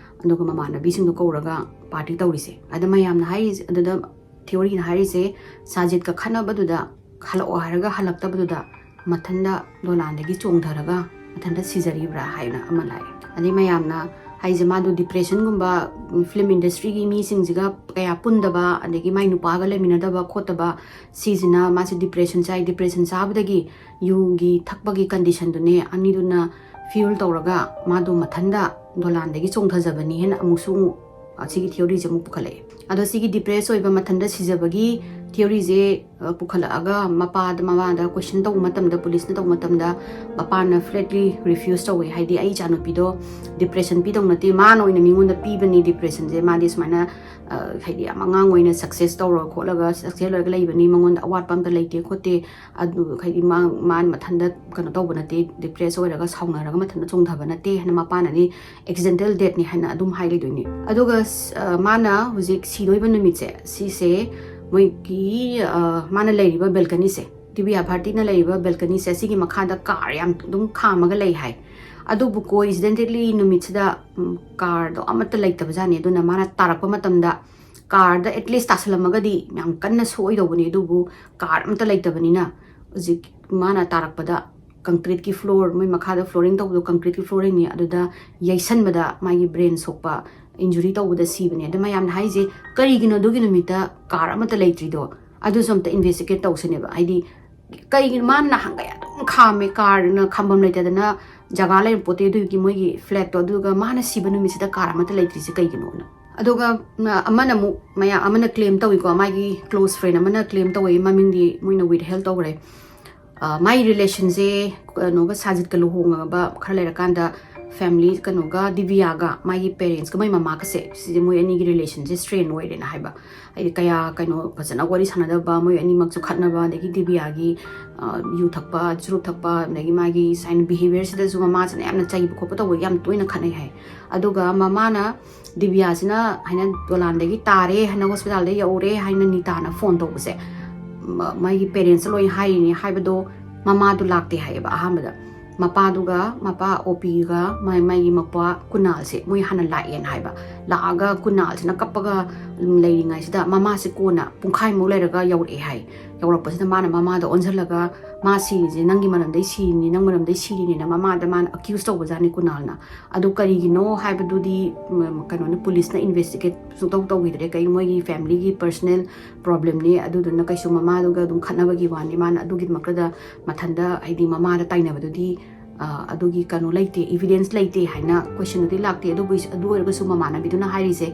ꯑꯗꯨꯒ ꯃꯃꯥꯟꯅꯕꯤꯁꯤꯡꯗꯣ ꯀꯧꯔꯒ ꯄꯥꯔꯇꯤ ꯇꯧꯔꯤꯁꯦ꯫ ꯑꯗ ꯃꯌꯥꯝꯅ ꯍꯥꯏꯔꯤꯁꯦ, ꯑꯗꯨꯗ ꯊꯤꯑꯣꯔꯤꯅ ꯍꯥꯏꯔꯤꯁꯦ, ꯁꯥꯖꯤꯠꯀ ꯈꯠꯅꯕꯗꯨꯗ ꯍꯜꯂꯛꯑꯣ ꯍꯥꯏꯔꯒ ꯍꯜꯂꯛꯇꯕꯗꯨꯗ ꯃꯊꯟꯗ ꯗꯣꯂꯥꯟꯗꯒꯤ ꯆꯣꯡꯊꯔꯒ ꯃꯊꯟꯇ ꯁꯤꯖꯔꯤꯕ꯭ꯔꯥ ꯍꯥꯏꯅ ꯑꯃ ꯂꯥꯛꯑꯦ꯫ ꯑꯗꯩ ꯃꯌꯥꯝꯅ ꯍꯥꯏꯁꯦ, ꯃꯥꯗꯣ ꯗꯤꯄ꯭ꯔꯦꯁꯟꯒꯨꯝꯕ, ꯐꯤꯂꯝ ꯏꯟꯗꯁꯇ꯭ꯔꯤꯒꯤ ꯃꯤꯁꯤꯡꯁꯤꯒ ꯀꯌꯥ ꯄꯨꯟꯗꯕ, ꯑꯗꯒꯤ ꯃꯥꯏ ꯅꯨꯄꯥꯒ ꯂꯩꯃꯤꯟꯅꯗꯕ ꯈꯣꯠꯇꯕ, ꯁꯤꯁꯤꯅ ꯃꯥꯁꯦ ꯗꯤꯄ꯭ꯔꯦꯁꯟ ꯆꯥꯏ, ꯗꯤꯄ꯭ꯔꯦꯁꯟ ꯆꯥꯕꯗꯒꯤ ꯌꯨꯒꯤ ꯊꯛꯄꯒꯤ ꯀꯟꯗꯤꯁꯟꯗꯨꯅꯦ, ꯑꯅꯤꯗꯨꯅ ꯐ꯭ꯌꯨꯜ ꯇꯧꯔꯒ ꯃꯥꯗꯣ ꯃꯊꯟꯗ ꯗꯣꯂꯥꯟꯗꯒꯤ ꯆꯣꯡꯊꯖꯕꯅꯤ ꯍꯥꯏꯅ ꯑꯃꯨꯛꯁꯨ ꯑꯃꯨꯛ, ꯑ, ꯁꯤꯒꯤ ꯊꯤꯑꯣꯔꯤꯁꯦ ꯑꯃꯨꯛ ꯄꯨꯈꯠꯂꯛꯑꯦ꯫ ꯑꯗꯣ ꯁꯤꯒꯤ ꯗꯤꯄ꯭ꯔꯦꯁ ꯑꯣꯏꯕ, ꯃꯊꯟꯇ ꯁꯤꯖꯕꯒꯤ ꯊꯤꯑꯣꯔꯤꯁꯦ, ꯑ, ꯄꯨꯈꯠꯂꯛꯑꯒ ꯃꯄꯥꯗ, ꯃꯃꯥꯗ ꯀꯣꯏꯁꯟ ꯇꯧꯕ ꯃꯇꯝꯗ, ꯄꯨꯂꯤꯁꯅ ꯇꯧꯕ ꯃꯇꯝꯗ, ꯃꯄꯥꯅ ꯐ꯭ꯂꯦꯠꯂꯤ ꯔꯤꯐ꯭ꯌꯨꯁ ꯇꯧꯋꯦ꯫ ꯍꯥꯏꯗꯤ, "ꯑꯩ ꯏꯆꯥꯅꯨꯄꯤꯗꯣ ꯗꯤꯄ꯭ꯔꯦꯁꯟ ꯄꯤꯗꯧ ꯅꯠꯇꯦ, ꯃꯥꯅ ꯑꯣꯏꯅ ꯃꯤꯉꯣꯟꯗ ꯄꯤꯕꯅꯤ ꯗꯤꯄ꯭ꯔꯦꯁꯟꯁꯦ, ꯃꯥꯗꯤ ꯁꯨꯃꯥꯏꯅ, ꯑ, ꯍꯥꯏꯗꯤ, ꯌꯥꯝ ꯑꯉꯥꯡ ꯑꯣꯏꯅ ꯁꯛꯁꯦꯁ ꯇꯧꯔꯒ ꯈꯣꯠꯂꯒ ꯁꯛꯁꯦꯁ ꯑꯣꯏꯔꯒ ꯂꯩꯕꯅꯤ, ꯃꯉꯣꯟꯗ ꯑꯋꯥꯠꯄ ꯑꯝꯇ ꯂꯩꯇꯦ ꯈꯣꯠꯇꯦ, ꯑꯗꯨ ꯍꯥꯏꯗꯤ ꯃꯥ, ꯃꯥ ꯃꯊꯟꯇ ꯀꯩꯅꯣ ꯇꯧꯕ ꯅꯠꯇꯦ, ꯗꯤꯄ꯭ꯔꯦꯁ ꯑꯣꯏꯔꯒ ꯁꯥꯎꯅꯔꯒ ꯃꯊꯟꯇ ꯆꯣꯡꯊꯕ ꯅꯠꯇꯦ" ꯍꯥꯏꯅ ꯃꯄꯥꯅꯗꯤ ꯑꯦꯛꯁꯤꯗꯦꯟꯇꯦꯜ ꯗꯦꯠꯅꯤ ꯍꯥꯏꯅ ꯑꯗꯨꯝ ꯍꯥꯏꯈꯤꯗꯣꯏꯅꯤ꯫ ꯑꯗꯨꯒ ꯁ-, ꯑ, ꯃꯥꯅ ꯍꯧꯖꯤꯛ ꯁꯤꯗꯣꯏꯕ ꯅꯨꯃꯤꯠꯁꯦ, ꯁꯤꯁꯦ ꯃꯣꯏꯒꯤ, ꯑ, ꯃꯥꯅ ꯂꯩꯔꯤꯕ ꯕꯦꯜꯀꯅꯤꯁꯦ, ꯗꯤꯕꯤꯌꯥ ꯚꯥꯔꯇꯤꯅ ꯂꯩꯔꯤꯕ ꯕꯦꯜꯀꯅꯤꯁꯦ, ꯑꯁꯤꯒꯤ ꯃꯈꯥꯗ ꯀꯥꯔ ꯌꯥꯝ ꯑꯗꯨꯝ ꯈꯥꯝꯃꯒ ꯂꯩ ꯍꯥꯏ꯫ ꯑꯗꯨꯕꯨ ꯀꯣꯏꯟꯁꯤꯗꯦꯟꯇꯦꯜꯂꯤ ꯅꯨꯃꯤꯠꯁꯤꯗ, ꯎꯝ, ꯀꯥꯔꯗꯣ ꯑꯃꯠꯇ ꯂꯩꯇꯕꯖꯥꯠꯅꯤ꯫ ꯑꯗꯨꯅ ꯃꯥꯅ ꯇꯥꯔꯛꯄ ꯃꯇꯝꯗ ꯀꯥꯔꯗ ꯑꯦꯠꯂꯤꯁ ꯇꯥꯁꯜꯂꯝꯃꯒꯗꯤ ꯌꯥꯝ ꯀꯟꯅ ꯁꯣꯛꯑꯣꯏꯗꯧꯕꯅꯤ, ꯑꯗꯨꯕꯨ ꯀꯥꯔ ꯑꯃꯠꯇ ꯂꯩꯇꯕꯅꯤꯅ ꯍꯧꯖꯤꯛ ꯃꯥꯅ ꯇꯥꯔꯛꯄꯗ ꯀꯪꯀ꯭ꯔꯤꯠꯀꯤ ꯐ꯭ꯂꯣꯔ, ꯃꯣꯏ ꯃꯈꯥꯗ ꯐ꯭ꯂꯣꯔꯤꯡ ꯇꯧꯕꯗꯣ ꯀꯪꯀ꯭ꯔꯤꯠꯀꯤ ꯐ꯭ꯂꯣꯔꯤꯡꯅꯤ, ꯑꯗꯨꯗ ꯌꯩꯁꯟꯕꯗ ꯃꯥꯒꯤ ꯕ꯭ꯔꯦꯟ ꯁꯣꯛꯄ, ꯏꯟꯖꯨꯔꯤ ꯇꯧꯕꯗ ꯁꯤꯕꯅꯦ꯫ ꯑꯗ ꯃꯌꯥꯝꯅ ꯍꯥꯏꯁꯦ, "ꯀꯔꯤꯒꯤꯅꯣ ꯑꯗꯨꯒꯤ ꯅꯨꯃꯤꯠꯇ ꯀꯥꯔ ꯑꯃꯠꯇ ꯂꯩꯇ꯭ꯔꯤꯗꯣ?" ꯑꯗꯨꯁꯨ ꯑꯝꯇ ꯏꯟꯚꯦꯁꯇꯤꯒꯦꯠ ꯇꯧꯁꯤꯅꯦꯕ꯫ ꯍꯥꯏꯗꯤ, ꯀꯩꯒꯤꯅꯣ ꯃꯥꯅ ꯅꯍꯥꯟꯈꯩ ꯑꯗꯨꯝ ꯈꯥꯝꯃꯦ, ꯀꯥꯔꯅ ꯈꯥꯝꯐꯝ ꯂꯩꯇꯗꯅ ꯖꯒꯥ ꯂꯩꯔꯝ ꯄꯣꯠꯇꯦ ꯑꯗꯨꯒꯤ ꯃꯣꯏꯒꯤ ꯐ꯭ꯂꯦꯠꯇꯣ, ꯑꯗꯨꯒ ꯃꯥꯅ ꯁꯤꯕ ꯅꯨꯃꯤꯠꯁꯤꯗ ꯀꯥꯔ ꯑꯃꯠꯇ ꯂꯩꯇ꯭ꯔꯤꯁꯦ ꯀꯩꯒꯤꯅꯣꯅ꯫ ꯑꯗꯨꯒ, ꯑ, ꯑꯃꯅ ꯑꯃꯨꯛ ꯃꯌꯥꯝ ꯑꯃꯅ ꯀ꯭ꯂꯦꯝ ꯇꯧꯏꯀꯣ, ꯃꯥꯒꯤ ꯀ꯭ꯂꯣꯁ ꯐ꯭ꯔꯦꯟ ꯑꯃꯅ ꯀ꯭ꯂꯦꯝ ꯇꯧꯋꯦ, ꯃꯃꯤꯡꯗꯤ ꯃꯣꯏꯅ ꯋꯤꯠꯍꯦꯜ ꯇꯧꯈ꯭ꯔꯦ꯫ ꯑ, ꯃꯥꯏ ꯔꯤꯂꯦꯁꯟꯁꯦ ꯀꯩꯅꯣꯒ, ꯁꯥꯖꯤꯠꯀ ꯂꯨꯍꯣꯡꯉꯕ ꯈꯔ ꯂꯩꯔꯀꯥꯟꯗ ꯐꯦꯃꯤꯂꯤ ꯀꯩꯅꯣꯒ ꯗꯤꯕꯤꯌꯥꯒ ꯃꯥꯒꯤ ꯄꯦꯔꯦꯟꯁꯀ ꯃꯣꯏ ꯃꯃꯥꯒꯁꯦ ꯁꯤꯁꯦ ꯃꯣꯏ ꯑꯅꯤꯒꯤ ꯔꯤꯂꯦꯁꯟꯁꯦ ꯁ꯭ꯇ꯭ꯔꯦꯟ ꯑꯣꯏꯔꯦꯅ ꯍꯥꯏꯕ꯫ ꯍꯥꯏꯗꯤ ꯀꯌꯥ ꯀꯩꯅꯣ ꯐꯖꯅ ꯋꯥꯔꯤ ꯁꯥꯟꯅꯗꯕ, ꯃꯣꯏ ꯑꯅꯤꯃꯛꯁꯨ ꯈꯠꯅꯕ, ꯑꯗꯒꯤ ꯗꯤꯕꯤꯌꯥꯒꯤ ꯑ, ꯌꯨ ꯊꯛꯄ, ꯆꯨꯔꯨꯞ ꯊꯛꯄ, ꯑꯗꯒꯤ ꯃꯥꯒꯤ ꯁꯥꯏꯟ ꯕꯤꯍꯦꯕꯤꯌꯔꯁꯤꯗꯁꯨ ꯃꯃꯥꯁꯤꯅ ꯌꯥꯝꯅ ꯆꯩꯕ ꯈꯣꯠꯄ ꯇꯧꯕ ꯌꯥꯝ ꯇꯣꯏꯅ ꯈꯠꯅꯩ ꯍꯥꯏ꯫ ꯑꯗꯨꯒ ꯃꯃꯥꯅ ꯗꯤꯕꯤꯌꯥꯁꯤꯅ ꯍꯥꯏꯅ ꯗꯣꯂꯥꯟꯗꯒꯤ ꯇꯥꯔꯦ ꯍꯥꯏꯅ ꯍꯣꯁꯄꯤꯇꯥꯜꯗ ꯌꯧꯔꯦ ꯍꯥꯏꯅ ꯅꯤꯇꯥꯅ ꯐꯣꯟ ꯇꯧꯕꯁꯦ ꯃ-, ꯃꯥꯒꯤ ꯄꯦꯔꯦꯟꯁꯇ ꯂꯣꯏ ꯍꯥꯏꯔꯤꯅꯤ ꯍꯥꯏꯕꯗꯣ ꯃꯃꯥꯗꯨ ꯂꯥꯛꯇꯦ ꯍꯥꯏꯌꯦꯕ ꯑꯍꯥꯟꯕꯗ꯫ ꯃꯄꯥꯗꯨꯒ ꯃꯄꯥ ꯑꯣꯄꯤꯒ ꯃꯥꯏ-, ꯃꯥꯒꯤ ꯃꯄꯥ ꯀꯨꯅꯥꯜꯁꯦ ꯃꯣꯏ ꯍꯥꯟꯅ ꯂꯥꯛꯑꯦꯅ ꯍꯥꯏꯕ꯫ ꯂꯥꯛꯑꯒ ꯀꯨꯅꯥꯜꯁꯤꯅ ꯀꯞꯄꯒ ꯂꯩꯔꯤꯉꯩꯁꯤꯗ ꯃꯃꯥꯁꯦ ꯀꯣꯟꯅ ꯄꯨꯡꯈꯥꯏꯃꯨꯛ ꯂꯩꯔꯒ ꯌꯧꯔꯛꯑꯦ ꯍꯥꯏ꯫ ꯌꯧꯔꯛꯄꯁꯤꯗ ꯃꯥꯅ ꯃꯃꯥꯗ ꯑꯣꯟꯁꯤꯜꯂꯒ ꯃꯥ ꯁꯤꯔꯤꯁꯦ ꯅꯪꯒꯤ ꯃꯔꯝꯗꯩ ꯁꯤꯔꯤꯅꯤ, ꯅꯪ ꯃꯔꯝꯗꯩ ꯁꯤꯔꯤꯅꯤꯅ ꯃꯃꯥꯗ ꯃꯥꯅ ꯑꯦꯀ꯭ꯌꯨꯁ ꯇꯧꯕꯖꯥꯠꯅꯤ ꯀꯨꯅꯥꯜꯅ꯫ ꯑꯗꯨ ꯀꯔꯤꯒꯤꯅꯣ ꯍꯥꯏꯕꯗꯨꯗꯤ ꯎꯝ, ꯀꯩꯅꯣꯅ ꯄꯨꯂꯤꯁꯅ ꯏꯟꯚꯦꯁꯇꯤꯒꯦꯠ ꯁꯨꯡꯇꯧ ꯇꯧꯈꯤꯗ꯭ꯔꯦ꯫ ꯀꯩ ꯃꯣꯏꯒꯤ ꯐꯦꯃꯤꯂꯤꯒꯤ ꯄꯔꯁꯅꯦꯜ ꯄ꯭ꯔꯣꯕ꯭ꯂꯦꯝꯅꯤ, ꯑꯗꯨꯗꯨꯅ ꯀꯩꯁꯨ ꯃꯃꯥꯗꯨꯒ ꯑꯗꯨꯝ ꯈꯠꯅꯕꯒꯤ ꯋꯥꯅꯤ꯫ ꯃꯥꯅ ꯑꯗꯨꯒꯤꯗꯃꯛꯇꯗ ꯃꯊꯟꯗ ꯍꯥꯏꯗꯤ ꯃꯃꯥꯗ ꯇꯥꯏꯅꯕꯗꯨꯗꯤ ꯑ, ꯑꯗꯨꯒꯤ ꯀꯩꯅꯣ ꯂꯩꯇꯦ, ꯏꯚꯤꯗꯦꯟꯁ ꯂꯩꯇꯦ ꯍꯥꯏꯅ ꯀꯣꯏꯁꯟꯗꯨꯗꯤ ꯂꯥꯛꯇꯦ꯫ ꯑꯗꯨꯕꯨ ꯑꯗꯨ ꯑꯣꯏꯔꯒꯁꯨ ꯃꯃꯥꯟꯅꯕꯤꯗꯨꯅ ꯍꯥꯏꯔꯤꯁꯦ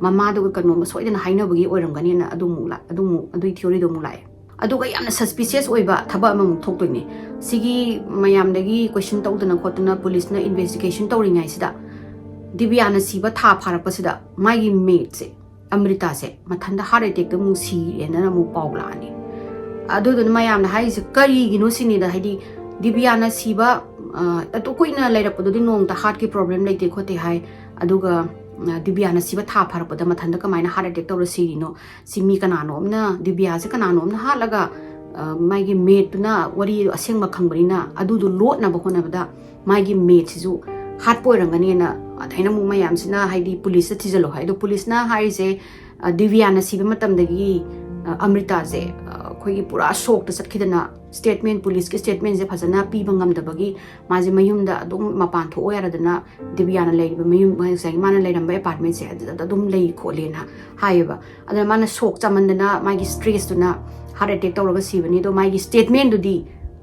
ꯃꯃꯥꯗꯨꯒ ꯀꯩꯅꯣꯝꯃ ꯁꯣꯏꯗꯅ ꯍꯥꯏꯅꯕꯒꯤ ꯑꯣꯏꯔꯝꯒꯅꯤꯅ ꯑꯗꯨꯃꯨꯛ ꯂꯥꯛ-, ꯑꯗꯨꯃꯨꯛ ꯑꯗꯨꯒꯤ ꯊꯤꯑꯣꯔꯤꯗꯣ ꯑꯃꯨꯛ ꯂꯥꯛꯑꯦ꯫ ꯑꯗꯨꯒ ꯌꯥꯝꯅ ꯁꯁꯄꯤꯁꯤꯌꯁ ꯑꯣꯏꯕ ꯊꯕꯛ ꯑꯃꯃꯨꯛ ꯊꯣꯛꯇꯣꯏꯅꯦ꯫ ꯁꯤꯒꯤ ꯃꯌꯥꯝꯗꯒꯤ ꯀꯣꯏꯁꯟ ꯇꯧꯗꯅ ꯈꯣꯠꯇꯅ ꯄꯨꯂꯤꯁꯅ ꯏꯟꯚꯦꯁꯇꯤꯒꯦꯁꯟ ꯇꯧꯔꯤꯉꯩꯁꯤꯗ ꯗꯤꯕꯤꯌꯥꯅ ꯁꯤꯕ ꯊꯥ ꯐꯥꯔꯛꯄꯁꯤꯗ ꯃꯥꯒꯤ ꯃꯦꯠꯁꯦ ꯑꯃ꯭ꯔꯤꯇꯥꯁꯦ ꯃꯊꯟꯇ ꯍꯥꯔꯠ ꯑꯦꯇꯦꯛꯇ ꯑꯃꯨꯛ ꯁꯤꯔꯦꯅ ꯑꯃꯨꯛ ꯄꯥꯎ ꯂꯥꯛꯑꯅꯤ꯫ ꯑꯗꯨꯗꯨꯅ ꯃꯌꯥꯝꯅ ꯍꯥꯏꯔꯤꯁꯦ ꯀꯔꯤꯒꯤꯅꯣ ꯁꯤꯅꯤꯗ, ꯍꯥꯏꯗꯤ ꯗꯤꯕꯤꯌꯥꯅ ꯁꯤꯕ ꯑ, ꯑꯗꯨ ꯀꯨꯏꯅ ꯂꯩꯔꯛꯄꯗꯨꯗꯤ ꯅꯣꯡꯃꯇ ꯍꯥꯔꯠꯀꯤ ꯄ꯭ꯔꯣꯕ꯭ꯂꯦꯝ ꯂꯩꯇꯦ ꯈꯣꯠꯇꯦ ꯍꯥꯏ꯫ ꯑꯗꯨꯒ ꯑ, ꯗꯤꯕꯤꯌꯥꯅ ꯁꯤꯕ ꯊꯥ ꯐꯥꯔꯛꯄꯗ ꯃꯊꯟꯇ ꯀꯃꯥꯏꯅ ꯍꯥꯔꯠ ꯑꯦꯇꯦꯛ ꯇꯧꯔ ꯁꯤꯔꯤꯅꯣ? ꯁꯤ ꯃꯤ ꯀꯅꯥꯅꯣ ꯑꯃꯅ, ꯗꯤꯕꯤꯌꯥꯁꯦ ꯀꯅꯥꯅꯣ ꯑꯃꯅ ꯍꯥꯠꯂꯒ ꯑ, ꯃꯥꯒꯤ ꯃꯦꯠꯇꯨꯅ ꯋꯥꯔꯤ ꯑꯁꯦꯡꯕ ꯈꯪꯕꯅꯤꯅ ꯑꯗꯨꯗꯣ ꯂꯣꯠꯅꯕ ꯍꯣꯠꯅꯕꯗ ꯃꯥꯒꯤ ꯃꯦꯠꯁꯤꯁꯨ ꯍꯥꯠꯄ ꯑꯣꯏꯔꯝꯒꯅꯤꯅ ꯑꯗꯨꯃꯥꯏꯅ ꯑꯃꯨꯛ ꯃꯌꯥꯝꯁꯤꯅ ꯍꯥꯏꯗꯤ ꯄꯨꯂꯤꯁꯇ ꯊꯤꯖꯤꯜꯂꯣ ꯍꯥꯏ꯫ ꯑꯗꯣ ꯄꯨꯂꯤꯁꯅ ꯍꯥꯏꯔꯤꯁꯦ ꯑ, ꯗꯤꯕꯤꯌꯥꯅ ꯁꯤꯕ ꯃꯇꯝꯗꯒꯤ ꯑ, ꯑꯃ꯭ꯔꯤꯇꯥꯁꯦ ꯑ, ꯑꯩꯈꯣꯏꯒꯤ ꯄꯨꯔꯥ ꯁꯣꯛꯇ ꯆꯠꯈꯤꯗꯅ ꯁ꯭ꯇꯦꯠꯃꯦꯟ, ꯄꯨꯂꯤꯁꯀꯤ ꯁ꯭ꯇꯦꯠꯃꯦꯟꯁꯦ ꯐꯖꯅ ꯄꯤꯕ ꯉꯝꯗꯕꯒꯤ ꯃꯥꯁꯦ ꯃꯌꯨꯝꯗ ꯑꯗꯨꯝ ꯃꯄꯥꯟ ꯊꯣꯛꯑꯣ ꯌꯥꯗꯗꯅ ꯗꯤꯕꯤꯌꯥꯅ ꯂꯩꯔꯤꯕ ꯃꯌꯨꯝ, ꯉꯁꯥꯏꯒꯤ ꯃꯥꯅ ꯂꯩꯔꯝꯕ ꯑꯦꯄꯥꯔꯠꯃꯦꯟꯁꯦ ꯑꯗꯨꯗ ꯑꯗꯨꯝ ꯂꯩ ꯈꯣꯠꯂꯦꯅ ꯍꯥꯏꯌꯦꯕ꯫ ꯑꯗꯨꯅ ꯃꯥꯅ ꯁꯣꯛ ꯆꯥꯃꯟꯗꯅ ꯃꯥꯒꯤ ꯁ꯭ꯇ꯭ꯔꯦꯁꯇꯨꯅ ꯍꯥꯔꯠ ꯑꯦꯇꯦꯛ ꯇꯧꯔꯒ ꯁꯤꯕꯅꯤ꯫ ꯑꯗꯣ ꯃꯥꯒꯤ ꯁ꯭ꯇꯦꯠꯃꯦꯟꯗꯨꯗꯤ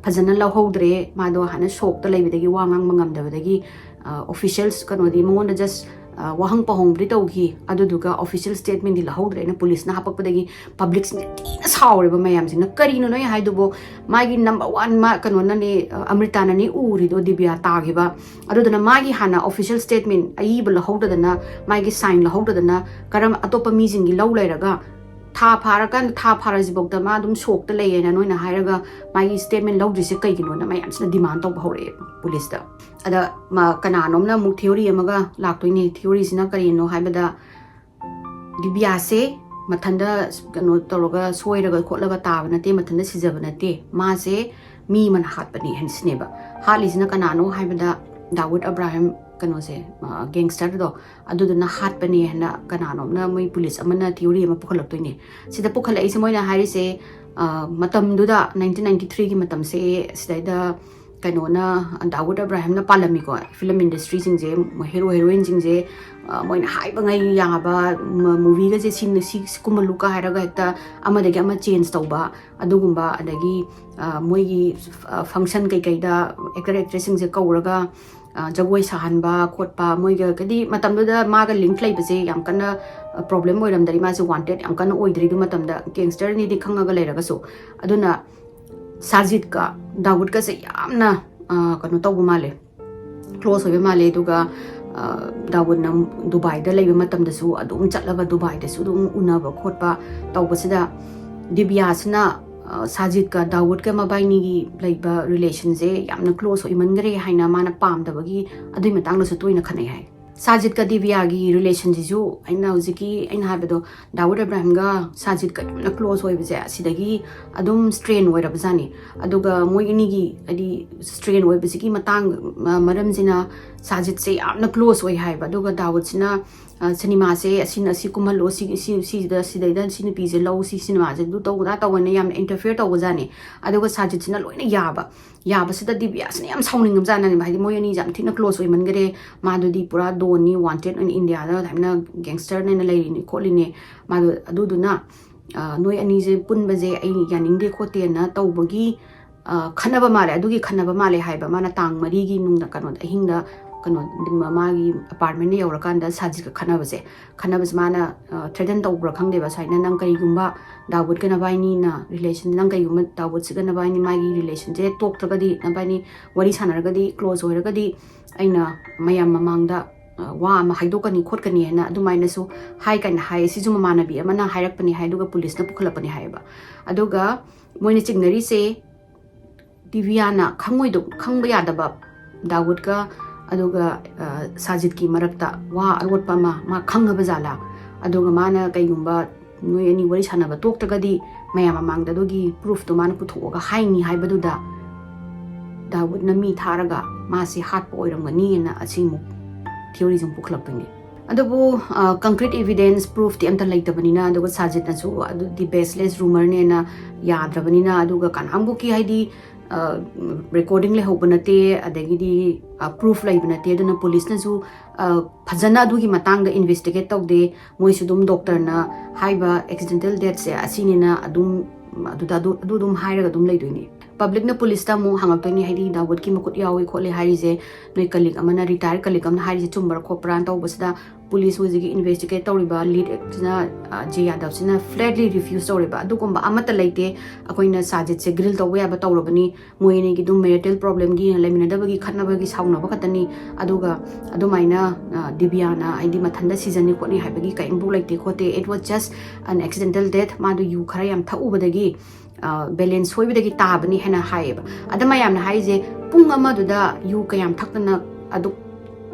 ꯐꯖꯅ ꯂꯧꯍꯧꯗ꯭ꯔꯦ꯫ ꯃꯥꯗꯣ ꯍꯥꯟꯅ ꯁꯣꯛꯇ ꯂꯩꯕꯗꯒꯤ ꯋꯥ ꯉꯥꯡꯕ ꯉꯝꯗꯕꯗꯒꯤ ꯑ, ꯑꯣꯐꯤꯁꯤꯌꯦꯜꯁ ꯀꯩꯅꯣꯗꯤ ꯃꯉꯣꯟꯗ ꯖꯁ ꯋꯥꯍꯪ ꯄꯥꯎꯍꯪꯕꯨꯗꯤ ꯇꯧꯈꯤ, ꯑꯗꯨꯗꯨꯒ official statement ꯗꯤ ꯂꯧꯍꯧꯗ꯭ꯔꯦꯅ ꯄꯨꯂꯤꯁꯅ ꯍꯥꯄꯛꯄꯗꯒꯤ ꯄꯕ꯭ꯂꯤꯛꯁꯤꯅ ꯊꯤꯅ ꯁꯥꯎꯔꯦꯕ꯫ ꯃꯌꯥꯝꯁꯤꯅ ꯀꯔꯤꯅꯣ ꯅꯣꯏ ꯍꯥꯏꯗꯨꯕꯣ? ꯃꯥꯒꯤ number one ꯃꯥ ꯀꯩꯅꯣꯅꯅꯦ, ꯑꯃ꯭ꯔꯤꯇꯥꯅꯅꯦ ꯎꯔꯤꯗꯣ, ꯗꯤꯕꯤꯌꯥ ꯇꯥꯈꯤꯕ꯫ ꯑꯗꯨꯗꯨꯅ ꯃꯥꯒꯤ ꯍꯥꯟꯅ official statement ꯑꯏꯕ ꯂꯧꯍꯧꯗꯗꯅ, ꯃꯥꯒꯤ sign ꯂꯧꯍꯧꯗꯗꯅ, ꯀꯔꯝ ꯑꯇꯣꯞꯄ ꯃꯤꯁꯤꯡꯒꯤ ꯂꯧ ꯂꯩꯔꯒ ꯊꯥ ꯐꯥꯔꯀꯥꯟꯗ, ꯊꯥ ꯐꯥꯔꯁꯤꯐꯥꯎꯗ ꯃꯥ ꯑꯗꯨꯝ ꯁꯣꯛꯇ ꯂꯩꯌꯦꯅ ꯅꯣꯏꯅ ꯍꯥꯏꯔꯒ ꯃꯥꯒꯤ statement ꯂꯧꯗ꯭ꯔꯤꯁꯦ ꯀꯩꯒꯤꯅꯣꯅ ꯃꯌꯥꯝꯁꯤꯅ demand ꯇꯧꯕ ꯍꯧꯔꯛꯑꯦ ꯄꯨꯂꯤꯁꯇ꯫ ꯑꯗ ꯃꯥ ꯀꯅꯥꯅꯣꯝꯅ ꯑꯃꯨꯛ theory ꯑꯃꯒ ꯂꯥꯛꯇꯣꯏꯅꯦ꯫ Theory ꯁꯤꯅ ꯀꯔꯤꯅꯣ ꯍꯥꯏꯕꯗ, ꯗꯤꯕꯤꯌꯥꯁꯦ ꯃꯊꯟꯗ ꯀꯩꯅꯣ ꯇꯧꯔꯒ ꯁꯣꯏꯔꯒ ꯈꯣꯠꯂꯒ ꯇꯥꯕ ꯅꯠꯇꯦ, ꯃꯊꯟꯗ ꯁꯤꯖꯕ ꯅꯠꯇꯦ, ꯃꯥꯁꯦ ꯃꯤ ꯑꯃꯅ ꯍꯥꯠꯄꯅꯦ ꯍꯥꯏꯅ ꯁꯤꯅꯦꯕ꯫ ꯍꯥꯠꯂꯤꯁꯤꯅ ꯀꯅꯥꯅꯣ ꯍꯥꯏꯕꯗ, ꯗꯥꯋꯨꯗ ꯑꯕ꯭ꯔꯥꯍꯤꯝ, ꯀꯩꯅꯣꯁꯦ, gangster ꯗꯣ, ꯑꯗꯨꯗꯨꯅ ꯍꯥꯠꯄꯅꯦ ꯍꯥꯏꯅ ꯀꯅꯥꯅꯣꯝꯅ, ꯃꯣꯏ ꯄꯨꯂꯤꯁ ꯑꯃꯅ theory ꯑꯃ ꯄꯨꯈꯠꯂꯛꯇꯣꯏꯅꯦ꯫ ꯁꯤꯗ ꯄꯨꯈꯠꯂꯛꯏꯁꯦ ꯃꯣꯏꯅ ꯍꯥꯏꯔꯤꯁꯦ, ꯑ, ꯃꯇꯝꯗꯨꯗ, nineteen ninety three ꯒꯤ ꯃꯇꯝꯁꯦ, ꯁꯤꯗꯩꯗ ꯀꯩꯅꯣꯅ, ꯗꯥꯋꯨꯗ ꯑꯕ꯭ꯔꯥꯍꯤꯝꯅ ꯄꯥꯜꯂꯝꯃꯤꯀꯣ꯫ Film industry ꯁꯤꯡꯁꯦ, ꯍꯦꯔꯣ ꯍꯦꯔꯣꯏꯟ ꯁꯤꯡꯁꯦ, ꯑ, ꯃꯣꯏꯅ ꯍꯥꯏꯕꯉꯩ ꯌꯥꯕ, ꯃ-, movie ꯒꯁꯦ ꯁꯤ, ꯁꯤ, ꯁꯤ ꯀꯨꯝꯍꯜꯂꯨꯀ ꯍꯥꯏꯔꯒ ꯍꯦꯛꯇ ꯑꯃꯗꯒꯤ ꯑꯃ change ꯇꯧꯕ, ꯑꯗꯨꯒꯨꯝꯕ, ꯑꯗꯒꯤ, ꯑ, ꯃꯣꯏꯒꯤ, ꯑ, function ꯀꯩꯀꯩꯗ actor actress ꯁꯤꯡꯁꯦ ꯀꯧꯔꯒ, ꯑ, ꯖꯒꯣꯏ ꯁꯥꯍꯟꯕ ꯈꯣꯠꯄ, ꯃꯣꯏꯒ, ꯍꯥꯏꯗꯤ, ꯃꯇꯝꯗꯨꯗ ꯃꯥꯒ link ꯂꯩꯕꯁꯦ ꯌꯥꯝ ꯀꯟꯅ, ꯑ, problem ꯑꯣꯏꯔꯝꯗꯔꯤ, ꯃꯥꯁꯦ wanted ꯌꯥꯝ ꯀꯟꯅ ꯑꯣꯏꯗ꯭ꯔꯤ ꯑꯗꯨ ꯃꯇꯝꯗ, gangster ꯅꯤꯗꯤ ꯈꯪꯉꯒ ꯂꯩꯔꯒꯁꯨ꯫ ꯑꯗꯨꯅ ꯁꯥꯖꯤꯗꯀ ꯗꯥꯋꯨꯗꯀꯁꯦ ꯌꯥꯝꯅ, ꯑ, ꯀꯩꯅꯣ ꯇꯧꯕ ꯃꯥꯜꯂꯦ, close ꯑꯣꯏꯕ ꯃꯥꯜꯂꯦ꯫ ꯑꯗꯨꯒ, ꯑ, ꯗꯥꯋꯨꯗꯅ ꯗꯨꯕꯥꯏꯗ ꯂꯩꯕ ꯃꯇꯝꯗꯁꯨ ꯑꯗꯨꯝ ꯆꯠꯂꯒ ꯗꯨꯕꯥꯏꯗꯁꯨ ꯑꯗꯨꯝ ꯎꯅꯕ ꯈꯣꯠꯄ ꯇꯧꯕꯁꯤꯗ, ꯗꯤꯕꯤꯌꯥꯁꯤꯅ, ꯑ, ꯁꯥꯖꯤꯗꯀ ꯗꯥꯋꯨꯗꯀ ꯃꯕꯥꯏꯅꯤꯒꯤ ꯂꯩꯕ relation ꯁꯦ ꯌꯥꯝꯅ close ꯑꯣꯏꯃꯟꯈ꯭ꯔꯦ ꯍꯥꯏꯅ ꯃꯥꯅ ꯄꯥꯝꯗꯕꯒꯤ ꯑꯗꯨꯒꯤ ꯃꯇꯥꯡꯗꯁꯨ ꯇꯣꯏꯅ ꯈꯠꯅꯩ ꯍꯥꯏ꯫ ꯁꯥꯖꯤꯗꯀ ꯗꯤꯕꯤꯌꯥꯒꯤ relation ꯁꯤꯁꯨ ꯑꯩꯅ ꯍꯧꯖꯤꯛꯀꯤ ꯑꯩꯅ ꯍꯥꯏꯕꯗꯣ, ꯗꯥꯋꯨꯗ ꯑꯕ꯭ꯔꯥꯍꯤꯝꯒ ꯁꯥꯖꯤꯗꯀ ꯌꯥꯝꯅ close ꯑꯣꯏꯕꯁꯦ ꯑꯁꯤꯗꯒꯤ ꯑꯗꯨꯝ strain ꯑꯣꯏꯔꯕꯖꯥꯠꯅꯤ꯫ ꯑꯗꯨꯒ ꯃꯣꯏ ꯑꯅꯤꯒꯤ, ꯍꯥꯏꯗꯤ, strain ꯑꯣꯏꯕꯁꯤꯒꯤ ꯃꯇꯥꯡ, ꯃ-, ꯃꯔꯝꯁꯤꯅ ꯁꯥꯖꯤꯗꯁꯦ ꯌꯥꯝꯅ close ꯑꯣꯏ ꯍꯥꯏꯕ, ꯑꯗꯨꯒ ꯗꯥꯋꯨꯗꯁꯤꯅ, ꯑ, ꯁꯤꯅꯦꯃꯥꯁꯦ ꯑꯁꯤꯅ ꯑꯁꯤ ꯀꯨꯝꯍꯜꯂꯣ, ꯁꯤ, ꯁꯤ, ꯁꯤꯗ, ꯁꯤꯗꯩꯗ ꯁꯤ ꯅꯨꯄꯤꯁꯦ ꯂꯧ, ꯁꯤ ꯁꯤꯅꯦꯃꯥꯁꯦ ꯑꯗꯨ ꯇꯧꯕꯗ ꯇꯧꯑꯅ ꯌꯥꯝꯅ interfere ꯇꯧꯕꯖꯥꯠꯅꯤ꯫ ꯑꯗꯨꯒ ꯁꯥꯖꯤꯗꯁꯤꯅ ꯂꯣꯏꯅ ꯌꯥꯕ꯫ ꯌꯥꯕꯁꯤꯗ ꯗꯤꯕꯤꯌꯥꯁꯤꯅ ꯌꯥꯝ ꯁꯥꯎꯅꯤꯡꯉꯕꯖꯥꯠꯅꯤ, ꯍꯥꯏꯗꯤ ꯃꯣꯏ ꯑꯅꯤꯁꯦ ꯌꯥꯝ ꯊꯤꯅ close ꯑꯣꯏꯃꯟꯈꯔꯦ, ꯃꯥꯗꯨꯗꯤ ꯄꯨꯔꯥ ꯗꯣꯟꯅꯤ, wanted ꯑꯣꯏꯅ ꯏꯟꯗꯤꯌꯥꯗ ꯑꯗꯨꯃꯥꯏꯅ gangster ꯅꯦꯅ ꯂꯩꯔꯤꯅꯤ ꯈꯣꯠꯂꯤꯅꯦ꯫ ꯃꯥꯗꯣ ꯑꯗꯨꯗꯨꯅ, ꯑ, ꯅꯣꯏ ꯑꯅꯤꯁꯦ ꯄꯨꯟꯕꯁꯦ ꯑꯩ ꯌꯥꯅꯤꯡꯗꯦ ꯈꯣꯠꯇꯦꯅ ꯇꯧꯕꯒꯤ, ꯑ, ꯈꯠꯅꯕ ꯃꯥꯜꯂꯦ, ꯑꯗꯨꯒꯤ ꯈꯠꯅꯕ ꯃꯥꯜꯂꯦ ꯍꯥꯏꯕ꯫ ꯃꯥꯅ ꯇꯥꯡ ꯃꯔꯤꯒꯤ ꯅꯨꯡꯗ, ꯀꯩꯅꯣꯗ, ꯑꯍꯤꯡꯗ ꯀꯩꯅꯣ, ꯃꯥꯒꯤ ꯑꯦꯄꯥꯔꯠꯃꯦꯟꯗ ꯌꯧꯔꯀꯥꯟꯗ ꯁꯥꯖꯤꯠꯀ ꯈꯠꯅꯕꯁꯦ, ꯈꯠꯅꯕꯁꯦ ꯃꯥꯅ ꯊ꯭ꯔꯦꯇꯟ ꯇꯧꯕ꯭ꯔꯥ ꯈꯪꯗꯦꯕ, ꯁꯨꯃꯥꯏꯅ, "ꯅꯪ ꯀꯔꯤꯒꯨꯝꯕ ꯗꯥꯎꯗꯀ ꯅꯕꯥꯏꯅꯤꯅ ꯔꯤꯂꯦꯁꯟ, ꯅꯪ ꯀꯔꯤꯒꯨꯝꯕ ꯗꯥꯎꯗꯀ ꯅꯕꯥꯏꯅꯤ ꯃꯥꯒꯤ ꯔꯤꯂꯦꯁꯟꯁꯦ ꯇꯣꯛꯇ꯭ꯔꯒꯗꯤ, ꯅꯕꯥꯏꯅꯤ ꯋꯥꯔꯤ ꯁꯥꯟꯅꯔꯒꯗꯤ, ꯀ꯭ꯂꯣꯖ ꯑꯣꯏꯔꯒꯗꯤ, ꯑꯩꯅ ꯃꯌꯥꯝ ꯃꯃꯥꯡꯗ ꯋꯥ ꯑꯃ ꯍꯥꯏꯗꯣꯛꯀꯅꯤ ꯈꯣꯠꯀꯅꯤ" ꯍꯥꯏꯅ ꯑꯗꯨꯃꯥꯏꯅꯁꯨ ꯍꯥꯏ ꯀꯥꯏꯅ ꯍꯥꯏ꯫ ꯁꯤꯁꯨ ꯃꯃꯥꯟꯅꯕꯤ ꯑꯃꯅ ꯍꯥꯏꯔꯛꯄꯅꯤ ꯍꯥꯏ, ꯑꯗꯨꯒ ꯄꯨꯂꯤꯁꯅ ꯄꯨꯈꯠꯂꯛꯄꯅꯤ ꯍꯥꯏꯌꯦꯕ꯫ ꯑꯗꯨꯒ ꯃꯣꯏꯅ ꯆꯤꯡꯅꯔꯤꯁꯦ ꯗꯤꯕꯤꯌꯥꯅ ꯈꯪꯉꯣꯏꯗ-, ꯈꯪꯕ ꯌꯥꯗꯕ ꯗꯥꯋꯨꯗꯀ ꯑꯗꯨꯒ, ꯑ, ꯁꯥꯖꯤꯗꯀꯤ ꯃꯔꯛꯇ ꯋꯥ ꯑꯔꯣꯠꯄ ꯑꯃ ꯃꯥ ꯈꯪꯉꯕ ꯖꯥꯠꯂꯥ? ꯑꯗꯨꯒ ꯃꯥꯅ ꯀꯩꯒꯨꯝꯕ ꯅꯣꯏ ꯑꯅꯤ ꯋꯥꯔꯤ ꯁꯥꯟꯅꯕ ꯇꯣꯛꯇ꯭ꯔꯒꯗꯤ ꯃꯌꯥꯝ ꯃꯃꯥꯡꯗ ꯑꯗꯨꯒꯤ ꯄ꯭ꯔꯨꯐꯇꯣ ꯃꯥꯅ ꯄꯨꯊꯣꯛꯑꯒ ꯍꯥꯏꯅꯤ ꯍꯥꯏꯕꯗꯨꯗ ꯗꯥꯋꯨꯗꯅ ꯃꯤ ꯊꯥꯔꯒ ꯃꯥꯁꯦ ꯍꯥꯠꯄ ꯑꯣꯏꯔꯝꯒꯅꯤꯅ ꯑꯁꯤꯃꯨꯛ ꯊꯤꯑꯣꯔꯤꯁꯦ ꯑꯃꯨꯛ ꯄꯨꯈꯠꯂꯛꯄꯅꯤ꯫ ꯑꯗꯨꯕꯨ, ꯑ, concrete evidence, ꯄ꯭ꯔꯨꯐꯇꯤ ꯑꯝꯇ ꯂꯩꯇꯕꯅꯤꯅ, ꯑꯗꯨꯒ ꯁꯥꯖꯤꯠꯅꯁꯨ ꯑꯗꯨꯗꯤ baseless ꯔꯨꯃꯔꯅꯦꯅ ꯌꯥꯗ꯭ꯔꯕꯅꯤꯅ, ꯑꯗꯨꯒ ꯀꯅꯥꯝꯕꯨꯛꯀꯤ, ꯍꯥꯏꯗꯤ, ꯑ, ꯔꯦꯀꯣꯔꯗꯤꯡ ꯂꯩꯍꯧꯕ ꯅꯠꯇꯦ, ꯑꯗꯒꯤꯗꯤ, ꯑ, ꯄ꯭ꯔꯨꯐ ꯂꯩꯕ ꯅꯠꯇꯦ꯫ ꯑꯗꯨꯅ ꯄꯨꯂꯤꯁꯅꯁꯨ, ꯑ, ꯐꯖꯅ ꯑꯗꯨꯒꯤ ꯃꯇꯥꯡꯗ ꯏꯟꯚꯦꯁꯇꯤꯒꯦꯠ ꯇꯧꯗꯦ꯫ ꯃꯣꯏꯁꯨ ꯑꯗꯨꯝ ꯗꯣꯛꯇꯔꯅ ꯍꯥꯏꯕ ꯑꯦꯛꯁꯤꯗꯦꯟꯇꯦꯜ ꯗꯦꯠꯁꯦ ꯑꯁꯤꯅꯦꯅ ꯑꯗꯨꯝ ꯑꯗꯨꯗ ꯑꯗꯨ, ꯑꯗꯨ ꯑꯗꯨꯝ ꯍꯥꯏꯔꯒ ꯑꯗꯨꯝ ꯂꯩꯗꯣꯏꯅꯤ꯫ ꯄꯕ꯭ꯂꯤꯛꯅ ꯄꯨꯂꯤꯁꯇ ꯑꯃꯨꯛ ꯍꯪꯉꯛꯇꯣꯏꯅꯤ, ꯍꯥꯏꯗꯤ ꯗꯥꯋꯨꯗꯀꯤ ꯃꯈꯨꯠ ꯌꯥꯎꯏ ꯈꯣꯠꯂꯤ ꯍꯥꯏꯔꯤꯁꯦ, ꯅꯣꯏ ꯀꯂꯤꯛ ꯑꯃꯅ, ꯔꯤꯇꯥꯌꯔ ꯀꯂꯤꯛ ꯑꯃꯅ ꯍꯥꯏꯔꯤꯁꯦ ꯆꯨꯝꯕ꯭ꯔꯥ ꯈꯣꯠꯄ꯭ꯔꯥꯅ ꯇꯧꯕꯁꯤꯗ, ꯄꯨꯂꯤꯁ ꯍꯧꯖꯤꯛꯀꯤ ꯏꯟꯚꯦꯁꯇꯤꯒꯦꯠ ꯇꯧꯔꯤꯕ ꯂꯤꯗꯁꯤꯅ, ꯑ, ꯖꯦ ꯌꯥꯗꯕꯁꯤꯅ ꯐ꯭ꯂꯦꯠꯂꯤ ꯔꯤꯐ꯭ꯌꯨꯁ ꯇꯧꯔꯦꯕ꯫ "ꯑꯗꯨꯒꯨꯝꯕ ꯑꯃꯠꯇ ꯂꯩꯇꯦ, ꯑꯩꯈꯣꯏꯅ ꯁꯥꯖꯤꯠꯁꯦ ꯒ꯭ꯔꯤꯜ ꯇꯧꯕ ꯌꯥꯕ ꯇꯧꯔꯕꯅꯤ, ꯃꯣꯏ ꯑꯅꯤꯒꯤ ꯑꯗꯨꯝ ꯃꯦꯔꯤꯇꯦꯜ ꯄ꯭ꯔꯣꯕ꯭ꯂꯦꯝꯒꯤ, ꯂꯩꯃꯤꯟꯅꯗꯕꯒꯤ ꯈꯠꯅꯕꯒꯤ ꯁꯥꯎꯅꯕ ꯈꯛꯇꯅꯤ, ꯑꯗꯨꯒ ꯑꯗꯨꯃꯥꯏꯅ, ꯑ, ꯗꯤꯕꯤꯌꯥꯅ, ꯍꯥꯏꯗꯤ, ꯃꯊꯟꯇ ꯁꯤꯖꯅꯤ ꯈꯣꯠꯅꯤ ꯍꯥꯏꯕꯒꯤ ꯀꯔꯤꯝꯐꯥꯎ ꯂꯩꯇꯦ ꯈꯣꯠꯇꯦ, it was just an accidental death, ꯃꯥꯗꯣ ꯌꯨ ꯈꯔ ꯌꯥꯝ ꯊꯛꯎꯕꯗꯒꯤ, ꯑ, ꯕꯦꯂꯦꯟꯁ ꯁꯣꯏꯕꯗꯒꯤ ꯇꯥꯕꯅꯤ" ꯍꯥꯏꯅ ꯍꯥꯏꯌꯦꯕ꯫ ꯑꯗ ꯃꯌꯥꯝꯅ ꯍꯥꯏꯔꯤꯁꯦ, ꯄꯨꯡ ꯑꯃꯗꯨꯗ ꯌꯨ ꯀꯌꯥꯝ ꯊꯛꯇꯅ ꯑꯗꯨꯛ,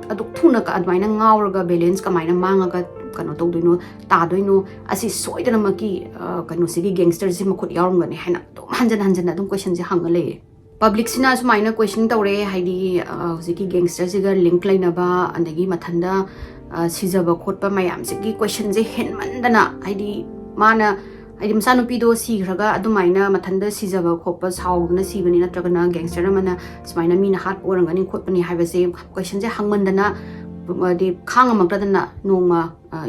ꯑꯗꯨꯛ ꯊꯨꯅ ꯀ-, ꯑꯗꯨꯃꯥꯏꯅ ꯉꯥꯎꯔꯒ ꯕꯦꯂꯦꯟꯁ ꯀꯃꯥꯏꯅ ꯃꯥꯡꯉꯒ ꯀꯩꯅꯣ ꯇꯧꯗꯣꯏꯅꯣ, ꯇꯥꯗꯣꯏꯅꯣ? ꯑꯁꯤ ꯁꯣꯏꯗꯅꯃꯛꯀꯤ, ꯑ, ꯀꯩꯅꯣꯁꯤꯒꯤ, ꯒꯦꯡꯁꯇꯔꯁꯤ ꯃꯈꯨꯠ ꯌꯥꯎꯔꯝꯒꯅꯤ ꯍꯥꯏꯅ ꯑꯗꯨꯝ ꯍꯟꯖꯟ ꯍꯟꯖꯟꯅ ꯑꯗꯨꯝ ꯀꯣꯏꯁꯟꯁꯦ ꯍꯪꯉ ꯂꯩꯌꯦ꯫ ꯄꯕ꯭ꯂꯤꯛꯁꯤꯅ ꯁꯨꯃꯥꯏꯅ ꯀꯣꯏꯁꯟ ꯇꯧꯔꯦ, ꯍꯥꯏꯗꯤ, ꯑ, ꯍꯧꯖꯤꯛꯀꯤ ꯒꯦꯡꯁꯇꯔꯁꯤꯒ ꯂꯤꯡꯛ ꯂꯩꯅꯕ, ꯑꯗꯒꯤ ꯃꯊꯟꯗ, ꯑ, ꯁꯤꯖꯕ ꯈꯣꯠꯄ ꯃꯌꯥꯝꯁꯤꯒꯤ ꯀꯣꯏꯁꯟꯁꯦ ꯍꯦꯟꯃꯟꯗꯅ, ꯍꯥꯏꯗꯤ, ꯃꯥꯅ, ꯍꯥꯏꯗꯤ, ꯃꯆꯥꯅꯨꯄꯤꯗꯣ ꯁꯤꯈ꯭ꯔꯒ ꯑꯗꯨꯃꯥꯏꯅ ꯃꯊꯟꯇ ꯁꯤꯖꯕ ꯈꯣꯠꯄ, ꯁꯥꯎꯗꯅ ꯁꯤꯕꯅꯤ, ꯅꯠꯇ꯭ꯔꯒꯅ ꯒꯦꯡꯁꯇꯔ ꯑꯃꯅ ꯁꯨꯃꯥꯏꯅ ꯃꯤꯅ ꯍꯥꯠꯄ ꯑꯣꯏꯔꯝꯒꯅꯤ ꯈꯣꯠꯄꯅꯤ ꯍꯥꯏꯕꯁꯦ ꯀꯣꯏꯁꯟꯁꯦ ꯍꯪꯃꯟꯗꯅ ꯍꯥꯏꯗꯤ ꯈꯥꯡꯉꯝꯃꯛꯇꯗꯅ ꯅꯣꯡꯃ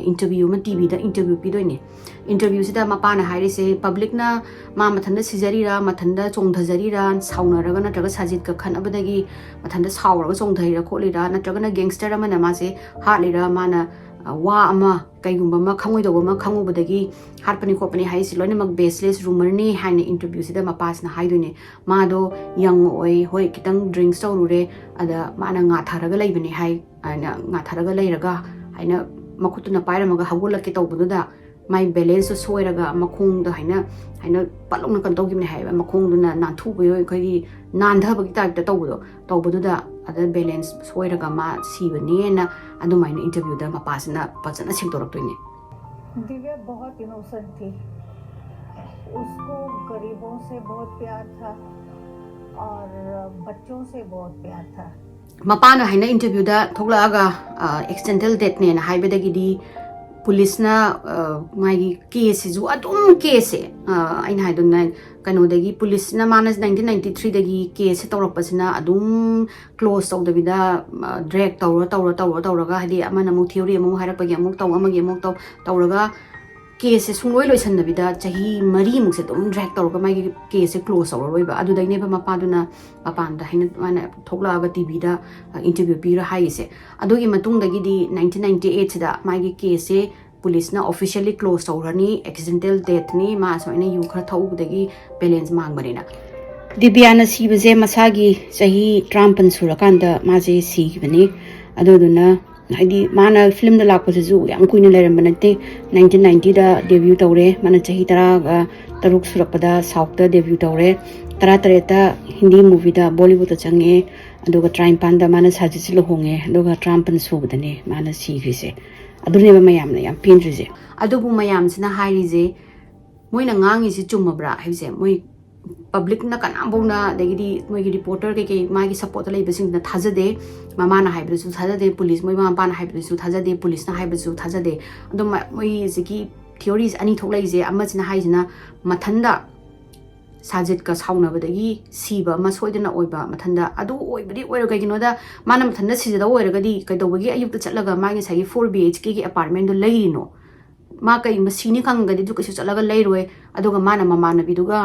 ꯏꯟꯇꯔꯚ꯭ꯌꯨ ꯑꯃ ꯇꯤꯚꯤꯗ ꯏꯟꯇꯔꯚ꯭ꯌꯨ ꯄꯤꯗꯣꯏꯅꯦ꯫ ꯏꯟꯇꯔꯚ꯭ꯌꯨꯁꯤꯗ ꯃꯄꯥꯅ ꯍꯥꯏꯔꯤꯁꯦ, ꯄꯕ꯭ꯂꯤꯛꯅ ꯃꯥ ꯃꯊꯟꯇ ꯁꯤꯖꯔꯤꯔꯥ, ꯃꯊꯟꯇ ꯆꯣꯡꯊꯖꯔꯤꯔꯥ, ꯁꯥꯎꯅꯔꯒ ꯅꯠꯇ꯭ꯔꯒ ꯁꯥꯖꯤꯠꯀ ꯈꯠꯅꯕꯗꯒꯤ ꯃꯊꯟꯇ ꯁꯥꯎꯔꯒ ꯆꯣꯡꯊꯔꯤꯔꯥ ꯈꯣꯠꯂꯤꯔꯥ, ꯅꯠꯇ꯭ꯔꯒꯅ ꯒꯦꯡꯁꯇꯔ ꯑꯃꯅ ꯃꯥꯁꯦ ꯍꯥꯠꯂꯤꯔꯥ, ꯃꯥꯅ ꯑ, ꯋꯥ ꯑꯃ, ꯀꯩꯒꯨꯝꯕ ꯑꯃ ꯈꯪꯉꯣꯏꯗꯧꯕ ꯑꯃ ꯈꯪꯉꯨꯕꯗꯒꯤ ꯍꯥꯠꯄꯅꯤ ꯈꯣꯠꯄꯅꯤ ꯍꯥꯏꯔꯤꯁꯤ ꯂꯣꯏꯅꯃꯛ ꯕꯦꯁꯂꯦꯁ ꯔꯨꯃꯔꯅꯤ ꯍꯥꯏꯅ ꯏꯟꯇꯔꯚ꯭ꯌꯨꯁꯤꯗ ꯃꯄꯥꯁꯤꯅ ꯍꯥꯏꯗꯣꯏꯅꯦ꯫ ꯃꯥꯗꯣ ꯌꯪ ꯑꯣꯏ, ꯍꯣꯏ, ꯈꯤꯇꯪ ꯗ꯭ꯔꯤꯡꯛꯁ ꯇꯧꯔꯨꯔꯦ, ꯑꯗ ꯃꯥꯅ ꯉꯥꯊꯔꯒ ꯂꯩꯕꯅꯦ ꯍꯥꯏ, ꯍꯥꯏꯅ ꯉꯥꯊꯔꯒ ꯂꯩꯔꯒ ꯍꯥꯏꯅ ꯃꯈꯨꯠꯇꯨꯅ ꯄꯥꯏꯔꯝꯃꯒ ꯍꯧꯒꯠꯂꯛꯀꯦ ꯇꯧꯕꯗꯨꯗ ꯃꯥꯏ ꯕꯦꯂꯦꯟꯁꯇꯣ ꯁꯣꯏꯔꯒ ꯃꯈꯣꯡꯗ ꯍꯥꯏꯅ, ꯍꯥꯏꯅ ꯄꯠ ꯂꯥꯎꯅ ꯀꯩꯅꯣ ꯇꯧꯈꯤꯕꯅꯦ ꯍꯥꯏꯌꯦꯕ꯫ ꯃꯈꯣꯡꯗꯨꯅ ꯅꯥꯟꯊꯨꯕ, ꯑꯩꯈꯣꯏꯒꯤ ꯅꯥꯟꯊꯕꯒꯤ ꯇꯥꯏꯞꯇ ꯇꯧꯕꯗꯣ, ꯇꯧꯕꯗꯨꯗ ꯑꯗ ꯕꯦꯂꯦꯟꯁ ꯁꯣꯏꯔꯒ ꯃꯥ ꯁꯤꯕꯅꯦꯅ ꯑꯗꯨꯃꯥꯏꯅ ꯏꯟꯇꯔꯚ꯭ꯌꯨꯗ ꯃꯄꯥꯁꯤꯅ ꯐꯖꯅ ꯁꯦꯡꯗꯣꯔꯛꯇꯣꯏꯅꯦ꯫ दिव्या बहुत इनोसेंट थी। उसको गरीबों से बहुत प्यार था और बच्चों से बहुत प्यार था। ꯃꯄꯥꯅ ꯍꯥꯏꯅ ꯏꯟꯇꯔꯚ꯭ꯌꯨꯗ ꯊꯣꯛꯂꯛꯑꯒ ꯑꯦꯛꯁꯤꯗꯦꯟꯇꯦꯜ ꯗꯦꯠꯅꯦꯅ ꯍꯥꯏꯕꯗꯒꯤꯗꯤ ꯄꯨꯂꯤꯁꯅ ꯃꯥꯒꯤ ꯀꯦꯁꯁꯤꯁꯨ ꯑꯗꯨꯝ ꯀꯦꯁꯁꯦ ꯑꯩꯅ ꯍꯥꯏꯗꯨꯅ ꯀꯩꯅꯣꯗꯒꯤ ꯄꯨꯂꯤꯁꯅ ꯃꯥꯅ ꯅꯥꯏꯟꯇꯤꯟ ꯅꯥꯏꯟꯇꯤ ꯊ꯭ꯔꯤꯗꯒꯤ ꯀꯦꯁꯁꯦ ꯇꯧꯔꯛꯄꯁꯤꯅ ꯑꯗꯨꯝ ꯀ꯭ꯂꯣꯖ ꯇꯧꯗꯕꯤꯗ ꯗ꯭ꯔꯦꯛ ꯇꯧꯔ ꯇꯧꯔ ꯇꯧꯔ ꯇꯧꯔꯒ ꯍꯥꯏꯗꯤ ꯑꯃꯅ ꯑꯃꯨꯛ ꯊꯤꯑꯣꯔꯤ ꯑꯃꯃꯨꯛ ꯍꯥꯏꯔꯛꯄꯒꯤ ꯑꯃꯨꯛ ꯇꯧ ꯑꯃꯒꯤ ꯑꯃꯨꯛ ꯇꯧ ꯇꯧꯔꯒ ꯀꯦꯁꯁꯦ ꯁꯨꯡꯂꯣꯏ ꯂꯣꯏꯁꯟꯗꯕꯤꯗ ꯆꯍꯤ ꯃꯔꯤꯃꯨꯛꯁꯦ ꯑꯗꯨꯝ ꯗ꯭ꯔꯦꯛ ꯇꯧꯔꯒ ꯃꯥꯒꯤ ꯀꯦꯁꯁꯦ ꯀ꯭ꯂꯣꯖ ꯇꯧꯔꯔꯣꯏꯕ꯫ ꯑꯗꯨꯗꯩꯅꯦꯕ ꯃꯄꯥꯗꯨꯅ ꯃꯄꯥꯟꯗ ꯍꯥꯏꯅ ꯃꯥꯅ ꯊꯣꯛꯂꯛꯑꯒ ꯇꯤꯚꯤꯗ ꯏꯟꯇꯔꯚ꯭ꯌꯨ ꯄꯤꯔ ꯍꯥꯏꯔꯤꯁꯦ꯫ ꯑꯗꯨꯒꯤ ꯃꯇꯨꯡꯗꯒꯤꯗꯤ ꯅꯥꯏꯟꯇꯤꯟ ꯅꯥꯏꯟꯇꯤ ꯑꯩꯠꯁꯤꯗ ꯃꯥꯒꯤ ꯀꯦꯁꯁꯦ ꯄꯨꯂꯤꯁꯅ ꯑꯣꯐꯤꯁꯤꯌꯦꯜꯂꯤ ꯀ꯭ꯂꯣꯖ ꯇꯧꯈ꯭ꯔꯅꯤ, ꯑꯦꯛꯁꯤꯗꯦꯟꯇꯦꯜ ꯗꯦꯠꯅꯤ, ꯃꯥ ꯁꯨꯃꯥꯏꯅ ꯌꯨ ꯈꯔ ꯊꯛꯎꯕꯗꯒꯤ ꯕꯦꯂꯦꯟꯁ ꯃꯥꯡꯕꯅꯤꯅ꯫ ꯗꯤꯕꯤꯌꯥꯅ ꯁꯤꯕꯁꯦ ꯃꯁꯥꯒꯤ ꯆꯍꯤ ꯇꯔꯥꯃꯥꯄꯟ ꯁꯨꯔꯀꯥꯟꯗ ꯃꯥꯁꯦ ꯁꯤꯈꯤꯕꯅꯤ꯫ ꯑꯗꯨꯗꯨꯅ ꯍꯥꯏꯗꯤ ꯃꯥꯅ ꯐꯤꯂꯝꯗ ꯂꯥꯛꯄꯁꯤꯁꯨ ꯌꯥꯝ ꯀꯨꯏꯅ ꯂꯩꯔꯝꯕ ꯅꯠꯇꯦ꯫ ꯅꯥꯏꯟꯇꯤꯟ ꯅꯥꯏꯟꯇꯤꯗ ꯗꯦꯕ꯭ꯌꯨ ꯇꯧꯔꯦ꯫ ꯃꯥꯅ ꯆꯍꯤ ꯇꯔꯥꯒ ꯇꯔꯨꯛ ꯁꯨꯔꯛꯄꯗ ꯁꯥꯎꯠꯇ ꯗꯦꯕ꯭ꯌꯨ ꯇꯧꯔꯦ꯫ ꯇꯔꯥꯇꯔꯦꯠꯇ ꯍꯤꯟꯗꯤ ꯃꯨꯚꯤꯗ ꯕꯣꯂꯤꯋꯨꯗꯇ ꯆꯪꯉꯛꯑꯦ꯫ ꯑꯗꯨꯒ ꯇꯔꯥꯅꯤꯄꯥꯟꯗ ꯃꯥꯅ ꯁꯥꯖꯤꯠꯁꯤ ꯂꯨꯍꯣꯡꯉꯦ꯫ ꯑꯗꯨꯒ ꯇꯔꯥꯃꯥꯄꯟ ꯁꯨꯕꯗꯅꯦ ꯃꯥꯅ ꯁꯤꯈ꯭ꯔꯤꯁꯦ꯫ ꯑꯗꯨꯅꯦꯕ ꯃꯌꯥꯝꯅ ꯌꯥꯝ ꯄꯦꯟꯗ꯭ꯔꯤꯁꯦ꯫ ꯑꯗꯨꯕꯨ ꯃꯌꯥꯝꯁꯤꯅ ꯍꯥꯏꯔꯤꯁꯦ, ꯃꯣꯏꯅ ꯉꯥꯡꯉꯤꯁꯤ ꯆꯨꯝꯃꯕ꯭ꯔꯥ ꯍꯥꯏꯕꯁꯦ, ꯃꯣꯏ ꯄꯕ꯭ꯂꯤꯛꯅ ꯀꯅꯥꯝꯐꯥꯎꯅ, ꯑꯗꯒꯤꯗꯤ ꯃꯣꯏꯒꯤ ꯔꯤꯄꯣꯔꯇꯔ ꯀꯩꯀꯩ ꯃꯥꯒꯤ ꯁꯞꯄꯣꯔꯠꯇ ꯂꯩꯕꯁꯤꯡꯗꯨꯅ ꯊꯥꯖꯗꯦ꯫ ꯃꯃꯥꯅ ꯍꯥꯏꯕꯗꯨꯁꯨ ꯊꯥꯖꯗꯦ, ꯄꯨꯂꯤꯁ, ꯃꯣꯏ ꯃꯃꯥ ꯃꯄꯥꯅ ꯍꯥꯏꯕꯗꯨꯁꯨ ꯊꯥꯖꯗꯦ, ꯄꯨꯂꯤꯁꯅ ꯍꯥꯏꯕꯁꯨ ꯊꯥꯖꯗꯦ꯫ ꯑꯗꯨꯝ ꯃ-, ꯃꯣꯏ ꯍꯧꯖꯤꯛꯀꯤ ꯊꯤꯑꯣꯔꯤꯁ ꯑꯅꯤ ꯊꯣꯛꯂꯛꯏꯁꯦ, ꯑꯃꯁꯤꯅ ꯍꯥꯏꯁꯤꯅ ꯃꯊꯟꯗ ꯁꯥꯖꯤꯠꯀ ꯁꯥꯎꯅꯕꯗꯒꯤ ꯁꯤꯕ ꯑꯃ ꯁꯣꯏꯗꯅ ꯑꯣꯏꯕ ꯃꯊꯟꯗ꯫ ꯑꯗꯨ ꯑꯣꯏꯕꯗꯤ ꯑꯣꯏꯔꯣꯏ꯫ ꯀꯩꯒꯤꯅꯣꯗ, ꯃꯥꯅ ꯃꯊꯟꯇ ꯁꯤꯖꯗꯧ ꯑꯣꯏꯔꯒꯗꯤ ꯀꯩꯗꯧꯕꯒꯤ ꯑꯌꯨꯛꯇ ꯆꯠꯂꯒ ꯃꯥꯒꯤ ꯉꯁꯥꯏꯒꯤ four B H K ꯒꯤ apartment ꯗꯣ ꯂꯩꯔꯤꯅꯣ? ꯃꯥ ꯀꯩꯒꯨꯝꯕ ꯁꯤꯅꯤ ꯈꯪꯉꯒꯗꯤ ꯑꯗꯨ ꯀꯩꯁꯨ ꯆꯠꯂꯒ ꯂꯩꯔꯣꯏ꯫ ꯑꯗꯨꯒ ꯃꯥꯅ ꯃꯃꯥꯟꯅꯕꯤꯗꯨꯒ,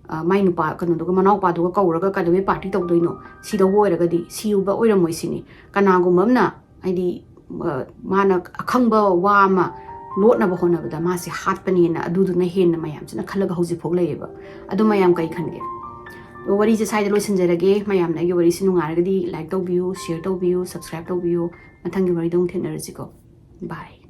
ꯑ, ꯃꯥꯏ ꯅꯨꯄꯥ, ꯀꯩꯅꯣꯗꯨꯒ, ꯃꯅꯥꯎꯄꯥꯗꯨꯒ ꯀꯧꯔꯒ ꯀꯩꯗꯧꯕꯩ party ꯇꯧꯗꯣꯏꯅꯣ? ꯁꯤꯗꯧꯕ ꯑꯣꯏꯔꯒꯗꯤ, ꯁꯤꯎꯕ ꯑꯣꯏꯔꯝꯃꯣꯏ ꯁꯤꯅꯤ꯫ ꯀꯅꯥꯒꯨꯝꯕ ꯑꯃꯅ, ꯍꯥꯏꯗꯤ, ꯑ, ꯃꯥꯅ ꯑꯈꯪꯕ ꯋꯥ ꯑꯃ ꯂꯣꯠꯅꯕ ꯍꯣꯠꯅꯕꯗ ꯃꯥꯁꯦ ꯍꯥꯠꯄꯅꯦꯅ ꯑꯗꯨꯗꯨꯅ ꯍꯦꯟꯅ ꯃꯌꯥꯝꯁꯤꯅ ꯈꯜꯂꯒ ꯍꯧꯖꯤꯛꯐꯥꯎ ꯂꯩꯌꯦꯕ꯫ ꯑꯗꯣ ꯃꯌꯥꯝ ꯀꯩ ꯈꯟꯒꯦ? ꯑꯗꯣ ꯋꯥꯔꯤꯁꯦ ꯁ꯭ꯋꯥꯏꯗ ꯂꯣꯏꯁꯤꯟꯖꯔꯒꯦ꯫ ꯃꯌꯥꯝꯅ ꯑꯩꯒꯤ ꯋꯥꯔꯤꯁꯤ ꯅꯨꯡꯉꯥꯏꯔꯒꯗꯤ like ꯇꯧꯕꯤꯌꯨ, share ꯇꯧꯕꯤꯌꯨ, subscribe ꯇꯧꯕꯤꯌꯨ꯫ ꯃꯊꯪꯒꯤ ꯋꯥꯔꯤꯗ ꯑꯃꯨꯛ ꯊꯦꯡꯅꯔꯁꯤꯀꯣ꯫ Bye꯫